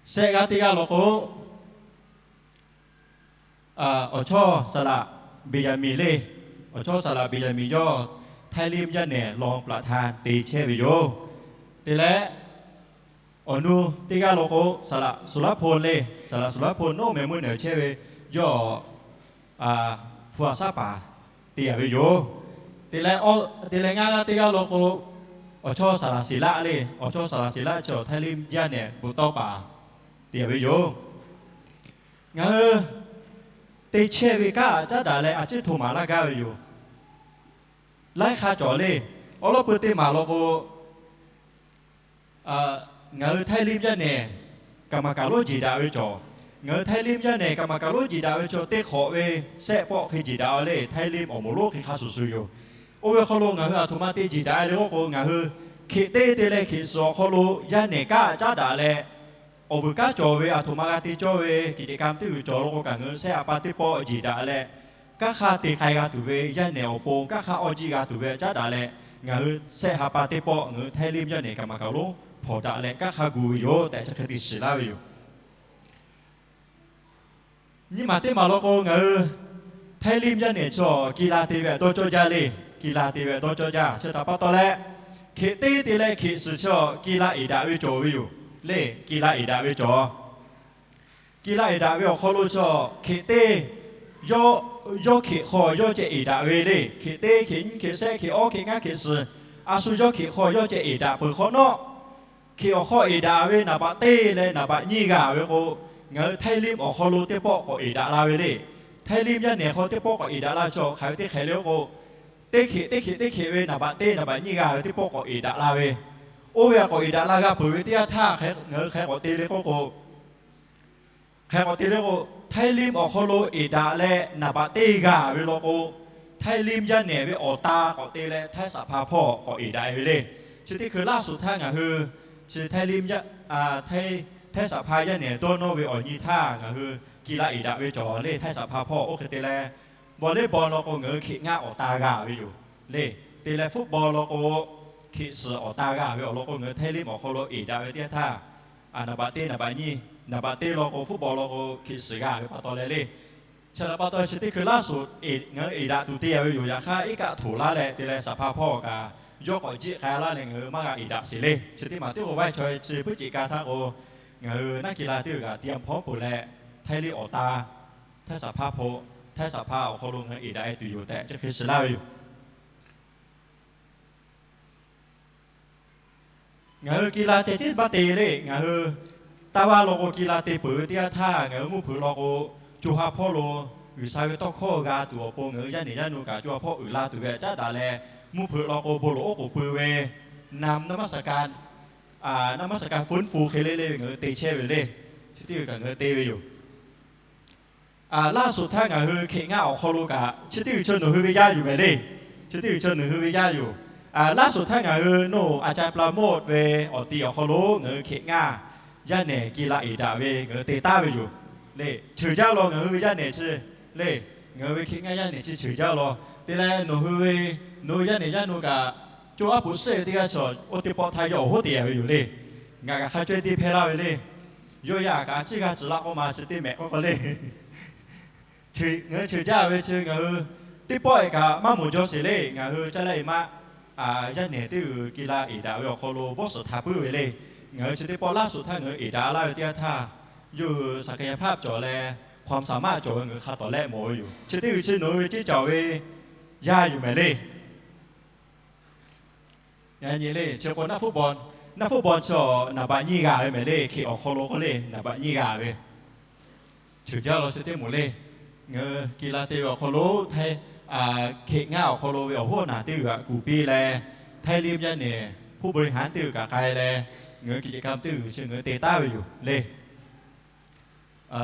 Shehˆ g'aˇ teˇ g'aˇ law k'o, awˬ chawˇ saˍ laꞈ Beˍyaˍmiˍ le, awˬ chawˇ saˍ laꞈ Beˍyaˍmiˍ yawˇ Htaiˇ Limˇ yaˇ nehˬ รองประธาน te chehˇ ve yoˬ. Te leh awˬ nu teˇ g'aˇ law k'o, saˍ laꞈ Suˍ laˉ hponˇ le, saˍ laꞈ Suˍ laˉ hponˇ nawˉ meh meuˇ nehˬ chehˇ ve yawˇ hpu a shaˉ paˍ te a ve yoˬ. Te leh ngaˇ g'aˇ teˇ g'aˇ law k'o, awˬ chawˇ saˍ laꞈ Siˍ laˆ le, awˬ chawˇ saˍ laꞈ Siˍ laˆ chi awˬ Htaiˇ Limˇ yaˇ nehˬ bon tawˇ paˍ te a ve yoˬ. Ngaˬ hui te chehˇ ve kanˉ haꞈ caˉ daꞈ leh a ciˉ hto maˍ laˇ gaˇ ve yoˬ. Laiˉ hk'aˇ cawˬ le. Awˬ lawn peuˬ teˇ maˬ law k'o, ngaˬ hui Htaiˇ Limˇ yaˇ nehˬ kaˍ maˍ kaˍ lonˉ jeˬ daꞈ ve cawˬ. Ngaˬ hui Htaiˇ Limˇ yaˇ nehˬ kaˍ maˍ kaˍ lonˉ jeˬ daꞈ ve chaw teˇ hk'awꞈ ve shehˆ pawˆ hk'e jeˬ daꞈ a le, Htaiˇ Limˇ awˬ moˍ lonˉ hk'e hk'a shuˍ shuˍ yoˬ. Oˇ ve hk'aw lo ngaˬ hui aˬ htoꞈ ma te jeˬ daꞈ le k'oˆ k'o, ngaˬ hui hk'e te te leh hk'e suhˍ awˬ hk'aw lo yaˇ nehˬ kanˉ haꞈ caˉ daꞈ leh, awˬ vuiˬ kanˉ cawˬ ve aˬ htoꞈ ma g'a te cawˇ ve กิจกรรม teˇ g'uiˬ cawˬ law k'o kaꞈ ngaˬ hui shehˆ a pa teˇ pawˆ jeˬ daꞈ leh, Kanˉ hk'aˇ te k'ai g'a tuˬ ve yaˇ nehˬ awˬ pon, kanˉ hk'aˇ awˬ jiˆ g'a tuˬ ve htaꞈ caˉ daꞈ leh, ngaˬ hui shehˆ ha pa teˇ pawˆ ngaˬ hui Htaiˇ Limˇ yaˇ nehˬ kaꞈ maˍ kaꞈ lonˉ hpawnˬ daꞈ leh kanˉ hk'aˇ gu ve yoˬ tehꞈ chi hk'e te shiˍ laˇ ve yoˬ. Nyiˇ maˬ teˇ maˬ law k'o, ngaˬ hui Htaiˇ Limˇ yaˇ nehˬ chaw กีฬา te ve htaꞈ dawˇ cawˇ jaˇ le. กีฬา te ve htaꞈ dawˇ cawˇ jaˇ. Chi htaꞈ pa taw leh, hkeꞈ teˇ te leh hkeꞈ suhˍ chaw กีฬา eˍ daꞈ ve cawˬ ve yoˬ le. กีฬา eˍ daꞈ ve cawˬ. กีฬา eˍ daꞈ ve awˬ hk'aw lo chaw hkeꞈ teˇ, yawˇ hkeꞈ hk'aw yawˇ ceh eˍ daꞈ ve le. Hkeꞈ teˇ, hkeꞈ nyiˇ, hkeꞈ shehˆ, hkeꞈ awˇ, hkeꞈ ngaˇ, hkeꞈ suhˍ, a shu yawˇ hkeꞈ hk'aw yawˇ ceh eˍ daꞈ peuˬ hk'awꞈ nawˉ, hkeꞈ awˬ hk'aw eˍ daꞈ ve naˍ baꞈ teˇ leh naˍ baꞈ nyiˇ g'a ve k'o, ngaˬ hui Htaiˇ Limˇ awˬ hk'aw lo teˇ pawˆ k'awꞈ eˍ daꞈ la ve le. Htaiˇ Limˇ yaˇ nehˬ hk'aw teˇ pawˆ k'awꞈ eˍ daꞈ la ve chaw hk'aˬ ve teˇ hk'ehꞈ le k'o, teˇ hkeꞈ teˇ hkeꞈ teˇ hkeꞈ ve naˍ baꞈ teˇ naˍ baꞈ nyiˇ g'a ve teˇ pawˆ k'awꞈ eˍ daꞈ la ve, oˇ ve htaꞈ k'awꞈ eˍ daꞈ la g'a peuˬ ve teˇ yanˇ htaˇ, ngaˬ hui hk'aˬ hk'e k'awꞈ te le k'oˆ k'o, hk'aˬ hk'e k'awꞈ te le k'o, Htaiˇ Limˇ awˬ hk'aw lo eˍ daꞈ leh naˍ baꞈ teˇ g'a ve law k'o, Htaiˇ Limˇ yaˇ nehˬ ve awˬ ta k'awꞈ te leh Htaiˇ saˍ hpaˇ hpawˇ k'awꞈ eˍ daꞈ e ve le. Chi teˇ hkui laˇ suhˍ htaˇ ngaˬ hui chi Htaiˇ Limˇ yaˇ, Htaiˇ saˍ hpaˇ yaˇ nehˬ dawˇ nawˇ ve awˬ nyi htaˇ ngaˬ hui กีฬา eˍ daꞈ ve cawˬ le. Htaiˇ saˍ hpaˇ hpawˇ oˇ hk'e te leh, volleyball law k'o ngaˬ hui hkeꞈ ngaˇ awˬ ta g'a ve yoˬ le. Te leh football law k'o hkeꞈ suhˍ awˬ ta g'a ve awˬ lawn k'o, ngaˬ hui Htaiˇ Limˇ awˬ hk'aw lo eˍ daꞈ ve teˇ yanˇ htaˇ, naˍ baꞈ teˇ naˍ baꞈ nyiˇ, naˍ baꞈ teˇ law k'o football law k'o hkeꞈ suhˍ g'a ve pa taw leh le. Chi htaꞈ pa taw chi teˇ hkui laˇ suhˍ ngaˬ hui eˍ daꞈ tuˬ te a ve yoˬ. Yaꞈ hk'aˇ iˉ kaˆ htoꞈ laˇ leh te leh saˍ hpaˇ hpawˇ kaꞈ yawˇ k'awꞈ jiˆ k'ai laˇ leh ngaˬ hui maˇ g'a eˍ daꞈ sheˍ le. Chi teˇ maˬ teˇ k'o vaˇ chaw chi puiˉ ceꞈ ka htaˇ k'o, ngaˬ hui naˆ กีฬา teˇ g'aˇ kaꞈ เตรียมพร้อม peuˬ leh, Htaiˇ Limˇ awˬ ta, Htaiˇ saˍ hpaˇ hpawˇ, Htaiˇ saˍ hpaˇ awˬ hk'aw lo ngaˬ hui eˍ daꞈ e tuˬ yoˬ tehꞈ chi hk'e shiˍ laˇ ve yoˬ. Ngaˬ hui กีฬา ceh tiˉ maˇ te le. Ngaˬ hui taˇ vaˇ law k'o กีฬา te peuˬ ve teˇ yanˇ htaˇ ngaˬ hui mvuhˇ hpeuꞈ law k'o, co ha hpawˇ lo G'uiˬsha ve tawˇ hkawˇ g'a tuˬ awˬ pon ngaˬ hui yaˇ nehˬ yaˇ nu kaꞈ co ha hpawˇ uiˍ la tuˬ ve htaꞈ caˉ daꞈ leh, mvuhˇ hpeuꞈ law k'o bon lawˬ oˉ k'oˍ pui ve, naˍ, naˍ maˇ saˍ ka, naˍ maˇ saˍ ka ฟื้นฟู hk'e le le ve ngaˬ hui te chehˇ ve le. Chi teˇ g'aˇ kaꞈ ngaˬ hui te ve yoˬ. Laˇ suhˍ htaˇ ngaˬ hui hkeꞈ ngaˇ awˬ hk'aw lo kaꞈ chi teˇ g'uiˬ chi nawˬ hui ve yaˇ yoˬ mehˍ le. Chi teˇ g'uiˬ chi nawˬ hui ve yaˇ yoˬ. Laˇ suhˍ htaˇ ngaˬ hui nawˬ อาจารย์ ปราโมท ve awˬ ti awˬ hk'aw lo ngaˬ hui hkeꞈ ngaˇ yaˇ nehˬ กีฬา eˍ daꞈ ve ngaˬ hui te taˉ ve yoˬ le. Ceuˬ jaˇ law ngaˬ hui ve yaˇ nehˬ chi le. Ngaˬ hui ve hkeꞈ ngaˇ yaˇ nehˬ chi ceuˬ jaˇ law. Te leh nawˬ hui ve, nawˬ hui yaˇ nehˬ yaˇ nu kaꞈ co aˉ poꞈ shehˆ ve teˇ g'aˇ chaw oˇ teˇ pawˆ htaˇ yawˇ awˬ hoˉ te a ve yoˬ le. Ngaˬ kaꞈ hk'a caweh te hpehˇ laˇ ve le. Yawˇ yaˇ kaꞈ a ciˉ g'a ciˍ laˇ k'oˆ ma chi teˇ mehꞈ k'oˆ k'o le. Ngaˬ hui ceuˬ jaˇ ve chi ngaˬ hui teˇ pawˆ e kaꞈ maˇ mawˬ jaw sheˍ le. Ngaˬ hui caˇ laˇ e maˇ, yaˇ nehˬ teˇ g'uiˬ กีฬา eˍ daꞈ ve awˬ hk'aw lo bawˇ suhˍ htaꞈ puiˉ ve le. Ngaˬ hui chi teˇ pawˆ laˇ suhˍ htaˇ ngaˬ hui eˍ daꞈ laˇ ve teˇ yanˇ htaˇ, yawˇ hui ศักยภาพ cawˬ leh ความสามารถ cawˬ ve ngaˬ hui hk'a tawˍ lehˆ mawˬ ve yoˬ. Chi teˇ g'uiˬ chi nawˬ hui ve ceˇ cawˬ ve yaˇ yoˬ mehˍ le. Yaꞈ nyi le chi k'o naˆ football, naˆ football chi naˍ baꞈ nyiˇ g'a ve mehˍ le. Hkeꞈ awˬ hk'aw lo k'oˆ le naˍ baꞈ nyiˇ g'a ve. Ceuˬ jaˇ law chi teˇ moˍ le. Ngaˬ hui กีฬา te ve awˬ hk'aw lo, hkeꞈ ngaˇ awˬ hk'aw lo ve awˬ hoˉ naˬ teˇ g'uiˬ kaꞈ kuˬ piˇ leh, Htaiˇ Limˇ yaˇ nehˬ ผู้บริหาร teˇ g'uiˬ kaꞈ k'ai leh, ngaˬ hui กิจกรรม teˇ g'uiˬ chi ngaˬ hui te taˉ ve yoˬ le.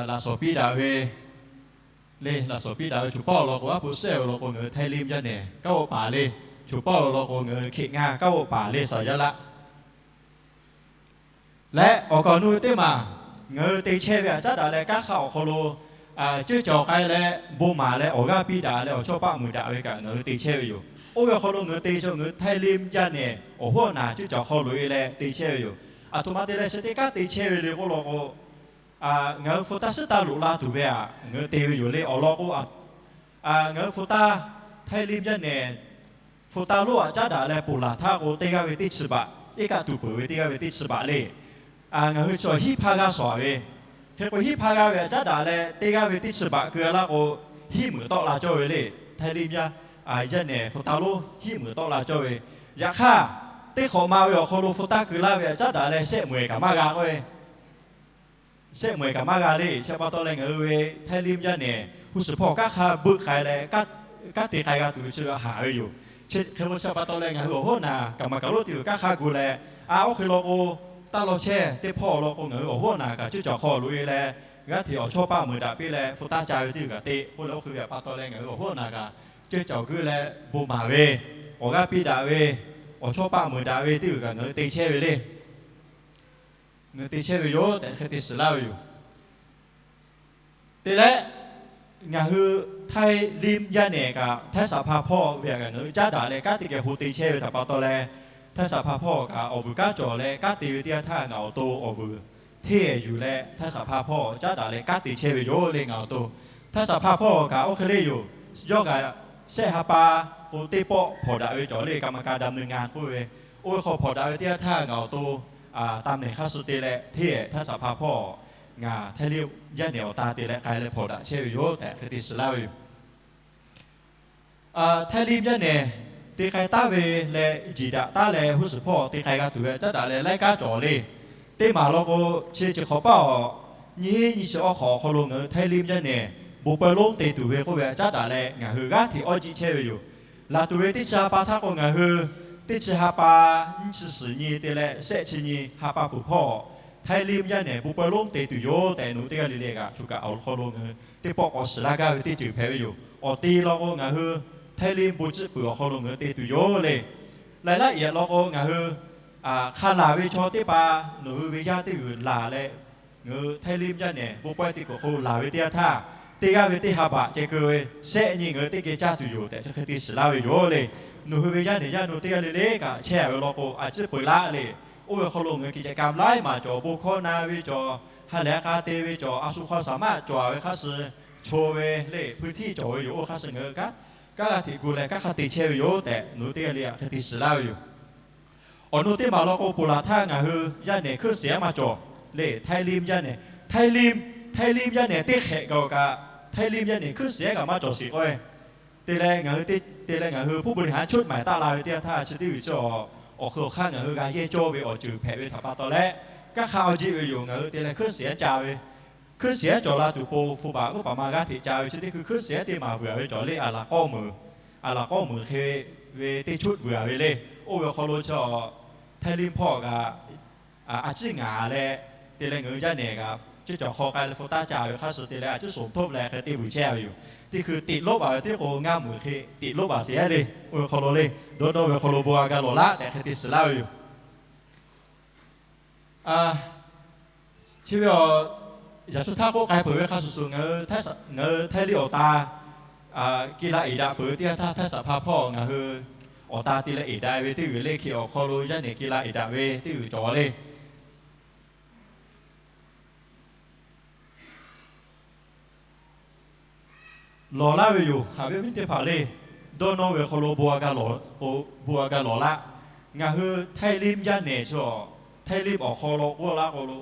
Laꞈ shawnˍ piˇ daꞈ ve le, laꞈ shawnˍ piˇ daꞈ ve choˬ paˇ awˬ lawn k'o, aˉ pu shehˆ awˬ lawn k'o ngaˬ hui Htaiˇ Limˇ yaˇ nehˬ kanˉ g'oˆ paˍ le. Choˬ paˇ awˬ lawn k'o ngaˬ hui hkeꞈ ngaˇ kanˉ g'oˆ paˍ le saˍ yaˇ laˆ. Leh awˬ kaˍ awˬ nu ve teˇ maˬ ngaˬ hui te chehˇ ve htaꞈ caˉ daꞈ leh, kanˉ hk'aˇ awˬ hk'aw lo ceuˇ cawˬ k'ai leh bon maˍ leh awˬ g'aˇ piˇ daꞈ leh awˬ chawˇ paˆ muiˬ daꞈ ve kaꞈ ngaˬ hui te chehˇ ve yoˬ. Oˇ ve awˬ hk'aw lo ngaˬ hui te chaw ngaˬ hui Htaiˇ Limˇ yaˇ nehˬ awˬ hoˉ naˬ ceuˇ cawˬ hk'aw loꞈ e leh te chehˇ ve yoˬ. Aˬ htoꞈ ma te leh chi teˇ kanˉ te chehˇ ve le k'oˆ law k'o, ngaˬ hui hpu taˇ suhˉ taˇ loꞈ la tuˬ ve htaꞈ ngaˬ hui te ve yoˬ le. Awˬ lawn k'o, ngaˬ hui hpu taˇ, Htaiˇ Limˇ yaˇ nehˬ hpu taˇ lonˉ htaꞈ caˉ daꞈ leh ponˬ laˬ htaˇ k'o, teˇ g'aˇ ve teˇ chi baꞈ, iˉ kaˆ tuˬ peuˬ ve teˇ g'aˇ ve teˇ chi baꞈ le. Ngaˬ hui chaw hiˉ hpaˇ g'aˇ shawˍ ve, hk'e k'o hiˉ hpaˇ g'aˇ ve htaꞈ caˉ daꞈ leh teˇ g'aˇ ve teˇ chi baꞈ keu laˇ k'o, hiˉ meunˍ tawˆ la cawˇ ve le. Htaiˇ Limˇ yaˇ, yaˇ nehˬ hpu taˇ lonˉ hiˉ meunˍ tawˆ la cawˇ ve. Yaꞈ hk'aˇ, teˇ hk'awꞈ ma ve awˬ hk'aw lo hpu taˇ keu laˇ ve htaꞈ caˉ daꞈ leh shehˆ meuˬ e kaꞈ maˇ g'a k'o, shehˆ meuˬ e kaꞈ maˇ g'a le. Chi pa taw leh ngaˬ hui ve Htaiˇ Limˇ yaˇ nehˬ hu suhˍ hpawˇ kanˉ hk'aˇ beuˆ k'ai leh, kanˉ te k'ai g'a tuˬ ve chi haˍ ve yoˬ. Hk'e k'o chi pa taw leh ngaˬ hui awˬ hoˉ naˬ kaꞈ maˍ kaꞈ lonˉ teˇ g'uiˬ kanˉ hk'aˇ gu leh, a, oˇ hk'e law k'o, taˇ law chehˇ teˇ hpawˇ awˬ lawn k'o ngaˬ hui awˬ hoˉ naˬ kaꞈ ceuˇ cawˬ hk'aw loꞈ e leh, g'aˇ hteꞈ awˬ chawˇ paˆ muiˬ daꞈ piˇ leh hpu taˇ ca ve teˇ g'uiˬ kaꞈ te k'oˆ leh, oˇ hk'e ve pa taw leh ngaˬ hui awˬ hoˉ naˬ kaꞈ ceuˇ cawˬ guˇ leh bon maˍ ve, awˬ g'aˇ piˇ daꞈ ve, awˬ chawˇ paˆ muiˬ daꞈ ve teˇ g'uiˬ kaꞈ ngaˬ hui te chehˇ ve le. Ngaˬ hui te chehˇ ve yoˬ tehꞈ hk'e te shiˍ laˇ ve yoˬ. Te leh, Ngaˬ hui Htaiˇ Limˇ yaˇ nehˬ kaꞈ Htaiˇ Saˍ Hpa hpawˇ ve htaꞈ kaꞈ ngaˬ hui caˉ daꞈ leh kanˉ te geh ho te chehˇ ve htaꞈ pa taw leh, Htaiˇ Saˍ Hpa hpawˇ kaꞈ awˬ vuiˬ kanˉ cawˬ leh kanˉ te ve teˇ yanˇ htaˇ ngaˬ awˬ to awˬ vuiˬ hteˇ yuˬ leh Htaiˇ Saˍ Hpa hpawˇ caˉ daꞈ leh kanˉ te chehˇ ve yoˬ le. Ngaˬ awˬ to Htaiˇ Saˍ Hpa hpawˇ kaꞈ oˇ hk'e le yoˬ. Yawˇ kaꞈ shehˆ ha pa k'o teˇ pawˆ hpawnˬ daꞈ ve cawˬ le. กรรมการดำเนินงาน k'oˆ ve, oˇ ve hk'aw hpawnˬ daꞈ ve teˇ yanˇ htaˇ ngaˬ awˬ to ตำแหน่ง hk'a suh te leh hteˇ Htaiˇ Saˍ Hpa hpawˇ ngaˬ Htaiˇ Limˇ yaˇ nehˬ awˬ ta te leh k'ai leh hpawnˬ daꞈ chehˇ ve yoˬ tehꞈ hk'e te shiˍ laˇ ve yoˬ. Htaiˇ Limˇ yaˇ nehˬ te k'ai taˉ ve leh jiˬ daꞈ taˉ leh huˉ suhˍ hpawˇ te k'ai g'a tuˬ ve caˉ daꞈ leh laiˉ kanˉ cawˬ le. Teˇ maˬ law k'o, chi chi hk'awꞈ paˆ awˬ nyiˇ nyiˇ chi awˬ hk'aw awˬ hk'aw lo ngaˬ hui Htaiˇ Limˇ yaˇ nehˬ bon pawehˇ lonˉ te tuˬ ve k'oˆ ve caˉ daꞈ leh ngaˬ hui g'aˇ hteꞈ awˇ jiˆ chehˇ ve yoˬ. Laˬ tuˬ ve teˇ chi ha pa htaˇ k'o ngaˬ hui teˇ chi ha pa nyiˇ chi suhˍ nyi te leh shehˆ chi nyi ha pa peuˬ hpawˇ Htaiˇ Limˇ yaˇ nehˬ bon pawehˇ lonˉ te tuˬ yoˬ tehꞈ nawˬ hui teˇ g'aˇ le le kaꞈ choˬ kaꞈ awˬ hk'aw lo ngaˬ hui teˇ pawˆ k'awꞈ shiˍ laˇ gaˇ ve teˇ ceuˬ hpehꞈ ve yoˬ. Awˬ te law k'o ngaˬ hui Htaiˇ Limˇ bon ciˆ peuˬ awˬ hk'aw lo ngaˬ hui te tuˬ yoˬ le. Laiˉ laˉ yehˬ law k'o ngaˬ hui hk'a laˬ ve chaw teˇ hpaˍ nawˬ hui ve yaˇ teˇ g'uiˬ laˬ leh, ngaˬ hui Htaiˇ Limˇ yaˇ nehˬ bon pawehˇ te kuiˬ hk'aw lo laˬ ve teˇ yanˇ htaˇ, teˇ g'aˇ ve teˇ ha baꞈ ceh keu ve shehˆ nyi ngaˬ hui teˇ geh caˇ tuˬ yoˬ tehꞈ chi hk'e te shiˍ laˇ ve yoˬ le. Nawˬ hui ve yaˇ nehˬ yaˇ nu teˇ g'aˇ le le kaꞈ chehˇ ve law k'o a ciˉ peuˬ laˇ le. Oˇ ve hk'aw lo ngaˬ hui กิจกรรม laiˉ maˬ cawˬ, bon hkawˇ na ve cawˬ, ha lehˬ k'a te ve cawˬ, a shu hk'aw saˍ maˆ cawˬ ve hk'a suh cho ve le พื้นที่ cawˬ ve yoˬ. Oˇ hk'a suh ngaˬ hui kanˉ g'a hteꞈ gu leh kanˉ hk'a te chehˇ ve yoˬ tehꞈ nawˬ hui teˇ g'aˇ le hk'e te shiˍ laˇ ve yoˬ. Awˬ nu teˇ maˬ law k'o ponˬ laˬ htaˇ ngaˬ hui yaˇ nehˬ hkuiˉ shehˍ maˇ cawˬ le. Htaiˇ Limˇ yaˇ nehˬ, Htaiˇ Limˇ, Htaiˇ Limˇ yaˇ nehˬ teˇ hk'ehꞈ gaˬ kaꞈ Htaiˇ Limˇ yaˇ nehˬ hkuiˉ shehˍ kaꞈ maˇ cawˬ sheˍ k'o, te leh ngaˬ hui te, te leh ngaˬ hui ผู้บริหารชุดใหม่ taˆ la ve teˇ yanˇ htaˇ chi teˇ g'uiˬ chi awˬ hk'eun awˬ hk'aˇ ngaˬ hui g'a yehˇ cawˇ ve awˬ ceuˬ hpehꞈ ve htaꞈ pa taw leh, kanˉ hk'a awˇ jiˆ ve yoˬ. Ngaˬ hui te leh hkuiˉ shehˍ ca ve, hkuiˉ shehˍ cawˬ la tuˬ po hpu baˬ g'uˇ paˍ ma g'aˇ hteꞈ ca ve chi teˇ hkui hkuiˉ shehˍ teˇ maˬ vuiˬ a ve cawˬ le. A laˬ k'awˇ meuˍ, a laˬ k'awˇ meuˍ hk'e ve teˇ ชุด vuiˬ a ve le. Oˇ ve awˬ hk'aw lo chi Htaiˇ Limˇ hpawˇ kaꞈ a ciˉ ngaˬ leh, te leh ngaˬ hui yaˇ nehˬ kaꞈ ciˉ cawˬ hk'aw k'ai leh hpu taˇ ca ve hk'a suh te leh a ciˉ soˍ htoˆ leh hk'e te vuiˬ chehˇ a ve yoˬ. Teˇ hkui teꞈ loˉ baˬ ve teˇ k'o ngaˇ meuˍ hk'e teꞈ loˉ baˬ sheˍ le. Oˇ ve hk'aw lo le, dawˇ nawˇ ve hk'aw lo bon a ga lawˬ laˆ tehꞈ hk'e te shiˍ laˇ ve yoˬ. Chi ve a, yaꞈ shu htaˇ k'oˆ k'ai peuˬ ve hk'a shuˍ shuˍ ngaˬ hui Htaiˇ, ngaˬ hui Htaiˇ Limˇ awˬ ta กีฬา eˍ daꞈ peuˬ ve teˇ yanˇ htaˇ Htaiˇ Saˍ Hpa hpawˇ ngaˬ hui awˬ ta te leh eˍ daꞈ ve teˇ g'uiˬ le. Hk'e awˬ hk'aw lo yaˇ nehˬ กีฬา eˍ daꞈ ve teˇ g'uiˬ cawˬ le. Lawˬ laˇ ve yoˬ. Haꞈ ve awˬ viˉ teˇ hpaˍ le, dawˇ nawˇ ve hk'aw lo bon a ga lawˬ k'o, bon a ga lawˬ laˆ. Ngaˬ hui Htaiˇ Limˇ yaˇ nehˬ chi, Htaiˇ Limˇ awˬ hk'aw lo k'oˆ laˇ k'o lo,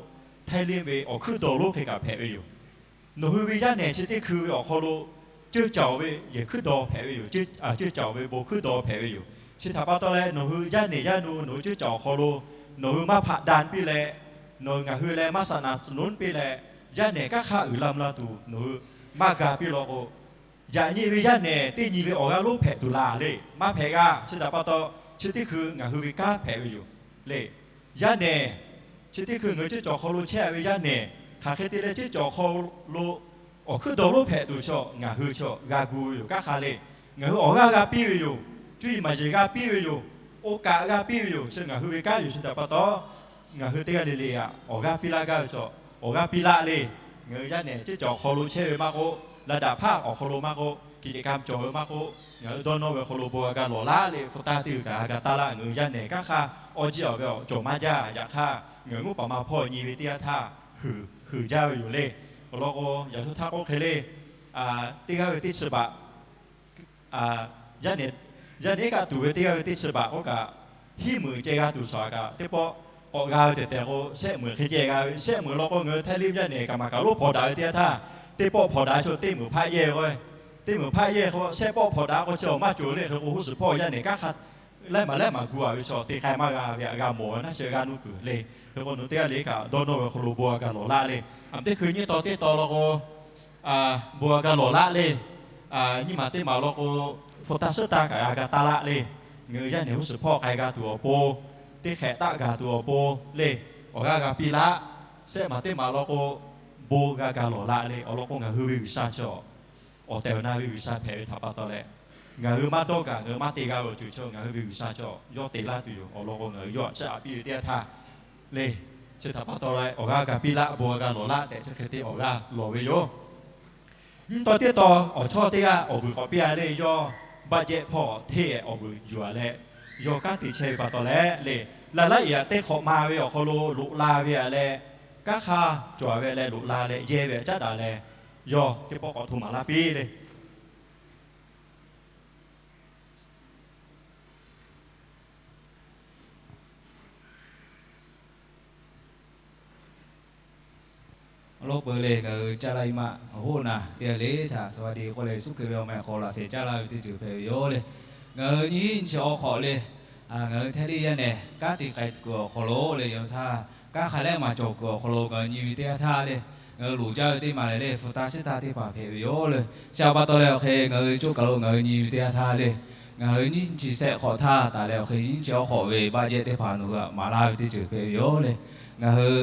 Htaiˇ Limˇ ve awˬ hkuiˉ dawˬ lonˉ hk'e kaꞈ hpehꞈ ve yoˬ. Nawˬ hui ve yaˇ nehˬ chi teˇ hkui ve awˬ hk'aw lo ceuˇ caoˬ ve yehˬ hkuiˉ dawˇ hpehꞈ ve yoˬ. Ceuˇ caoˬ ve bon hkuiˉ dawˇ hpehꞈ ve yoˬ. Chi htaꞈ pa taw leh nawˬ hui yaˇ nehˬ yaˇ nu nawˬ hui ceuˇ caoˬ awˬ hk'aw lo nawˬ hui maˇ hpaꞈ dan piˇ leh, nawˬ hui ngaˬ hui leh maˇ สนับสนุน piˇ leh, yaˇ nehˬ kanˉ hk'aˇ uiˍ la mvuh la tuˬ nawˬ hui maˇ ga piˇ law k'o, yaꞈ nyi ve yaˇ nehˬ teˇ nyi ve awˬ g'aˇ lonˉ hpehꞈ tuˬ laˬ le. Maˇ hpehꞈ g'a. Chi htaꞈ pa taw, chi teˇ hkui ngaˬ hui ve kanˉ hpehꞈ ve yoˬ le. Yaˇ nehˬ, chi teˇ hkui ngaˬ hui ceuˇ caoˬ hk'aw lo chehˇ ve yaˇ nehˬ, hk'aˬ hk'e te leh ceuˇ caoˬ hk'aw lo awˬ hkuiˉ dawˬ lonˉ hpehꞈ tuˬ chi ngaˬ hui chi g'a gu ve yoˬ. Kanˉ hk'a le, ngaˬ hui awˬ g'aˇ g'a piˇ ve yoˬ. Cuˇ yiˍ maˍ yeˬ g'a piˇ ve yoˬ. Oˇ kaꞈ g'a piˇ ve yoˬ. Chi ngaˬ hui ve kanˉ yoˬ. Chi htaꞈ pa taw, ngaˬ hui teˇ g'aˇ le le aꞈ awˬ g'aˇ piˇ laˇ gaˇ ve chaw, awˬ g'aˇ piˇ laˆ le. Ngaˬ hui yaˇ nehˬ ceuˇ caoˬ awˬ hk'aw lo chehˇ ve maˇ k'oˆ, laˇ daꞈ hpaˇ awˬ hk'aw lo maˇ k'oˆ, กิจกรรม cawˬ ve maˇ k'oˆ, ngaˬ hui dawˇ nawˇ ve hk'aw lo bon a ga lawˬ laˆ le. Hpu taˇ teˇ g'uiˬ kaꞈ a ga taˇ laˆ. Ngaˬ hui yaˇ nehˬ kanˉ hk'aˇ awˇ jiˆ awˬ ve awˬ cawˬ maˇ jaˇ. Yaꞈ hk'aˇ ngaˬ hui mvuhˇ paˍ ma hpawˇ nyi ve teˇ yanˇ htaˇ huiˍ jaˇ ve yoˬ le. Awˬ lawn k'o, yaꞈ shu htaˇ k'oˆ hk'e le, teˇ g'aˇ ve teˇ chi baꞈ yaˇ nehˬ, yaˇ nehˬ kaꞈ tuˬ ve teˇ g'aˇ ve teˇ chi baꞈ k'oˆ kaꞈ, hiˉ muiˬ ceh g'a tuˬ shaˍ kaꞈ teˇ pawˆ k'awꞈ g'a ve tehꞈ tehꞈ k'o, shehˆ muiˬ hk'e ceh g'a ve. Shehˆ muiˬ law k'o, ngaˬ hui Htaiˇ Limˇ yaˇ nehˬ kaꞈ maˍ kaꞈ lonˉ hpawnˬ daꞈ ve teˇ yanˇ htaˇ, teˇ pawˆ hpawnˬ daꞈ chaw teˇ muiˬ hpaˆ yehˇ k'o, teˇ muiˬ hpaˆ yehˇ k'o shehˆ pawˆ hpawnˬ daꞈ k'o chi awˬ maˇ cawˬ le. Hk'e k'o, huˉ suhˍ hpawˇ yaˇ nehˬ kanˉ hk'a laiˉ maˬ laiˉ maˬ gu a ve chaw te k'ai maˇ g'a ve htaꞈ g'a mawˬ ve naˉ sheh g'aˇ nuˇ kuiˬ le. Hk'e k'o, nawˬ teˇ g'aˇ le kaꞈ dawˇ nawˇ ve hk'aw lo bon a ga lawˬ laˆ le. Aˬ, teˇ hkui nyiˇ taw teˇ taw law k'o, bon a ga lawˬ laˆ le. Nyiˇ maˬ teˇ maˬ law k'o, hpu taˇ suhˉ taˇ kaꞈ g'a ga taˇ laˆ le. Ngaˬ hui yaˇ nehˬ huˉ suhˍ hpawˇ k'ai g'a tuˬ awˬ pon, teˇ hk'ehꞈ taˆ gaˬ tuˬ awˬ pon le, awˬ g'aˇ g'a piˇ laˆ. Shehˆ maˬ teˇ maˬ law k'o, bon g'a ga lawˬ laˆ le. Awˬ lawn k'o, ngaˬ hui ve G'uiˬsha chi awˬ tehˬ awˬ na ve G'uiˬsha hpehꞈ ve htaꞈ pa taw leh, ngaˬ hui maˇ dawˇ kaꞈ ngaˬ hui maˇ te g'a ve awˬ ceuˬ chi ngaˬ hui ve G'uiˬsha chi yawˇ te laˇ tuˬ yoˬ. Awˬ lawn k'o, ngaˬ hui yawˇ htaꞈ chiˇ aꞈ piˇ ve teˇ yanˇ htaˇ le, chi htaꞈ pa taw leh awˬ g'aˇ g'a piˇ laˆ, bon g'a ga lawˬ laˆ tehꞈ chi hk'e te awˬ g'aˇ lawˬ ve yoˬ. Nyiˇ taw teˇ taw awˬ chawˇ teˇ g'aˇ awˬ vuiˬ k'awꞈ piˇ-a le, yawˇ budget hpawˇ hteˇ awˬ vuiˬ yuˬ-a leh, yawˇ kanˉ te chehˇ ve pa taw leh le, laˬ laˇ iˍ aꞈ teˇ hk'awꞈ ma ve awˬ hk'aw lo loꞈ la ve-a leh, kanˉ hk'aˇ cawˬ-a ve leh loꞈ la leh yehˇ ve-a caˉ daꞈ leh, yawˇ teˇ pawˆ k'awꞈ hto maˍ laˇ piˇ le. Awˬ lawn peuˬ le, ngaˬ hui caˇ laˇ-e maˇ hoˆ naˍ teˇ g'aˇ le htaꞈ สวัสดี k'oˆ leh, Yeˍsuˆ Hkriꞈ ve awˬ meh awˬ hk'aw lo laꞈ shehˍ caˇ laˇ ve teˇ ceuˬ hpehꞈ ve yoˬ le. Ngaˬ hui nyiˇ hinˉ nyiˇ chi awˬ hk'awꞈ le, ngaˬ hui Htaiˇ liˇ yaˇ nehˬ kanˉ te k'ai kuiˬ awˬ hk'aw lo le, yaꞈ htaˇ kanˉ hk'a lehˆ maˬ cawˬ kuiˬ awˬ hk'aw lo ngaˬ hui nyi ve teˇ yanˇ htaˇ le, ngaˬ hui loˍ jaˇ ve teˇ maˬ lehˬ le, hpu taˇ shiˉ taˇ teˇ hpaˍ hpehꞈ ve yoˬ le. Chi pa taw leh awˬ hk'e ngaˬ hui coˇ kaˬ lo ngaˬ hui nyi ve teˇ yanˇ htaˇ le, ngaˬ hui nyiˇ chi sehˆ hk'awꞈ htaˇ taˍ leh awˬ hk'e nyiˇ chi awˬ hk'awꞈ ve budget teˇ hpaˍ nawˬ hui htaꞈ maˍ laˇ ve teˇ ceuˬ hpehꞈ ve yoˬ le. Ngaˬ hui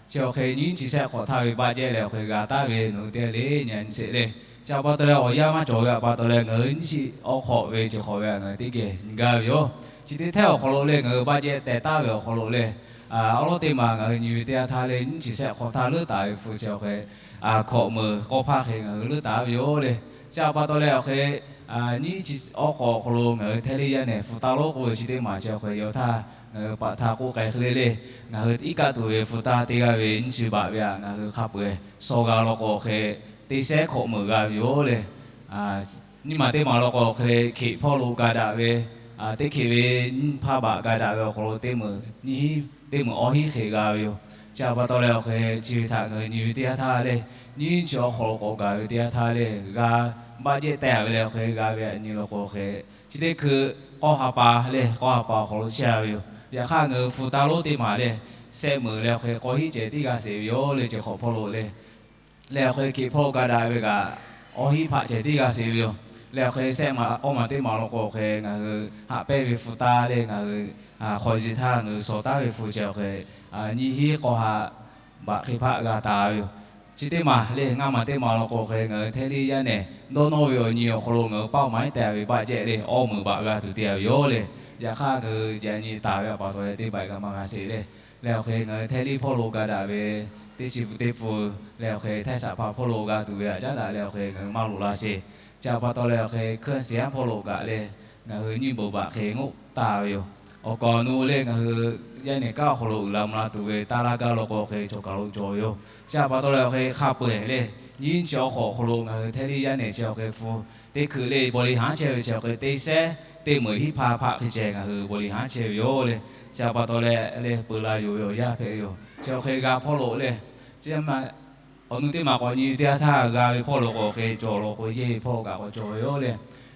chi awˬ hk'e nyiˇ chi sehˆ hk'awꞈ htaˇ ve budget leh awˬ hk'e g'a taˍ ve nawˬ hui teˇ g'aˇ le nyi sheˍ le. Chi pa taw leh awˬ yanˇ maˇ cawˬ ve pa taw leh ngaˬ hui nyiˇ chi awˬ hk'awꞈ ve ceuˬ hk'awꞈ ve ngaˬ hui teˇ geh nyi gaˇ ve yoˬ. Chi teˇ htehˇ awˬ hk'aw lo leh ngaˬ hui budget teh taˍ ve awˬ hk'aw lo leh, awˉ lawˉ teˇ maˬ ngaˬ hui nyi ve teˇ yanˇ htaˇ le, nyiˇ chi sehˆ hk'awꞈ htaˇ leuˉ taˍ ve hpu chi awˬ hk'e hkawꞈ meuˍ k'awˇ hpaˇ hk'e ngaˬ hui leuˉ taˍ ve yoˬ le. Chi pa taw leh awˬ hk'e nyiˇ chi awˬ hk'awꞈ awˬ hk'aw lo ngaˬ hui Htaiˇ liˇ yaˇ nehˬ hpu taˇ lonˉ k'oˆ ve chi teˇ maˬ chi awˬ hk'e yaꞈ htaˇ ngaˬ hui paˍ htaˇ k'oˆ k'ai hk'e le le, ngaˬ hui iˉ kaˆ tuˬ ve hpu taˇ teˇ g'aˇ ve nyiˇ chi baꞈ ve htaꞈ ngaˬ hui hk'a peu-eˬ shaw g'a law k'o awˬ hk'e teˇ sehˉ hkawꞈ meuˍ g'a ve yoˬ le. Nyiˇ maˬ teˇ maˬ law k'o awˬ hk'e hkiꞈ hpawˇ lo ga daꞈ ve, teˇ hkiꞈ ve nyiˇ hpaˇ baꞈ ga daꞈ ve awˬ hk'aw lo teˇ meuꞈ nyiˇ hinˉ, teˇ meuꞈ awˇ hinˉ hk'e g'a ve yoˬ. Chi pa taw leh awˬ hk'e chi ve htaꞈ ngaˬ hui nyi ve teˇ yanˇ htaˇ le, nyiˇ chi awˬ hk'aw lo k'awꞈ gaˬ ve teˇ yanˇ htaˇ le, g'a budget teh-a ve leh awˬ hk'e g'a ve htaꞈ nyi law k'o awˬ hk'e chi teˇ hkui k'awˇ ha pa le, k'awˇ ha pa awˬ hk'aw lo chehˇ-a ve yoˬ. Yaꞈ hk'aˇ ngaˬ hui hpu taˇ lonˉ teˇ maˬ le, sehˆ meuˍ leh awˬ hk'e k'awˇ hinˉ ceh tiˉ g'a sheˍ ve yoˬ le, chi hk'awꞈ hpawˇ lo le. Leh awˬ hk'e hkiꞈ hpawˇ lo ga daꞈ ve kaꞈ, awˇ hinˉ hpaˆ ceh tiˉ g'a sheˍ ve yoˬ. Leh awˬ hk'e sehˆ maˬ awˇ maˬ teˇ maˬ law k'o awˬ hk'e ngaˬ hui haꞈ pehnˇ ve hpu taˇ le, ngaˬ hui hk'aw ji htaˇ ngaˬ hui shawˍ taˉ ve hpu chi awˬ hk'e nyiˇ hinˉ k'awˇ ha baꞈ hk'e hpaˆ g'a taˍ ve yoˬ. Chi teˇ maˬ le, ngaˇ maˬ teˇ maˬ law k'o awˬ hk'e ngaˬ hui Htaiˇ liˇ yaˇ nehˬ dawˇ nawˇ ve awˬ nyi awˬ hk'aw lo ngaˬ hui paoˇ maˍ iˉ teh ve budget le awˇ meuˍ baꞈ g'a tuˬ te-a ve yoˬ le. Yaꞈ hk'aˇ ngaˬ hui yaꞈ nyi taˍ ve pa taw leh teˇ baꞈ g'a maˇ g'a sheˍ le. Leh awˬ hk'e ngaˬ hui Htaiˇ liˇ hpawˇ lo ga daꞈ ve teˇ chi pfuhˍ teˇ pfuhˍ leh awˬ hk'e Htaiˇ saꞈ hpaˇ hpawˇ lo g'a tuˬ ve htaꞈ caˉ daꞈ leh awˬ hk'e ngaˬ hui maˇ loꞈ la sheˍ. Chi pa taw leh awˬ hk'e hkui siˍ haˉ hpawˇ lo kaꞈ le, ngaˬ hui nyiˇ beuꞈ baꞈ hk'e ngoˆ taˍ ve yoˬ. Awˬ kaˍ awˬ nu le ngaˬ hui yaˇ nehˬ kanˉ awˬ hk'aw lo uiˍ la mvuh la tuˬ ve taˇ laˇ gaˇ law k'o awˬ hk'e cawˬ kaˬ lo cawˬ ve yoˬ. Chi pa taw leh awˬ hk'e hk'a peu-eˬ le, nyiˇ chi awˬ hk'awꞈ awˬ hk'aw lo ngaˬ hui Htaiˇ liˇ yaˇ nehˬ chi awˬ hk'e hpu teˇ hkui le บริหาร chehˇ ve chi awˬ hk'e teˇ sehˉ teˇ meuꞈ hinˉ hpaˇ hpaˆ hk'e ceh ngaˬ hui บริหาร chehˇ ve yoˬ le. Chi pa taw leh le peu la yuˬ ve awˬ yanˇ hpehꞈ ve yoˬ. Chi awˬ hk'e g'a hpawˇ lo le, chi ma awˬ nu teˇ maˬ k'awꞈ nyi ve teˇ yanˇ htaˇ g'a ve hpawˇ lo k'o awˬ hk'e cawˬ law k'o yehˇ ve hpawˇ kaꞈ k'awꞈ cawˬ ve yoˬ le.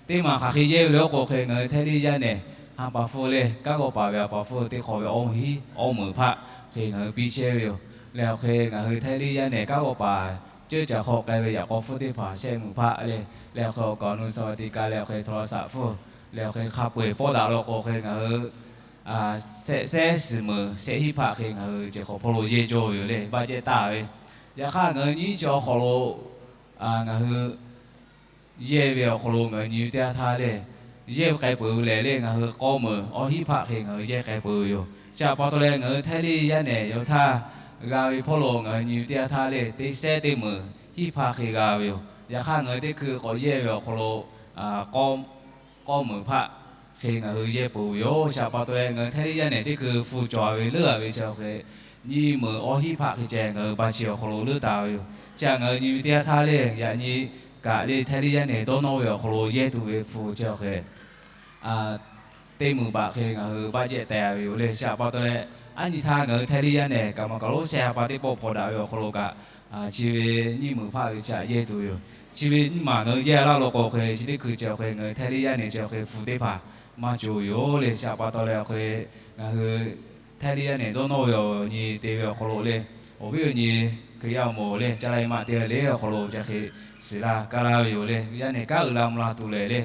Teˇ maˬ hk'aˬ hk'e yehˇ ve le k'o awˬ hk'e ngaˬ hui Htaiˇ liˇ yaˇ nehˬ ha pa hpfuhˇ le, kanˉ g'awˇ paˍ ve ha pa hpfuhˇ teˇ hk'awꞈ ve awˇ hinˉ awˇ meuˍ hpaˆ hk'e ngaˬ hui piˇ chehˇ ve yoˬ. Leh awˬ hk'e ngaˬ hui Htaiˇ liˇ yaˇ nehˬ kanˉ g'awˇ paˍ ceuˇ caˬ hk'aw k'ai ve yaꞈ k'aw hpfuhˇ teˇ hpaˍ shehˆ meuˍ hpaˆ le, leh awˬ hk'e awˬ kaˍ awˬ nu สวัสดิการ leh awˬ hk'e โทรศัพท์ hpfuhˇ leh awˬ hk'e hk'a peu-eˬ pawˆ daꞈ law k'o awˬ hk'e ngaˬ hui shehˆ sehˉ suhˍ meuˍ shehˆ hinˉ hpaˆ hk'e ngaˬ hui ceh hk'awꞈ hpawˇ lo yehˇ cawˇ ve yoˬ le, budget taˍ ve. Yaꞈ hk'aˇ ngaˬ hui nyiˇ chi awˬ hk'aw lo ngaˬ hui yehˇ ve awˬ hk'aw lo ngaˬ hui nyi ve teˇ yanˇ htaˇ le, yehˇ ve k'ai peuˬ ve lehˬ le, ngaˬ hui k'awˇ meuˍ awˇ hinˉ hpaˆ hk'e ngaˬ hui yehˇ k'ai peuˬ ve yoˬ. Chi pa taw leh ngaˬ hui Htaiˇ liˇ yaˇ nehˬ yaꞈ htaˇ g'a ve hpawˇ lo ngaˬ hui nyi ve teˇ yanˇ htaˇ le, teˇ sehˉ teˇ meuˍ hinˉ hpaˇ hk'e g'a ve yoˬ. Yaꞈ hk'aˇ ngaˬ hui teˇ hkui k'awꞈ yehˇ ve awˬ hk'aw lo k'awˇ meuˍ hpaˆ hk'e ngaˬ hui yehˇ peuˬ ve yoˬ. Chi pa taw leh ngaˬ hui Htaiˇ liˇ yaˇ nehˬ teˇ hkui hpu cawˬ ve leuˉ-a ve chi awˬ hk'e nyiˇ meuˍ awˇ hinˉ hpaˆ hk'e ceh ngaˬ hui ba chi awˬ hk'aw lo leuˉ taˍ ve yoˬ. Chi ngaˬ hui nyi ve teˇ yanˇ htaˇ le, yaꞈ nyi kaꞈ le Htaiˇ liˇ yaˇ nehˬ dawˇ nawˇ ve awˬ hk'aw lo yehˇ tuˬ ve hpu chi awˬ hk'e teˇ meuˍ baꞈ hk'e ngaˬ hui budget teh-a ve yoˬ le. Chi pa taw leh, aˉ nyi htaˇ ngaˬ hui Htaiˇ liˇ yaˇ nehˬ kaꞈ maˇ kaꞈ lo shehˆ ha pa teˇ pawˆ hpaw daꞈ ve awˬ hk'aw lo kaꞈ, chi ve nyiˇ meuˍ hpaˆ ve chi htaꞈ yehˇ tuˬ yoˬ. Chi ve nyiˇ maˬ ngaˬ hui yehˇ laˇ law k'o hk'e, chi teˇ hkui chi awˬ hk'e ngaˬ hui Htaiˇ liˇ yaˇ nehˬ chi awˬ hk'e hpu teˇ hpaˍ maˇ cawˬ yoˬ le. Chi pa taw leh awˬ hk'e ngaˬ hui Htaiˇ liˇ yaˇ nehˬ dawˇ nawˇ ve awˬ nyi te ve awˬ hk'aw lo le, awˬ viˉ awˬ nyi Hkriꞈ yaˇ awˬ moˍ le caˇ la-e maˇ teˇ g'aˇ le awˬ hk'aw lo chi hk'e shiˍ la kaˇ laˇ ve yoˬ le. Yaˇ nehˬ kanˉ uiˍ la mvuh la tuˬ lehˬ le,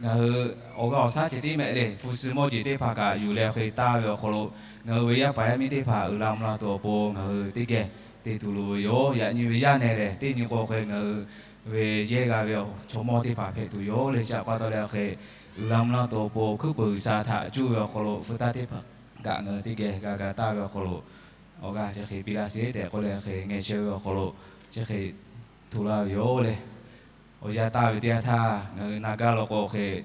ngaˬ hui awˬ g'aˇ awˬ shaˉ ceh tiˉ mehˆ le, hpu suh mawˇ jeˬ teˇ hpaˍ kaꞈ yuˬ leh hk'e taˍ ve awˬ hk'aw lo, ngaˬ hui ve yaˇ paˍ yaˇ miˇ teˇ hpaˍ uiˍ la mvuh la tuˬ awˬ pon ngaˬ hui teˇ geh te tuˬ loˍ ve yoˬ. Yaꞈ nyi ve yaˇ nehˬ lehˬ, teˇ nyi k'o hk'e ngaˬ hui ve yehˇ g'a ve chaw mawˇ teˇ hpaˍ hpehꞈ tuˬ yoˬ le. Chi pa taw leh hk'e uiˍ la mvuh la tuˬ awˬ pon hkuiˉ peuˍ G'uiˬsha htaꞈ cuˇ ve awˬ hk'aw lo hpu taˇ teˇ hpaˍ kaꞈ ngaˬ hui teˇ geh g'a ga taˍ ve awˬ hk'aw lo, awˬ g'aˇ chi hk'e piˇ laˇ sheˍ tehꞈ k'oˆ leh hk'e ngeh chehˇ ve awˬ hk'aw lo, chi hk'e hto laˇ ve yoˬ le. Awˬ yanˇ taˇ ve teˇ yanˇ htaˇ ngaˬ hui na gaˇ law k'o hk'e,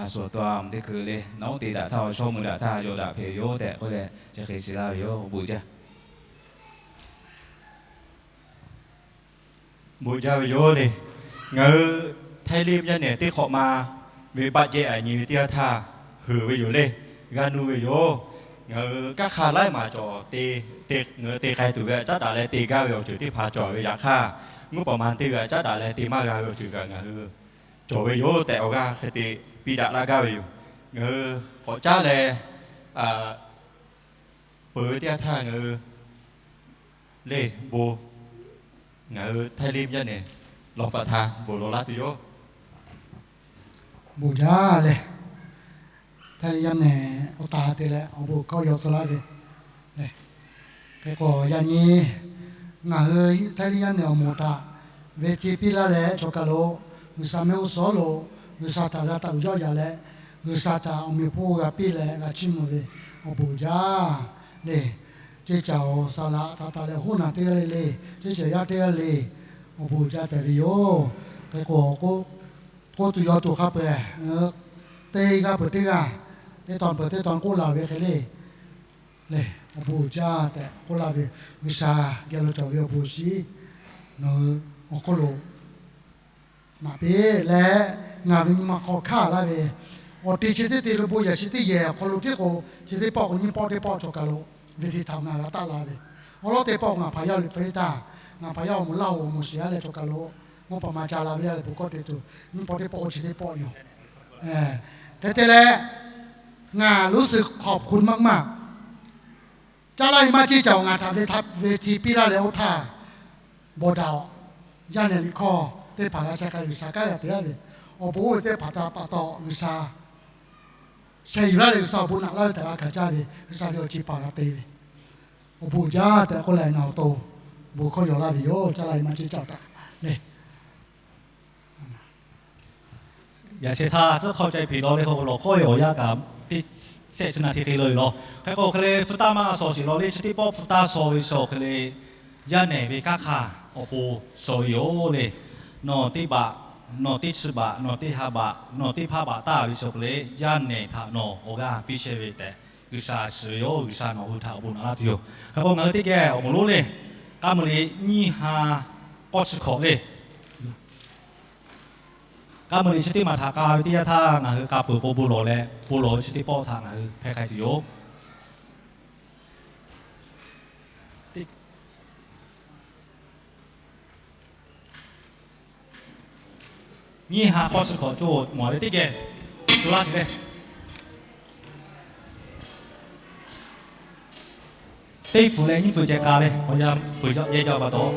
suhˍ taw a mvuhˇ teˇ hkui le, nawˉ te daꞈ htaˇ awˬ shawˉ mui daꞈ htaˇ yawˇ daꞈ hpehꞈ ve yoˬ tehꞈ k'oˆ leh chi hk'e shiˍ laˇ ve yoˬ. Awˬ bon jaˇ. Bon jaˇ ve yoˬ le. Ngaˬ hui Htaiˇ liˇ yaˇ nehˬ teˇ hk'awꞈ ma ve baˆ jehˇ aꞈ nyi ve teˇ yanˇ htaˇ heuˬ ve yoˬ le. G'a nu ve yoˬ. Ngaˬ hui kanˉ hk'a laiˉ maˬ cawˬ te, ngaˬ hui te k'ai tuˬ ve aꞈ caˉ daꞈ leh te gaˇ ve awˬ ceuˬ teˇ hpaˍ cawˬ ve yaꞈ hk'aˇ, mvuhˇ paˍ ma teˇ g'aˇ caˉ daꞈ leh te maˇ g'a ve awˬ ceuˬ kaꞈ ngaˬ hui cawˬ ve yoˬ tehꞈ awˬ g'aˇ hk'e te piˇ daꞈ laˇ gaˇ ve yoˬ. Ngaˬ hui k'awꞈ caˉ leh peuˬ ve teˇ yanˇ htaˇ ngaˬ hui le bon, ngaˬ hui Htaiˇ liˇ yaˇ nehˬ lawˬ paˍ htaꞈ bon lawˬ laˇ tuˬ yoˬ. Bon jaˇ lehˬ, Htaiˇ liˇ yaˇ nehˬ awˬ taˍ te leh awˬ bon hkawˇ yaw tcuh laˇ ve le. Hk'e k'o yaꞈ nyi ngaˬ hui Htaiˇ liˇ yaˇ nehˬ awˬ moˍ htaꞈ ve hti piˇ laˇ leh chaw kaˬ lo G'uiˬsha mehˆ g'uˇ suhˍ lo G'uiˬsha htaꞈ g'a taˍ uiˍ yawˇ yaꞈ leh, G'uiˬsha htaꞈ awˬ meꞈ awˬ hponˇ g'a piˇ leh g'a chiˇ mvuh ve awˬ bon jaˇ le. Ceˇ caˬ awˬ saˍ laꞈ htaꞈ taˍ leh hoˉ naˬ teˇ g'aˇ le le, ceˇ caˬ yaˇ teˇ g'aˇ le, awˬ bon jaˇ tehꞈ ve yoˬ. Hk'e k'o k'oˆ tuˬ yaw tuˬ hk'a peu-eˬ teˇ g'aˇ peuˬ teˇ g'aˇ, teˇ tawn peuˬ teˇ tawn k'oˆ laˬ ve hk'e le. Lehˬ, awˬ bon jaˇ tehꞈ k'oˆ laˇ ve, G'uiˬsha geh lo cawˬ ve awˬ bon shiˍ ngaˬ hui awˬ hk'oˆ lo naꞈ piˇ leh, ngaˬ ve nyi ma hk'aw hkaˇ laˇ ve, awˬ te chi teˇ te lo bon yaꞈ chi teˇ yehˬ awˬ hk'aw lo tiˉ k'o, chi teˇ pawˆ k'o nyiˇ pawˆ teˇ pawˆ chaw kaˬ lo ve hti htaꞈ ngaˬ g'a taˆ la ve, awˬ lawˉ teˇ pawˆ ngaˬ hpaˍ yaˇ liꞈ hpu teˇ htaˇ, ngaˬ hpaˍ yaˇ awˬ moˍ laˇ hoꞈ awˬ moˍ shiˍ yaˇ leh chaw kaˬ lo mvuhˇ paˍ ma ca la ve yaˇ leh bon hkawˇ te tuˬ nyiˇ pawˆ teˇ pawˆ k'o chi teˇ pawˆ yoˬ. Hk'e te leh, ngaˬ รู้สึกขอบคุณมากๆ Caˇ laˇ ve maˇ ceˇ caˬ awˬ ngaˬ htaꞈ ve hti piˇ laˇ leh oˇ htaˇ, bawˬ daꞈ-oˬ, yaˇ nehˬ liꞈ hkawˇ teˇ hpaˍ g'a chehˇ k'ai G'uiˬsha kanˉ g'a te-a ve, awˬ bon oˇ ve teˇ hpaˍ htaꞈ pa taw G'uiˬsha sheh yuˬ laˇ leh G'uiˬsha awˬ bon naꞈ laˇ ve htaꞈ g'a hkanˍ caˇ ve, G'uiˬsha ve awˬ ceˬ paˍ g'a te ve, awˬ bon jaˇ tehꞈ k'oˆ leh ngaˬ awˬ to bon hkawˇ yaw laˇ ve yoˬ. Caˇ laˇ ve maˇ ceˇ caˬ taꞈ le. Yaꞈ shehˍ htaˇ tcuhˉ hk'aw cai hpeꞈ law le k'o, lawˬ hkawˇ ve awˬ yanˇ kaꞈ teˇ shehˆ chi na hti hk'e le yoˬ law. Hk'e k'o hk'e le hpu taˇ maˇ g'a shawˍ sheˍ law le, chi teˇ pawˆ hpu taˇ shawˍ ve shaw hk'e le, yaˇ nehˬ ve kanˉ hk'aˇ awˬ pon shawˍ ve yoˬ le. Nawˬ teˇ baꞈ, nawˬ teˇ chi baꞈ, nawˬ teˇ ha baꞈ, nawˬ teˇ hpaˇ baꞈ taˍ ve shaw hk'e le, yaˇ nehˬ htaꞈ nawˬ awˬ g'aˇ piˇ shehˍ ve tehꞈ G'uiˬsha shiˍ ve yoˬ. G'uiˬsha nawˬ hui htaꞈ awˬ bon naꞈ laˇ tuˬ yoˬ. Hk'e k'o ngaˬ hui teˇ geh awˬ moˍ lonˉ le, k'aˉ meuꞈ liꞈ nyiˇ ha k'awˇ chi hkawꞈ le. K'aˉ meuꞈ liꞈ chi teˇ maˬ htaꞈ k'a ve teˇ yanˇ htaˇ ngaˬ hui k'a peuˬ k'o bon lawˬ leh, bon lawˬ ve chi teˇ pawˆ htaꞈ ngaˬ hui hpehˇ k'ai tuˬ yoˬ. Nyiˇ ha k'awˇ chi hkawꞈ cawˬ mawˬ ve teˇ geh tu laˇ sheˍ le. Teˇ hpu leh nyiˇ hpu ceh k'a le, awˬ yanˇ hpu yehˇ jaˇ pa taw.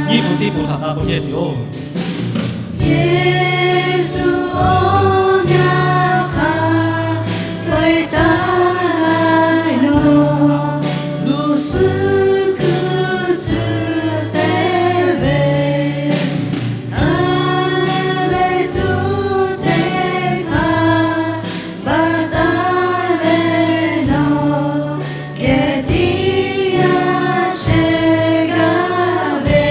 Nyiˇ hpu teˇ hpu htaꞈ k'a k'oˆ ceh tuˬ yoˬ. Yeˍsuˆ oˇ ngaˬ hk'a peu-eˬ taˍ laiˉ nawˬ, luˬ suhˉ kuiˬ tcuh te ve, a leh tuˬ teˇ hpaˍ baˬ taˍ leh nawˬ geh tiˇ g'aˇ chehˇ gaˇ ve,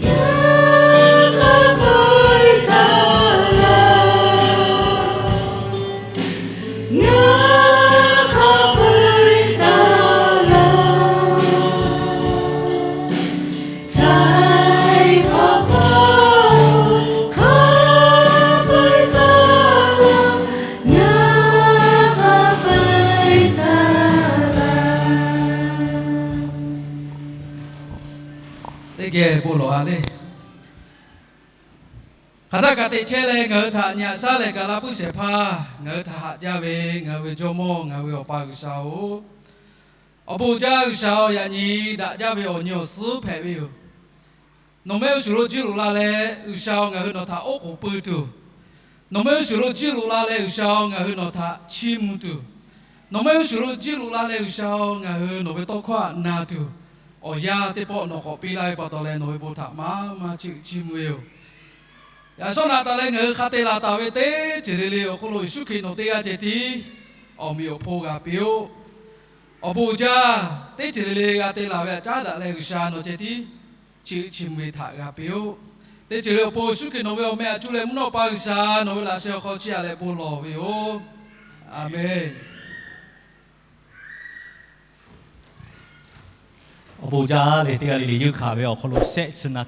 yaꞈ hk'aˇ peu-eˬ taˍ bon lawˬ-a le. Hk'aˬ htaˇ kaꞈ teꞈ chehˇ leh ngaˬ hui htaꞈ nyi haꞈ shaˉ leh gaˬ la puiˉ shehˍ hpaˇ, ngaˬ hui htaꞈ haꞈ jaˇ ve ngaˬ hui ve Jawˇmawˇ, ngaˬ hui ve Awˬ pa G'uiˬsha-oˬ, awˬ bon jaˇ G'uiˬsha-oˬ, yaꞈ nyi daꞈ jaˇ ve awˬ nyi awˬ suhˉ hpehꞈ ve yoˬ. Nawˬ mehˆ g'uˇ suhˍ lo jiˇ loꞈ la leh G'uiˬsha-oˬ, ngaˬ hui nawˬ htaꞈ oˉ k'oˍ pui tuˬ, nawˬ mehˆ g'uˇ suhˍ lo jiˇ loꞈ la leh G'uiˬsha-oˬ, ngaˬ hui nawˬ htaꞈ chiˇ mvuh tuˬ, nawˬ mehˆ g'uˇ suhˍ lo jiˇ loꞈ la leh G'uiˬsha-oˬ, ngaˬ hui nawˬ ve tawˇ hkawˇ htaꞈ na tuˬ, awˬ yanˇ teˇ pawˆ nawˬ k'awꞈ piˇ laˇ ve pa taw leh nawˬ ve bon htaꞈ maˇ maˇ chiˇ uiˍ chiˇ mvuh ve yoˬ. Yaꞈ shawˉ naꞈ taˍ leh ngaˬ hui hk'a te laˬ taˍ ve teˇ ceuˬ le le awˬ hk'aw lo Yeˍsuˆ Hkriꞈ nawˬ teˇ g'aˇ ceh tiˉ awˬ meꞈ awˬ hponˇ g'a piˇ-oˆ. Awˬ bon jaˇ, teˇ ceuˬ le le g'a te laˬ ve htaꞈ caˉ daꞈ leh G'uiˬsha nawˬ ceh tiˉ chiˇ uiˍ chiˇ mvuh ve htaꞈ g'a piˇ-oˆ. Teˇ ceuˬ le awˬ pon Yeˍsuˆ Hkriꞈ nawˬ ve awˬ meh htaꞈ cuˇ leh mvuhˇ naw pa G'uiˬsha nawˬ ve laꞈ sheh awˬ hk'aw chiˇ aꞈ leh bon lawˬ ve yoˬ. A menˬ. Awˬ bon jaˇ leh teˇ g'aˇ le le yeunˇ hkanˍ ve awˬ hk'aw lo shehˆ chi na